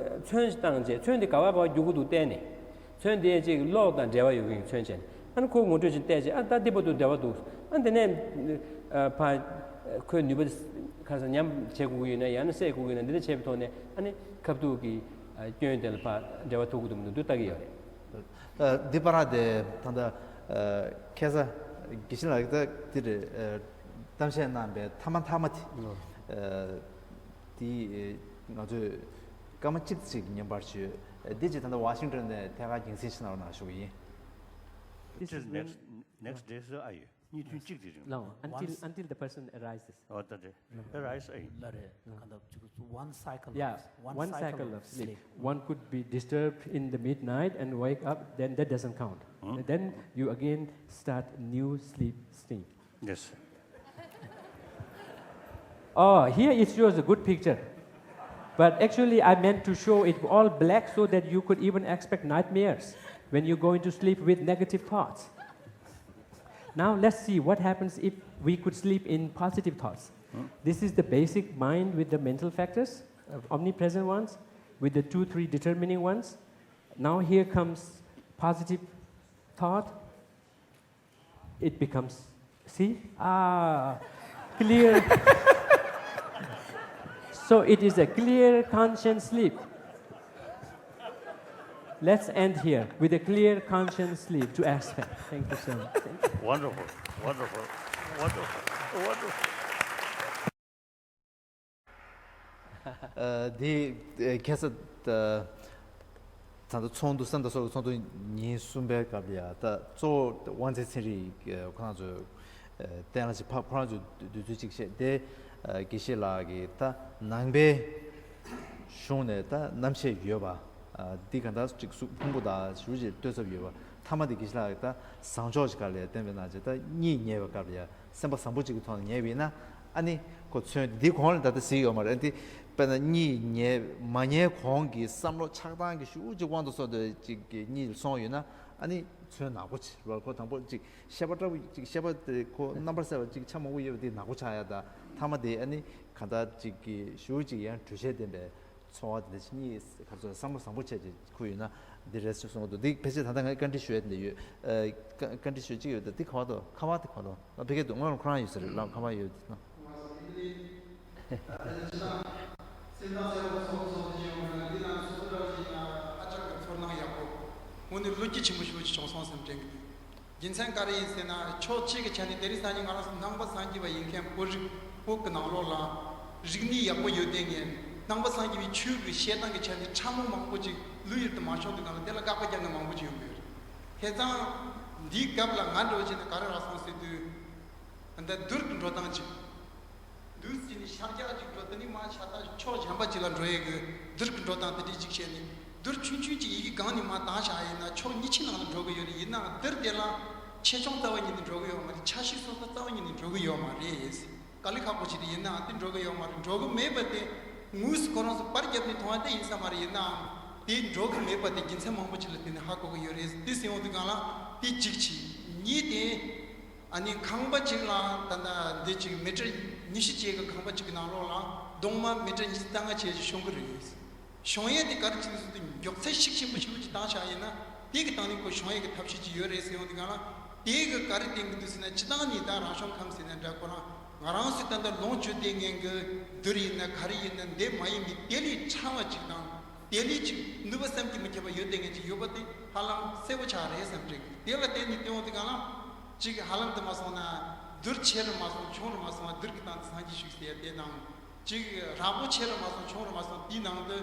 ཚོན་ཞིག་བཏང་རྗེས་ཚོན་དེ་ག་བ་ག་བ་རྒྱུག་གི་འདུག་བལྟས་ནས། ཚོན་དེ་ཅིག་གློག་དང་འབྲེལ་བ་ཡོད་མཁན་གྱི་ཚོན་བྱས་ནས་ཨ་ནི་ཁོ་ངོ་སྤྲོད་ཅིག་བལྟས་རྗེས་ཨ་ད་འདི་བར་དུ་འབྲེལ་བ་འདུག་ཨ་དེ་ནས་ཨ་ཕ་ཁོའི་ནུས་པ་ཁ་སང་ཉམས་བྱེད་དགོས་ཀྱི་ཡོད་ན་ཡང་ན་བསད་དགོས་ཀྱི་ཡོད་ན་འདི་འདྲ་བྱས་པའི་ཐོག་ནས་ཨ་ནི་ཁ་ཐུག་གི་ཨ་སྐྱོན་དེ་ལ་ཕ་འབྲེལ་བ་ཐུག་གི་འདུག་མི་འདུག་འདི་ལྟ་གི་ཡོད་རེད། ཨ་འདི་པར་དེ་ད་ལྟ་ཨ་ཁ་སང་དགེ་བཤེས་ལགས་ཀྱིས་ད་འདི་རེད་ཨ་གཏམ་བཤད་གནང་པའི་མཐའ་མ་མཐའ་མ་དེ་ཨ་དེ་ང་ཚོས་སྐར་མ་གཅིག་ཅིག་ཉན་པར་ཞུ། འདི་ཅིག་ད་ལྟ་ཝ་ཤིང་ཊོན་ནས་ཐད་ཀར་རྒྱང་སྲིང་ཞིག་གནང་རོགས་གནང་ཞུ་གི་ཡིན། This is next, next day, so are you? གཉིས་ཐུན་གཅིག་དེ་རིང་། No, until, until the person arises. Oh, that day. Arise, eh? ལ་རེད། གང་ལྟར་ཅིག་one cycle of, yeah, one cycle of sleep. One could be disturbed in the midnight and wake up, then that doesn't count. Then you again start new sleep stream. Yes. Oh, here it shows a good picture. But actually, I meant to show it all black so that you could even expect nightmares when you go into sleep with negative thoughts. Now, let's see what happens if we could sleep in positive thoughts. This is the basic mind with the mental factors, uh, omnipresent ones, with the two, three determining ones. Now, here comes positive thought. It becomes, see? Ah, clear. So it is a clear conscience sleep. Let's end here with a clear conscience sleep to aspect. Thank you so much. Thank you. Wonderful, wonderful, wonderful, wonderful. ཨ་འདི་ཨ་ཁ་སང་ད་ད་ལྟ་ཚོགས་འདུ་ས་མཐའ་ཚོགས་ཀྱི་ཚོགས་འདུ་ཉིན་གསུམ་པའི་སྐབས་ལ་ཡ་ད་གཙོ་བོ་དབང་འཛིན་ཚན་རིག་ཁོ་རང་ཚོས་ཨ་གཏན་ལ་ཕབ་ཁོ་རང་ཚོས་འདོད་ཚུལ་གཅིག་བཤད་དེ། ཨ་དགེ་བཤེས་ལགས་ཀྱིས་ད་ནང་པའི་གཞུང་ནས་ད་རྣམ་བཤད་ཡོད་པ། ཨ་འདི་གང་ལྟར་གཅིག་གཟུགས་ཕུང་པོ་དང་ཞུ་ཅིག་ལྟོས་ཚབ་ཡོད་པ། མཐའ་མ་དེ་དགེ་བཤེས་ལགས་ཀྱིས་ད་བཟང་ཕྱོགས་ཤིག་ག་ལས་བསྟན་པའི་ནང་བཞིན་ད་གཉིད་ཉལ་བའི་སྐབས་ལ་ཡ་སེམས་པ་བཟང་པོ་གཅིག་གི་ཐོག་ནས་ཉལ་བ་ཡིན་ན། ཨ་ནི་ཁོ་ཚོན་འདི་གོང་ལ་ད་ལྟ་གཟིགས་ཡོད་མ་རེད། འདི་དཔེར་ན་གཉིད་ཉལ་མ་ཉལ་གོང་གི་བསམ་བློ་ཆགས་སྡང་གི་ཤུགས་ཅིག་དབང་དུ་སོང་དུས་ཅིག་གི་གཉིད་སོང་ཡོད་ན། ཨ་ནི་ཚོན་ནག་པོ་ཅིག་རོལ་ཁོ་དང་པོ་ཅིག་ཤེས་པ་འདྲ་བོ་ཅིག་ཤེས་པ་དེ་ཁོ་རྣམ་པར་གསལ་བ་ཅིག་ཆ་མང་པོ་ཡོད་པ་དེ་ནག་པོ་ཆགས་ཡ། ད་མཐའ་མ་དེ་ཨ་ནི་གང་ལྟར་ཅིག་གི་ཤུགས་ཅིག་ཡང་འགྲོས་བྱས་ལྡན་པའི་ཚོར་བ་དེ་འདྲ་ཞིག་གཉིས་ག་ཚོད་བསམ་བློ་བཟང་པོ་བྱས་ཅིག་ཁུར་ཡོད་ན་འདི་རེད་ཟེར་གསུང་གི་འདུག་འདི་ཕལ་ཆེར་ད་ལྟ་ངས་བཀའ་འདྲི་ཞུ་ཡ་དེ་འདྲ་ཡོད། ཨ་བཀའ་བཀའ་འདྲི་ཞུ་གཅིག་ཡོད། ད་འདི་ག་བ་དོ་ཁ་བ་དེ་ག་བ་དོ། ཨ་ཕ་གི་འདུག་ང་ལ་ཁོ་རང་ཡོད་ས་རེད་ལ། ཁ་བ་ཡོད་དེ་ན། སེམས་ནང་གསལ་པོ་ཚོགས་ཚོགས་ཀྱི་ཡོང་བ་ན་འདི་ནང་ཚོགས་འདུ་ཞིག་ཡིན་ན་ཧ་ཅང་གི་ཚོར་སྣང་ཡག་པོ། དངོས་གནས་བློ་སྐྱེད་ཆེན་པོ་ཞིག་བྱུང་སོང་བསམ་དྲན་གི་འདུག་རྒྱུ་མཚན་ག་རེ་ཡིན་ཟེར་ན་ཕྱོགས་གཅིག་གི་ཆ་ནས་དེ་རིང་སང་ཉིན་ང་རང་ཚོ་ནང་པ་སངས་རྒྱས་པ་ཡིན་མཁན་བོད་རིགས་བོད་ཀྱི་ནང་ལོགས་ལ་རིག་གནས་ཡག་པོ་ཡོད་དེ་ངས་ནང་པ་སངས་རྒྱས་པའི་ཆོས་ཀྱི་བཤད་སྟངས་ཀྱི་ཆ་ནས་ཕྲ་མོ་མང་པོ་ཅིག་ལུས་ཡུལ་དུ་མ་ཤོང་དུས་སྒང་ལ་དེ་ལ་དགག་པ་རྒྱག་མཁན་མང་པོ་ཅིག་ཡོང་གི་ཡོད་རེད། བྱས་ཙང་འདིའི་སྐབས་ལ་ང་འདྲ་བོ་བྱས་ན་ག་རེ་རག་སོང་ཟེར་དུས། ད་ལྟ་བསྡུར་གྱི་འགྲོ་སྟངས་ཅིག་བསྡུར་ཟིན་ནས་ཤར་རྒྱག་ཅིག་འགྲོ། དེ་ནས་མར་ཤར་ད་ཕྱོགས་གཞན་པ་ཅིག་ལ་འགྲོ་ཡས་ཀྱི་བསྡུར་གྱི་འགྲོ་སྟངས་དེ་འདྲས་ཅིག་བྱས་ནས་བསྡུར་ཆུང་ཆུང་ཅིག་ཡི་གེ་སྒང་ནས་མར་བཏང་བཞག་ཡིན་ན་ཕྱོགས་གཉིས་ཆའི་ནང་ལ་འགྲོ་གི་ཡོད་རེད། ཡིན་ནའང་བསྡུར་དེ་ལ་ཆེ་ཆུང་རྩ་བ་ཉིད་ནས་འགྲོ་གི་ཡོད་མ་རེད། ཆ་ཤས་སོ་སོ་རྩ་བ་ཉིད་ནས་འགྲོ་གི་ཡོད་མ་རེད། དཀའ་ལས་ཁག་པོ་ཅིག་རེད། ཡིན་ནའང་དེ་འགྲོ་གི་ཡོད་མ་རེད། འགྲོ་གི་མེད་པ་དེ་དངོས་སུ་ཁོ་རང་ཚོ་པར་བརྒྱབ་ནས་མཐོང་བ་དེ་ཡིན་ས་མ་རེད། ཡིན་ནའང་དེ་འགྲོ་གི་མེད་པ་དེ་རྒྱུ་མཚན་མང་པོ་ཅིག་ལ་བརྟེན་ནས་ཧ་གོ་གི་ཡོད་རེད། དེ་ཟེར་ཡོང་དུས་སྒང་ལ་དེ་གཅིག་བྱས། གཉིས་དེ། ཨ་ནི་ཁང་པ་གཅིག་ལ་ད་ལྟ་འདི་གཅིག་མི་ཊར་ཉི་ཤུ་བྱས་ཀྱི་ཁང་པ་གཅིག་གི་ནང་ལོགས་ལ་གདུང་མ་མི་ཊར་ཉི་ཤུ་རྩ་ལྔ་བྱས་ཀྱི་ཤོང་གི་རེད། ཤོང་ཡས་དེ་ག་རེ་བྱེད་ཟེར་དུས་མགྱོགས་ཚད་ཤུགས་ཆེན་པོ་ཞེ་པོ་ཅིག་བཏང་བཞག་ཡིན་ན་དེ་གི་སྟེང་ནས་ཁོ་ཤོང་ཡས་ཀྱི་ཐབས་ཤེས་ཅིག་ཡོད་རེད་ཟེར་ཡོང་དུས་སྒང་ལ་དེ་གི་ག་རེ་བསྟན་གྱི་འདུག་ཟེར་ན། སྤྱིར་བཏང་ནས་ད་རང་བྱུང་ཁམས་ཟེར་ན་འདྲ་ཁོ་རང་ང་རང་ཚོས་ད་ལྟ་ལོངས་སྤྱོད་བསྡད་མཁན་གྱི་རྡུལ་ཡིན་ན་ག་རེ་ཡིན་ན་འདི་མ་ཡིན་པའི་དེ་ལས་ཕྲ་བ་ཅིག་དང་། དེ་ལས་ཅིག་ནུས་པ་བསམ་གྱིས་མི་ཁྱབ་པ་ཡོད་བསྡད་མཁན་ཅིག་ཡོད་པ་དེ་ཧ་ལམ་གསལ་པོ་ཆགས་རེད་བསམ་དྲན་གྱི་འདུག་དེ་ལ་བརྟེན་ནས་བལྟས་འོང་དུས་སྒང་ལ་ཅིག་ཧ་ལམ་དུ་མ་སོང་ན་རྡུལ་ཆེ་རུ་མ་སོང་ཆུང་རུ་མ་སོང་བ་རྡུལ་གྱི་སྟེང་དུ་སངས་རྒྱས་བཞུགས་ཟེར་དེ་དང་། ཅིག་རགས་པོ་ཆེ་རུ་མ་སོང་ཆུང་རུ་མ་སོང་དེའི་ནང་དུ་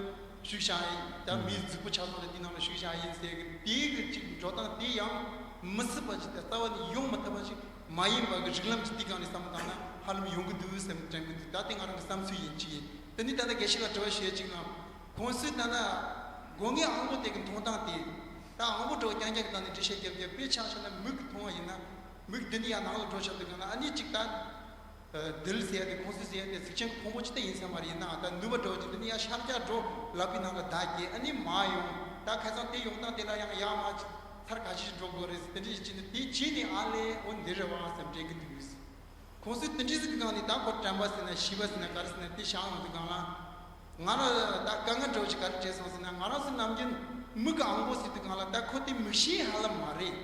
བཞུགས་བཞག་ཡིན། ད་མིའི་གཟུགས་པོ་ཆགས་སོང་ན་དེའི་ནང་ལ་བཞུགས་བཞག་ཡིན་ཟེར་གི་དེའི་གི་ཅིག་འགྲོ་སྟངས་དེ་ཡང་མི་སྲིད་པ་ཅིག་དང་རྩ་བ་ནས་ཡོང་མི་ཐུབ་པ་ཞིག་མ་ཡིན་པ་གི་རིགས་ལམ་གྱི་དེའི་སྒང་ནས་བསམ་བློ་བཏང་ན་ཧ་ལམ་ཡོང་གི་འདུག་བསམ་དྲན་གི་འདུག་ད་དེ་ང་རང་གི་བསམ་ཚུལ་ཡིན་གཅིག་ཡིན། དེ་ནས་ད་ལྟ་དགེ་བཤེས་ལ་དྲི་བ་བཤད་ཅིག་ན། ཁོང་ཚོས་ད་ལྟ་ སྒོ་ངའི་དབང་པོ་དེ་གི་མཐོང་སྟངས་དེ། ད་དབང་པོ་འདྲ་བོ་རྐྱང་རྐྱང་གི་སྟེང་ནས་འགྲེལ་བཤད་རྒྱབ་རྒྱབ་དཔེ་ཆ་བཞག་ན་མིག་གིས་མཐོང་བ་ཡིན་ན། མིག་འདི་ནས་ཡར་ནང་ལ་འགྲོ་ཆོག་དུས་སྒང་ལ་ཨ་ནི་གཅིག་ད། ཨ། དིལ་ཟེར་ཡ་དེ། ཁོང་ཚོས་ཟེར་ཡ་དེ་གཟུགས་ཅན་གྱི་ཕུང་པོ་ཅིག་ད་ཡིན་ས་མ་རེད། ཡིན་ནའང་ད་ནུས་པ་འདྲ་བོ་ཅིག་འདི་ནས་ཡར་ཤར་རྒྱག་འགྲོ། ལག་པའི་ནང་ལ་བརྡ་སྐྱེལ། ཨ་ནི་མར་ཡོང་། ད་ཁ་སང་དེ་ཡོང་སྟངས་དེ་ལ་ཡང་ཡར་མར་ཚར་ཁ་ཤས་ཤིག་འགྲོ་དགོས་རེད་ཟེར། དེ་འདྲ་ཞིག་བྱས་ནས་དེ་བྱས་ནས་ཨ་ལས་འོ་འདི་རེད་བ་བསམ་དྲན་གྱི་འདུག་ཟེར། ཁོང་ཚོས་དེ་འདྲ་ཟིག་གི་སྒང་ནས་ད་ཁོ་དྲན་པ་ཟེར་ན་ཤེས་པ་ཟེར་ན་ག་རེ་ཟེར་ན་དེ་བཞག་ཡོང་དུས་སྒང་ལ། ང་རང་ད་དཀའ་ངལ་འདྲ་བོ་ཞིག་ག་རེ་འཕྲད་སོང་ཟེར་ན། ང་རང་ཚོ་ནམ་རྒྱུན་མིག་གི་དབང་པོ་ཟེར་དུས་སྒང་ལ་ད་ཁོ་དེ་མིག་ཤེས་ཧ་ལམ་མ་རེད།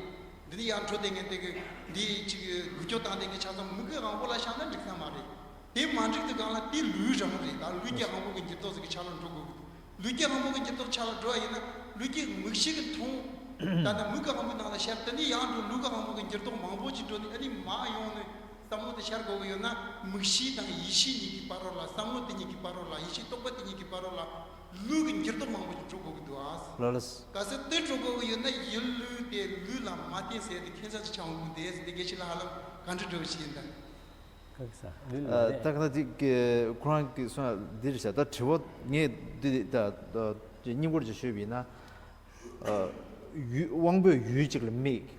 འདི་ནས་ཡར་འགྲོ་བསྡད་མཁན་དེ་གི་འདི་ཅིག་འགུལ་སྐྱོད་བཏང་བསྡད་མཁན་ཆ་ཚང་མིག་གི་དབང་པོ་ལ་བཞག་ན་འགྲིག་ས་མ་རེད། དེ་མ་འགྲིག་དུས་སྒང་ལ་དེ་ལུས་རང་རེད། ད་ལུས་ཀྱི་དབང་པོ་གི་འགྱུར་ལྡོག་ཟིག་གི་ཆ་ལ་འགྲོ་དགོས་ཀྱི་འདུག་ལུས་ཀྱི་དབང་པོ་གི་འགྱུར་ལྡོག་ཆ་ལ་འགྲོ་བ་ཡིན་ན་ལུས་ཀྱི་མིག་ཤེས་ཀྱིས་མཐོང་། ད་ལྟ་མིག་གི་དབང་པོའི་ནང་ལ་ཤར། དེ་ནས་ཡར་འགྲོ་ལུས་ཀྱི་དབང་པོ་གི་འགྱུར་ལྡོག་མང་པོ་ཅིག་འགྲོ་ནས་ཨ་ནི་མར་ཡོང་ནས་བསམ་བློ་དེ་ཤར་དགོས་ཀྱི་ཡོད་ན། མིག་ཤེས་དང་ཡིད་ཤེས་གཉིས་ཀྱི་བར་རོ་ལ། བསམ་བློ་དེ་གཉིས་ཀྱི་བར་རོ་ལ། ཡིད་ཤེས་རྟོག་པ་དེ་གཉིས་ཀྱི་བར་རོ་ལ་ལུས་ཀྱི་འགྱུར་ལྡོག་མང་པོ་ཅིག་འགྲོ་དགོས་ཀྱི་འདུག་ཨ། ལགས་ལགས། གལ་སྲིད་དེ་འགྲོ་དགོས་ཀྱི་ཡོད་ན་ཡིད་ལུས་དེ་ལུས་ལ་མ་བརྟེན་ཟེར་དེ་ཁྱད་མཚར་ཅིག་ཆགས་འོང་གི་འདུག་ཟེར། དེ་དགེ་བཤེས་ལགས་ཧ་ལམ་ག་འདྲ་འདྲ་བོ་ཞིག་ཡིན་ད། ཁ་ས་ལུས་ལ་ཨ། ད་ག་ད་དེ་གི་ཁོ་རང་གིས་གསུངས་ཡ་འདི་རེད་ཤག་ད་དྲི་བ་ངས་འདི་ད་ད་སྙིང་པོར་ཅིག་ཤོད་པ་ཡིན་ན། ཨ། ཡུལ། དབང་པོའི་ཡུལ་གཅིག་ལ་དམིགས།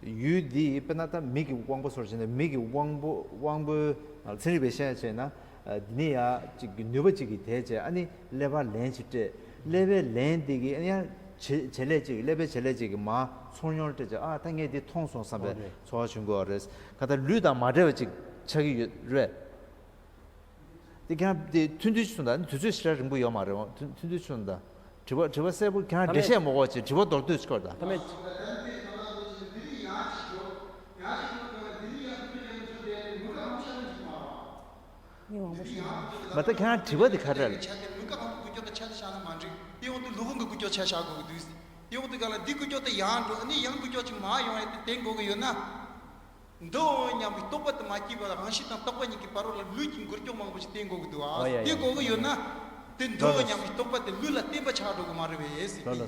ཡུལ་འདི་དཔེར་ན་ད་མིག་གི་དབང་པོ་སོགས་བྱས་ན་མིག་གི་དབང་པོ། དབང་པོའི་ཚན་རིག་པས་བཤད་བྱས་ན། ཨ། འདི་ནས་ཡ་གཅིག་གི་ནུས་པ་གཅིག་གིས་དེད་བྱས་ཨ་ནི་ཀླད་པར་ལན་ཅིག་སྤྲད། ཀླད་པའི་ལན་འདི་གིས་ཨ་ནི་ཡ་བྱེད་བྱེད་ལས་གཅིག་ཀླད་པའི་བྱེད་ལས་གཅིག་གིས་མར་ཚོར་མྱོང་སྤྲད་བྱས། ཨ། ད་ངས་འདི་མཐོང་སོང་བསམ་པའི་ཨོ་རེད། ཚོར་བ་བྱུང་གི་ཡོད་རེད། ག་ད་ལུས་དང་མ་བྲལ་བ་ཅིག་ཆགས་ཀྱི་ཡོད་རེད། དེ་ཁྱེད་རང་དེ་ཐུང་ཐུང་ཞིག་གསུངས་དང་། དུས་ཚོད་ཞེ་དྲག་རིང་པོ་ཡོད་མ་རེད། འོ་ཐུང་ཐུང་ཞིག་གསུངས་དང་། དྲི་བ་དྲི་བ་གསལ་པོ་ཁྱེད་རང་འགྲེལ་བཤད་མ་དགོས་ཅིག་དྲི་བ་མདོར་བསྡུས་ཤིག་སྐོར་དང་། ད་མེད། མི་མང་པོ་ཞིག་མ་ད་ཁྱེད་རང་དྲི་བ་དེ་ག་རེ་རེད། ཆ་དེ་མིག་གི་དབང་པོ་འགུལ་སྐྱོད་དང་ཆ་དེ་བཞག་ན་མ་འགྲིག་དེ་འོག་ཏུ་ལུས་ཁམས་ཀྱི་འགུལ་སྐྱོད་ཆ་བཞག་དགོས་ཀྱི་འདུག་དེ་འོག་ཏུ་ག་ལ་འདི་འགུལ་སྐྱོད་དེ་ཡང་འགྲོ། ཨ་ནི་ཡང་འགུལ་སྐྱོད་ཅིག་མ་ཡོང་ཡ་དེ་བསྟན་དགོས་ཀྱི་ཡོད་ན། འདི་འོ་སྙམ་པའི་རྟོག་པ་དེ་མ་སྐྱེས་པ་ལ་རང་བཞིན་དང་རྟོག་པ་གཉིས་ཀྱི་བར་རོ་ལ་ལུས་ཀྱི་འགུལ་སྐྱོད་མང་པོ་ཞིག་བསྟན་དགོས་ཀྱི་འདུག་ཨ། ཨོ་ཡ་ཡ། དེ་དགོས་ཀྱི་ཡོད་ན། དེ་འདི་འོ་སྙམ་པའི་རྟོག་པ་དེ་ལུས་ལ་བརྟེན་པ་ཆགས་འགྲོ་གི་མ་རེད་པས་ཟེར། ལགས་ལགས།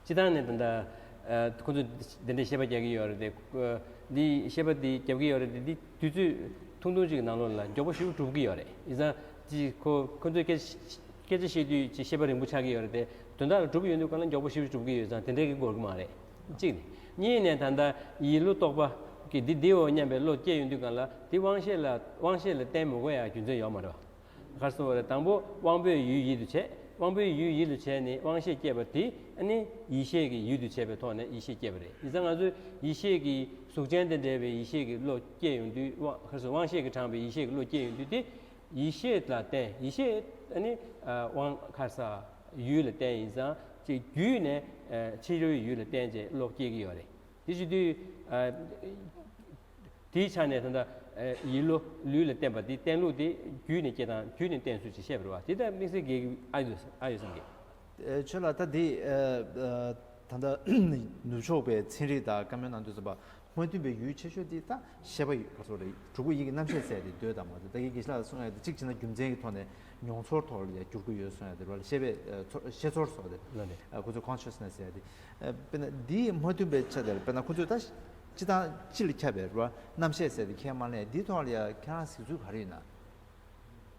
སྤྱིར་བཏང་ནས་ད་ལྟ་ཁོ་ཚོས་འདི་འདྲའི་བཤད་པ་རྒྱག་གི་ཡོད་རེད་དེ། འདི་བཤད་པ་འདི་རྒྱབ་ཀྱི་ཡོད་རེད་དེ། འདི་དུས་ཚོད་ཐུང་ཐུང་ཅིག་གི་ནང་ལོགས་ལ་མགྱོགས་པོ་ཞེ་པོ་འགྲུབ་ཀྱི་ཡོད་རེད། ཡིན་ཙང་ཅིག་ཁོ་ཁོ་ཚོས་སྐད་སྐད་ཆ་བཤད་དུས་ཅིག་བཤད་པ་རིང་པོ་ཆགས་ཀྱི་ཡོད་རེད་དེ། དོན་དག་ལ་གྲུབ་ཡོང་དུས་གང་ལ་མགྱོགས་པོ་ཞེ་པོ་གྲུབ་ཀྱི་ཡོད་ཙང་དེ་འདྲའི་གི་འགོར་གི་མ་རེད། གཅིག་ནས། གཉིས་ནས་ད་ལྟ་ཡིད་བློ་རྟོག་པ་གི་འདི་འདི་འོ་སྙམ་པའི་བློ་སྐྱེ་ཡོང་དུས་གང་ལ་དེ་དབང་ཤེས་ལ་དབང་ཤེས་ལ་བརྟེན་མི་དགོས་ཡ་རྒྱུ་མཚན་ཡོད་མ་རེད་པ། ག་རེ་ཟེར་བ་རེད། དང་པོ་དབང་པོའི་ཡུལ་ཡིད་དུ་བྱས། དབང་པོའི་ཡུལ་ཡིད་དུ་བྱས་ནས་དབང་ཤེས་སྐྱེས་པ་དེ་ཨ་ནི་ཡིད་ཤེས་ཀྱི་ཡུལ་དུ་བྱས་པའི་ཐོག་ནས་ཡིད་ཤེས་སྐྱེས་པ་རེད། ཡིན་ཙང་ང་ཚོས་ཡིད་ཤེས་ཀྱི་གཟུགས་ཅན་དང་འབྲེལ་བའི་ཡིད་ཤེས་ཀྱི་བློ་སྐྱེ་ཡོང་དུས། དབང་ག་རེ་ཟེར། དབང་ཤེས་ཀྱིས་དྲངས་པའི་ཡིད་ཤེས་ཀྱི་བློ་སྐྱེ་ཡོང་དུས་དེ་ཡིད་ཤེས་ལ་བརྟེན། ཡིད་ཤེས་ཨ་ནི་ཨ་དབང་ག་རེ་ཟེར། ཡུལ་ལ་བརྟེན། ཡིན་ཙང་ཅིག་རྒྱུད་ནས་ཨ་ཕྱི་རོལ་ཡུལ་ལ་བརྟེན་བྱས་བློ་སྐྱེ་གི་ཡོད་རེད། དེ་བྱེད་དུས་ཨ། དེའི་ཆ་ནས་ད་ལྟ་ཡིད་བློ་ལུས་ལ་བརྟེན་པ་དེ་བརྟེན་ལུགས་དེ་རྒྱུད་ནས་སྐྱེ་སྟངས། རྒྱུད་ནས་བརྟེན་ཚུལ་ཅིག་བཤད་པ་རེད་པ། དེ་ལྟར་དམིགས་བསལ་གྱི་ཨ་ཡོད་ཨ་ཡོད་བསམ་གི། ཨེ། ཁྱོད་ལ་ད་དེ་ཨ་ད་ལྟ་ནུབ་ཕྱོགས་པའི་ཚན་རིག་དང་བཀའ་མོལ་གནང་དུས་ཙམ་པ། མ་བསྟུན་པའི་ཡུལ་ཆེ་ཤོས་དེ་ད་ཤེས་པ་ཡོད་ག་ཚོད་རེད། དྲུག་པོ་ཡིད་ཀྱི་རྣམ་ཤེས་ཟེར་དེ་འདོད་དང་མ་འདོད། ད་གིན་དགེ་བཤེས་ལགས་གསུངས་ཡ་དེ་གཅིག་བྱས་ན་རྒྱུ་མཚན་གྱི་ཐོག་ནས་མྱོང་ཚོར་ཐོག་ལ་ཡ་འགྱུར་གྱི་ཡོད་གསུངས་ཡ་དེ་རེད་པ། ཤེས་པའི་ཨ་ཚོར་ཤེས་ཚོར་སོགས་དེ། ལགས་རེད། ཨ་ཁོ་ཚོས་consciousness་ཟེར་ཡ་དེ། ཨ་དཔེར་ན་འདི་མ་བསྟུན་པའི་ཆ་དེ་ལ་དཔེར་ན་ཁོ་ཚོས་ད་སྤྱི་དང་སྤྱི་ལ་ཁྱབ་པའི་རེད་པ། རྣམ་ཤེས་ཟེར་དེ་ཁས་མ་ལེན། འདིའི་ཐོག་ལ་ཡ་ཁྱེད་རང་གཟིགས་ཚུལ་ག་རེ་ཡོད་ན།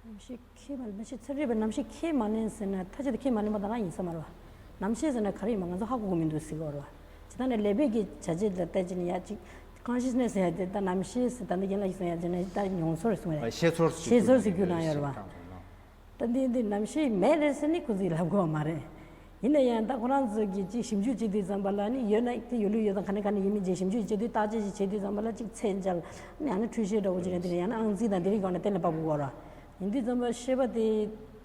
རྣམ་ཤེས་ཁས་མ་ལེན། རྣམ་ཤེས་ཚན་རིག་པས་རྣམ་ཤེས་ཁས་མ་ལེན་ཟེར་ན་ཐ་ཆད་དུ་ཁས་མ་ལེན་པ་ད་ག་ཡིན་ས་མ་རེད་པ། རྣམ་ཤེས་ཟེར་ན་ག་རེ་ཡིན་པ་ང་ཚོ་ཧ་གོ་གི་མི་འདུག་ཟེར་གི་ཡོད་རེད་པ། ཇི་ལྟར་ནས་ཀླད་པའི་གི་བྱ་བྱེད་ལ་བལྟས་བྱས་ནས་ཡ་གཅིག་consciousness་ཟེར་ཡ་དེ་ད་རྣམ་ཤེས་ཟེར། ད་འདི་རྒན་ལགས་ཀྱིས་གསུངས་ཡ་དེ་ནི་ད་མྱོང་ཚོར་གསུངས་རེད། ཤེས་ཚོར་ཟེར། ཤེས་ཚོར་ཟེར་རྒྱུ་ན་ཡོད་རེད་པ། ད་འདི་འདི་རྣམ་ཤེས་མེད་རེད་ཟེར་ནི་ཁོ་ཚོས་ལབ་དགོས་པ་མ་རེད། ཡིན་ན་ཡང་ད་ཁོ་རང་ཚོ་གིས་ཅིག་ཞིབ་འཇུག་བྱེད་དུས་ཙམ་པ་ལ་ནི་ཡོད་ན་དེ་ཡོད་ལུགས་ཡོད་དང་ག་ནས་ག་ནས་ཡིན་མིན་བྱས་ཞིབ་འཇུག་བྱེད་དུས་བརྟག་དཔྱད་ཅིག་བྱེད་དུས་ཙམ་པ་ལ་ཅིག་ཚད་འཇལ། ནི་ཡང་ན་འཕྲུལ་ཆས་འདྲ་བོ་ཅིག་ཡིན་དེ་ཡང་ན་ཨང་རྩིས་དང་དེ་རིགས་སྒང་ནས་གཏན་ལ་ཕབ་དགོས་ར། ཡིན་དུས་ཙམ་པ་ཤེས་པ་དེ་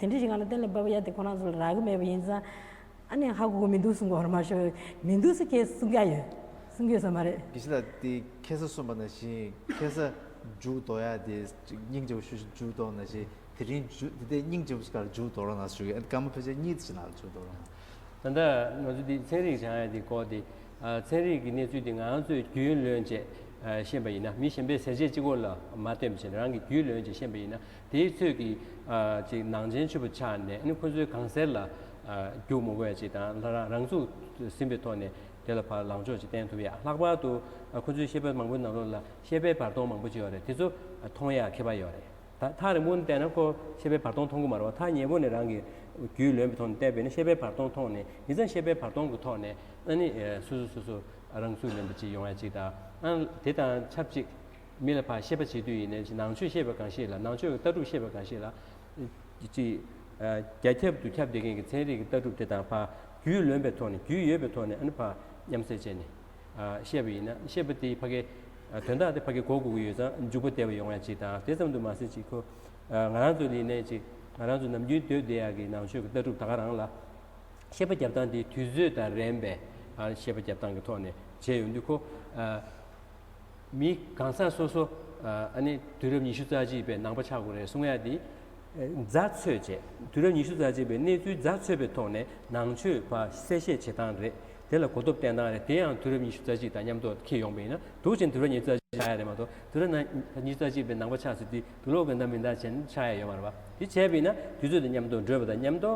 དེ་འདྲ་ཞིག་སྒང་ནས་གཏན་ལ་ཕབ་ཡ་དེ་ཁོ་རང་ཚོ་ལ་རག་གི་མེད་པ་ཡིན་ཙང་། ཨ་ནི་ཧ་གོ་གི་མི་འདུག་གསུང་གི་ཡོད་རེད་མ་གཞི། མི་འདུག་ཟེར་ཁས་གསུང་གི་ཡོད། གསུང་གི་ཡོད་ས་མ་རེད། དགེ་བཤེས་ལགས་དེ་ཁ་སང་གསུངས་པ་ནང་བཞིན་ཁ་སང་མཇུག་རྫོགས་ཡ་དེ་སྙིང་རྗེ་པོ་ཞེ་པོ་ཅིག་མཇུག་རྫོགས་ནང་བཞིན། དེ་རིང་མཇུག་དེ་ལྟའི་སྙིང་རྗེ་པོ་ཞིག་ག་ལ་མཇུག་རྫོགས་རོགས་གནང་ཞུ་གི། སྐར་མ་ཕལ་ཆེར་གཉིས་ཙམ་ཞིག་ནང་ལ་མཇུག་རྫོགས་རོགས་གནང་། ད་ལྟ་ང་ཚོ་འདི་ཚན་རིག་སྦྱང་ཡ་འདི་སྐོར་དེ། ཨ། ཚན་རིག་གི་གནས་ཚུལ་འདི་ང་རང་ཚོས་རྒྱུས་ཡོན་ལོན་བྱས། ཨ། ཤེས་པ་ཡིན་ན། མི་གཞན་པའི་ཟས་བཅད་གཅིག་པོ་ལ་མ་བརྟེན་པ་བྱས་ནས་རང་གིས་རྒྱུས་ལོན་བྱས་ཤེས་པ་ཡིན་ན། དེའི་ཚོད་ཀྱི། ཨ། ཅིག་ནང་ཆེན་ཆུད་པ་ཆགས་ནས། ཨ་ནི་ཁོ་ཚོའི་གང་ཟེར་ལ། ཨ། རྒྱུག་མི་དགོས་ཡ་ཅིག་དང་། ལྷ་རང་རང་ཚུགས་ཟིན་པའི་ཐོག་ནས་དེ་ལ་ཕར་ལངས་ཕྱོགས་ཅིག་བསྟན་ཐུབ་ཡ། ལྷག་པར་དུ། ཨ། ཁོ་ཚོའི་ཤེས་པ་མང་པོའི་ནང་ལོགས་ལ་ཤེས་པའི་བར་སྟོང་མང་པོ་ཅིག་ཡོད་རེད། དེ་ཚོ་མཐོང་ཡ་ཁྱད་པར་ཡོད་རེད། ད་ཐག་རིང་པོ་ནས་བལྟས་ན་ཁོ་ཤེས་པའི་བར་སྟོང་མཐོང་གི་མ་རེད་བ། ཐག་ཉེ་པོ་ནས་རང་གི་རྒྱུས་ལོན་པའི་ཐོག་ནས་བལྟས་པས་ན་ཤེས་པའི་བར་སྟོང་མཐོང་ནས་ཡིན་ཙང་ཤེས་པའི་བར་སྟོང་གི་ཐོག་ནས་ཨ་ནི་སོ་སོ་སོ་སོ་རང་ཚུགས་ལེན་པ་ཅིག་ཡོང་ཡ་ཅིག་དང་། ཨ་དེ་དང་ཆབས་ཅིག་མི་ལ་ཕར་ཤེས་པ་བྱེད་དུས་ཡིན་ནའི་ནང་ཆོས་ཤེས་པ་གང་ཞིག་ལ་ནང་ཆོས་ཀྱི་ལྟ་གྲུབ་ཤེས་པ་གང་ཞིག་ལ་ཅིག་རྒྱ་ཁྱབ་ཏུ་ཁྱབ་བསྡད་མཁན་གྱི་ཚན་རིག་གི་ལྟ་གྲུབ་དེ་དང་ཕར་རྒྱུས་ལོན་པའི་ཐོག་ནས་རྒྱུས་ཡོད་པའི་ཐོག་ནས་ཨ་ནི་ཕར་མཉམ་བསྲེས་བྱས་ནས་བཤད་པ་ཡིན་ན་བཤད་པ་དེ་ཕ་གི་དོན་དག་དེ་ཕ་གི་གོ་དགོས་ཀྱི་ཡོད་ཙང་འཇུག་པ་བདེ་བ་ཡོང་ཡ་ཅིག་དང་། དེ་ཙམ་དུ་མ་ཟད་ཅིག་ཁོ་ང་རང་ཚོ་ལ་ཡིན་ནའི་ཅིག་ང་རང་ཚོ་ནམ་རྒྱུན་སྡོད་བསྡད་ཡག་གི་ནང་ཆོས་ཀྱི་ལྟ་གྲུབ་ད་ག་རང་ལ། ཤེས་པ་རྒྱབ་སྟངས་དེ་དུས་ཚོད་དང་རན་པའི་ཨ་ཤེས་པ་རྒྱབ་སྟངས་ཀྱི་ཐོག་ནས་བྱས་ཡོང་དུས་ཁོ་ཨ་མི་གང་ཟག་སོ་སོ་ཨ་ནི་དུས་རབས་ཉི་ཤུ་རྩ་གཅིག་པའི་ནང་པ་ཆགས་དགོས་རེད་གསུང་ཡ་དེ་ཨ་འཛའ་ཚོས་བྱས། དུས་རབས་ཉི་ཤུ་རྩ་གཅིག་པའི་གནས་ཚུལ་འཛའ་ཚོས་པའི་ཐོག་ནས་ནང་ཆོས་ཕར་གསལ་བཤད་བྱེད་སྟངས་རེད། དེ་ལ་གོ་རྟོགས་བསྟན་སྟངས་རེད། དེ་ཡང་དུས་རབས་ཉི་ཤུ་རྩ་གཅིག་དང་མཉམ་དུ་འཁྱེར་ཡོང་པ་ཡིན་ན་འདུག་ཅིང་དུས་རབས་ཉི་ཤུ་རྩ་གཅིག་ཆགས་ཡ་རེད་མ་གཏོགས་དུས་རབས་ཉི་ཤུ་རྩ་གཅིག་པའི་ནང་པ་ཆགས་ཟེར་དུས་དུག་ལོག་གི་འདམ་མི་འདའ་བྱས་ནས་ཆགས་ཡ་ཡོད་མ་རེད་པ། དེ་བྱས་པ་ཡིན་ན་དུས་ཚོད་དང་མཉམ་དུ་འགྲོས་པ་དང་མཉམ་དུ་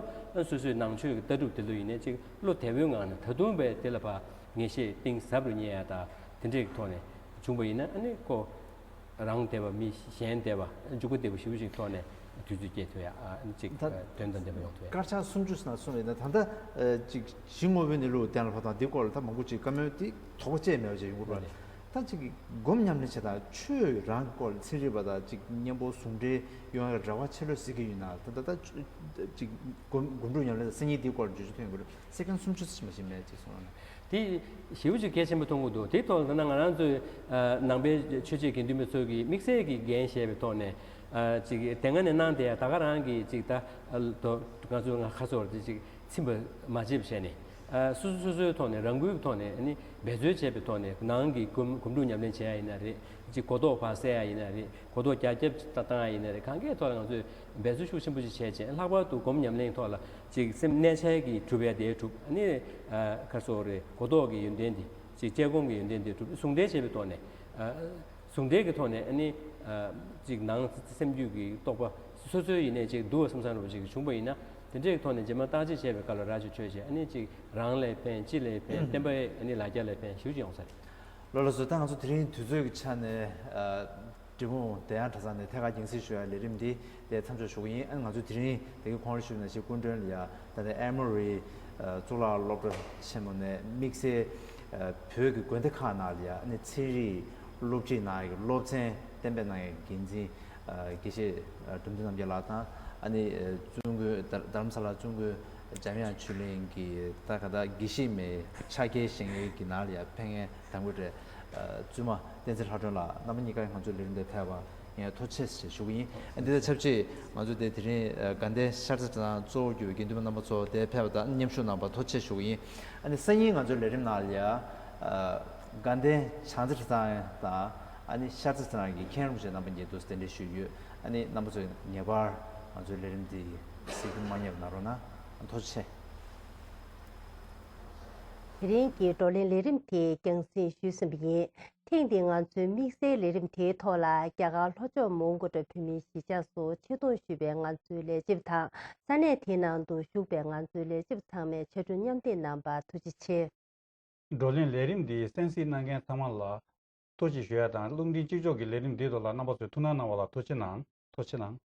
སོ་སོའི་ནང་ཆོས་ཀྱི་ལྟ་གྲུབ་དེ་ལོ་ཡིན་ནའི་ཅིག་བློ་བདེ་པོའི་ངང་ནས་ད་དུང་བས་དེ་ལ་ཕར་ངེས་ཤེས་གཏིང་ཟབ་རུ་རྙེད་ཡ་དང་དེ་འདྲའི་ཐོག་ནས་བྱུང་པ་ཡིན་ན་ཨ་ནི་ཁོ་རང་བདེ་བ་མི་གཞན་བདེ་བ་འཇུག་པ་བདེ་བ་ཞེ་པོ་ཅིག་ཐོག་ནས་དུས་ཚོད་སྐྱེལ་ཐུབ་ཡ་ཨ་ནི་ཅིག་ད་དོན་དང་ལྡན་པ་ཡོང་ཐུབ་ཡ། དཀར་ཆག་སུམ་ཅུ་ཟེར་ན་གསུངས་ཡོད་ན་ད་ལྟ་ཅིག་གཞི་དངོས་པོའི་གནས་ལུགས་གཏན་ལ་ཕབ་སྟངས་འདི་སྐོར་ལ་ད་མང་པོ་ཅིག་བཀའ་མོལ་འདི་དོགས་པ་བཅས་མེད་པ་ཅིག་ཡོང་གི་རེད། ད་ཅིག་སྒོམ་ཉམས་ལེན་བྱེད་སྟངས་ཆོས་རང་གི་སྐོར་ལ་ཚན་རིག་པ་དང་ཅིག་མཉམ་པོ་ཟུང་འབྲེལ་ཡོང་ཡ་རེ་བ་ཆེ་ལོས་གཟིགས་ཀྱི་ཡོད་ན་ད་ད་ད་ཅིག་སྒོམ་སྒོམ་སྒྲུབ་ཉམས་ལེན་དང་སེམས་ཉིད་འདིའི་སྐོར་ལ་བརྗོད་གཞི་ཐོན་ཡོང་གི་རེད། སེ་ཀན་སུམ་ཅུ་ཙམ་ཞིག་མེད་ཅེས་གསུངས་ན། དེ་ཞེ་པོ་ཅིག་གལ་ཆེན་པོ་མཐོང་གི་འདུག་དེ་ཐོག་ལ་ད་ང་རང་ཚོའི་ནང་པའི་ཆོས་བྱེད་དགེ་འདུན་པ་ཚོ་གིས་དམིགས་བསལ་གྱི་འགན་བཞེས་པའི་ཐོག་ནས་ཅིག་དེ་སྔ་ནས་གནང་བསྡད་ཡ་ད་ག་རང་གི་ཅིག་ད་ང་ཚོ་ང་ཁ་སོར་དེ་ཅིག་ཚིམ་པ་མ་བྱེད་པ་བྱས་ནས། ཨ་སོ་སོ་སོ་སོའི་ཐོག་ནས་རང་འགུལ་གྱི་ཐོག་ནས་ཨ་ནི་འབད་རྩོལ་བྱས་པའི་ཐོག་ནས་ནང་གི་སྒོམ་སྒོམ་སྒྲུབ་ཉམས་ལེན་བྱེད་ཡ་ཡིན་ན་རེད། ཅིག་གོ་རྟོགས་ཕར་གསལ་ཡ་ཡིན་ན་རེད། གོ་རྟོགས་རྒྱ་ཁྱབ་བཏང་ཡ་ཡིན་ན་རེད། གང་གའི་ཐོག་ལ་ང་ཚོས་འབད་རྩོལ་ཤུགས་ཆེན་པོ་ཅིག་བྱས་བྱས་ལྷག་པར་དུ་སྒོམ་ཉམས་ལེན་ཐོག་ལ་ཅིག་སེམས་གནས་འཆའ་གི་གྲུབ་ཡ་དེ་གྲུབ། ཨ་ནི་ཨ་ག་རེ་ཟེར་དགོས་རེད། གོ་རྟོགས་ཀྱི་ཡོན་ཏན་དེ་ཅིག་དཔྱད་སྒོམ་གྱི་ཡོན་ཏན་དེ་གྲུབ། ཟུང་འབྲེལ་བྱས་པའི་ཐོག་ནས་ཨ། ཟུང་འབྲེལ་གྱི་ཐོག་ནས་ཨ་ནི་ཨ་ཅིག་ནང་སེམས་རྒྱུད་ཀྱི་རྟོགས་པ་སོ་སོའི་ཡིན་ནའི་ཅིག་འདུག་བསམ་བསམ་འདྲ་པོ་ཅིག་བྱུང་པ་ཡིན་ན་དེ་འདྲའི་ཐོག་ནས་རྗེས་མ་བརྟག་དཔྱད་བྱས་པའི་སྐབས་ལ་ར་ཅིག་ཆོས་བྱས་ཨ་ནི་ཅིག་རང་ལ་ཕན་ཅི་ལ་ཕན་བསྟན་པའི་ཨ་ནི་ལ་རྒྱ་ལ་ཕན་ཞེ་པོ་ཅིག་ཡོང་ས་རེད། ལགས་ལགས་སོ། ད་ང་ཚོ་དེ་རིང་དུས་ཚོད་ཀྱི་ཆ་ནས་ཨ་འབྲི་གུང་བདེ་དབྱངས་གྲྭ་ཚང་ནས་ཐད་ཀར་རྒྱང་སྲིང་ཞུ་བའི་ལས་རིམ་འདི་དེ་མཚམས་འཇོག་ཞུ་གི་ཡིན། ཨ་ནི་ང་ཚོས་དེ་རིང་དེ་གའི་ཁོང་ར་ཞུས་ན་ཞིག་སྐུ་མགྲོན་ལ་ཡ་ད་ལྟ་ཨེ་མོ་རི་གཙུག་ལག་སློབ་གྲྭ་ཆེན་མོ་ནས་དམིགས་བསལ་བོད་ཀྱི་དགོན་སྡེ་ཁག་ནང་ལ་ཡ་ཨ་ནི་ཚན་རིག་སློབ་ཁྲིད་གནང་ཡག་གི་སློབ་ཚན་གཏན་འབེབས་གནང་ཡག་གི་འགན་འཛིན་དགེ་བཤེས་སྒྲོལ་མ་བདེ་རྣམ་རྒྱལ་ལགས་དང་ཨ་ནི་བཙུན་དགོན་རྡ་རམ་ས་ལ་བཙུན་དགོན་འཇམ་དབྱངས་ཆོས་གླིང་གི་ད་ག་ད་དགེ་བཤེས་མའི་ཕྱག་འཁྱེར་བཞེས་མཁན་གྱི་ནང་ལ་ཡ་ཕེབས་མཁན་དང་པོ་རེད། བཙུན་མ་བསྟན་འཛིན་ལྷ་སྒྲོན་ལགས་རྣམ་པ་གཉིས་ཀ་ང་ཚོའི་ལས་རིམ་དེར་ཕེབས་པ་ངས་ཐུགས་རྗེ་ཆེ་ཞུ་གི་ཡིན། འདི་དང་ཆབས་ཅིག་ང་ཚོ་དེ་དེ་རིང་དགའ་ལྡན་ཤར་རྩེ་གྲྭ་ཚང་གཙོ་བོ་གྱུར་པའི་དགེ་འདུན་པ་རྣམ་པ་ཚོ་དེར་ཕེབས་པ་དང་མཉམ་ཞུགས་གནང་བར་ཐུགས་རྗེ་ཆེ་ཞུ་གི་ཡིན། ཨ་ནི་སང་ཉིན་ང་ཚོའི་ལས་རིམ་ནང་ལ་ཡ་དགའ་ལྡན་བྱང་རྩེ་གྲྭ་ཚང་དང་ཨ་ནི་ཤར་རྩེ་གྲྭ་ཚང་གི་མཁན་རིན་པོ་ཆེ་རྣམ་པ་གཉིས་འདུག་སེ་གདན་འདྲེན་ཞུས་ཡོད། ཨ་ནི་རྣམ་པ་ཚོས་ངེས་པར་ང་ཚོའི་ལས་རིམ་འདི་གཟིགས་རྒྱུ་མ་བསྙེལ་བ་གནང་རོགས་གནང་། ཐུགས་རྗེ་ཆེ། དེ་རིང་གི་བགྲོ་གླེང་ལས་རིམ་དེ་རྒྱང་སྲིང་ཞུས་ཟིན་པ་ཡིན། ཐེངས་འདིའི་ང་ཚོའི་དམིགས་བསལ་ལས་རིམ་དེའི་ཐོག་ལ་རྒྱ་གར་ལྷོ་ཕྱོགས་མོན་གྷོ་འདྲ་བོད་མིའི་གཞིས་ཆགས་སུ་ཆེད་གཏོང་ཞུས་པའི་ང་ཚོའི་ལས་བྱེད་དང་ས་གནས་དེའི་ནང་དུ་བཞུགས་པའི་ང་ཚོའི་ལས་བྱེད་ཚང་མས་ཆེད་མགྲོན་མཉམ་འདེགས་གནང་བར་ཐུགས་རྗེ་ཆེ། བགྲོ་གླེང་ལས་རིམ་འདི་གསན་གཟིགས་གནང་མཁན་ཚང་མ་ལ་ཐུགས་རྗེ་ཆེ་ཞུ་ཡ་དང་རླུང་འཕྲིན་སྤྱི་ཚོགས་ཀྱི་ལས་རིམ་འདིའི་ཐོག་ལ་རྣམ་པ་ཚོས་ཐུགས་སྣང་གནང་བ་ལ་ཐུགས་རྗེ་གནང་། ཐུགས་རྗེ་གནང་།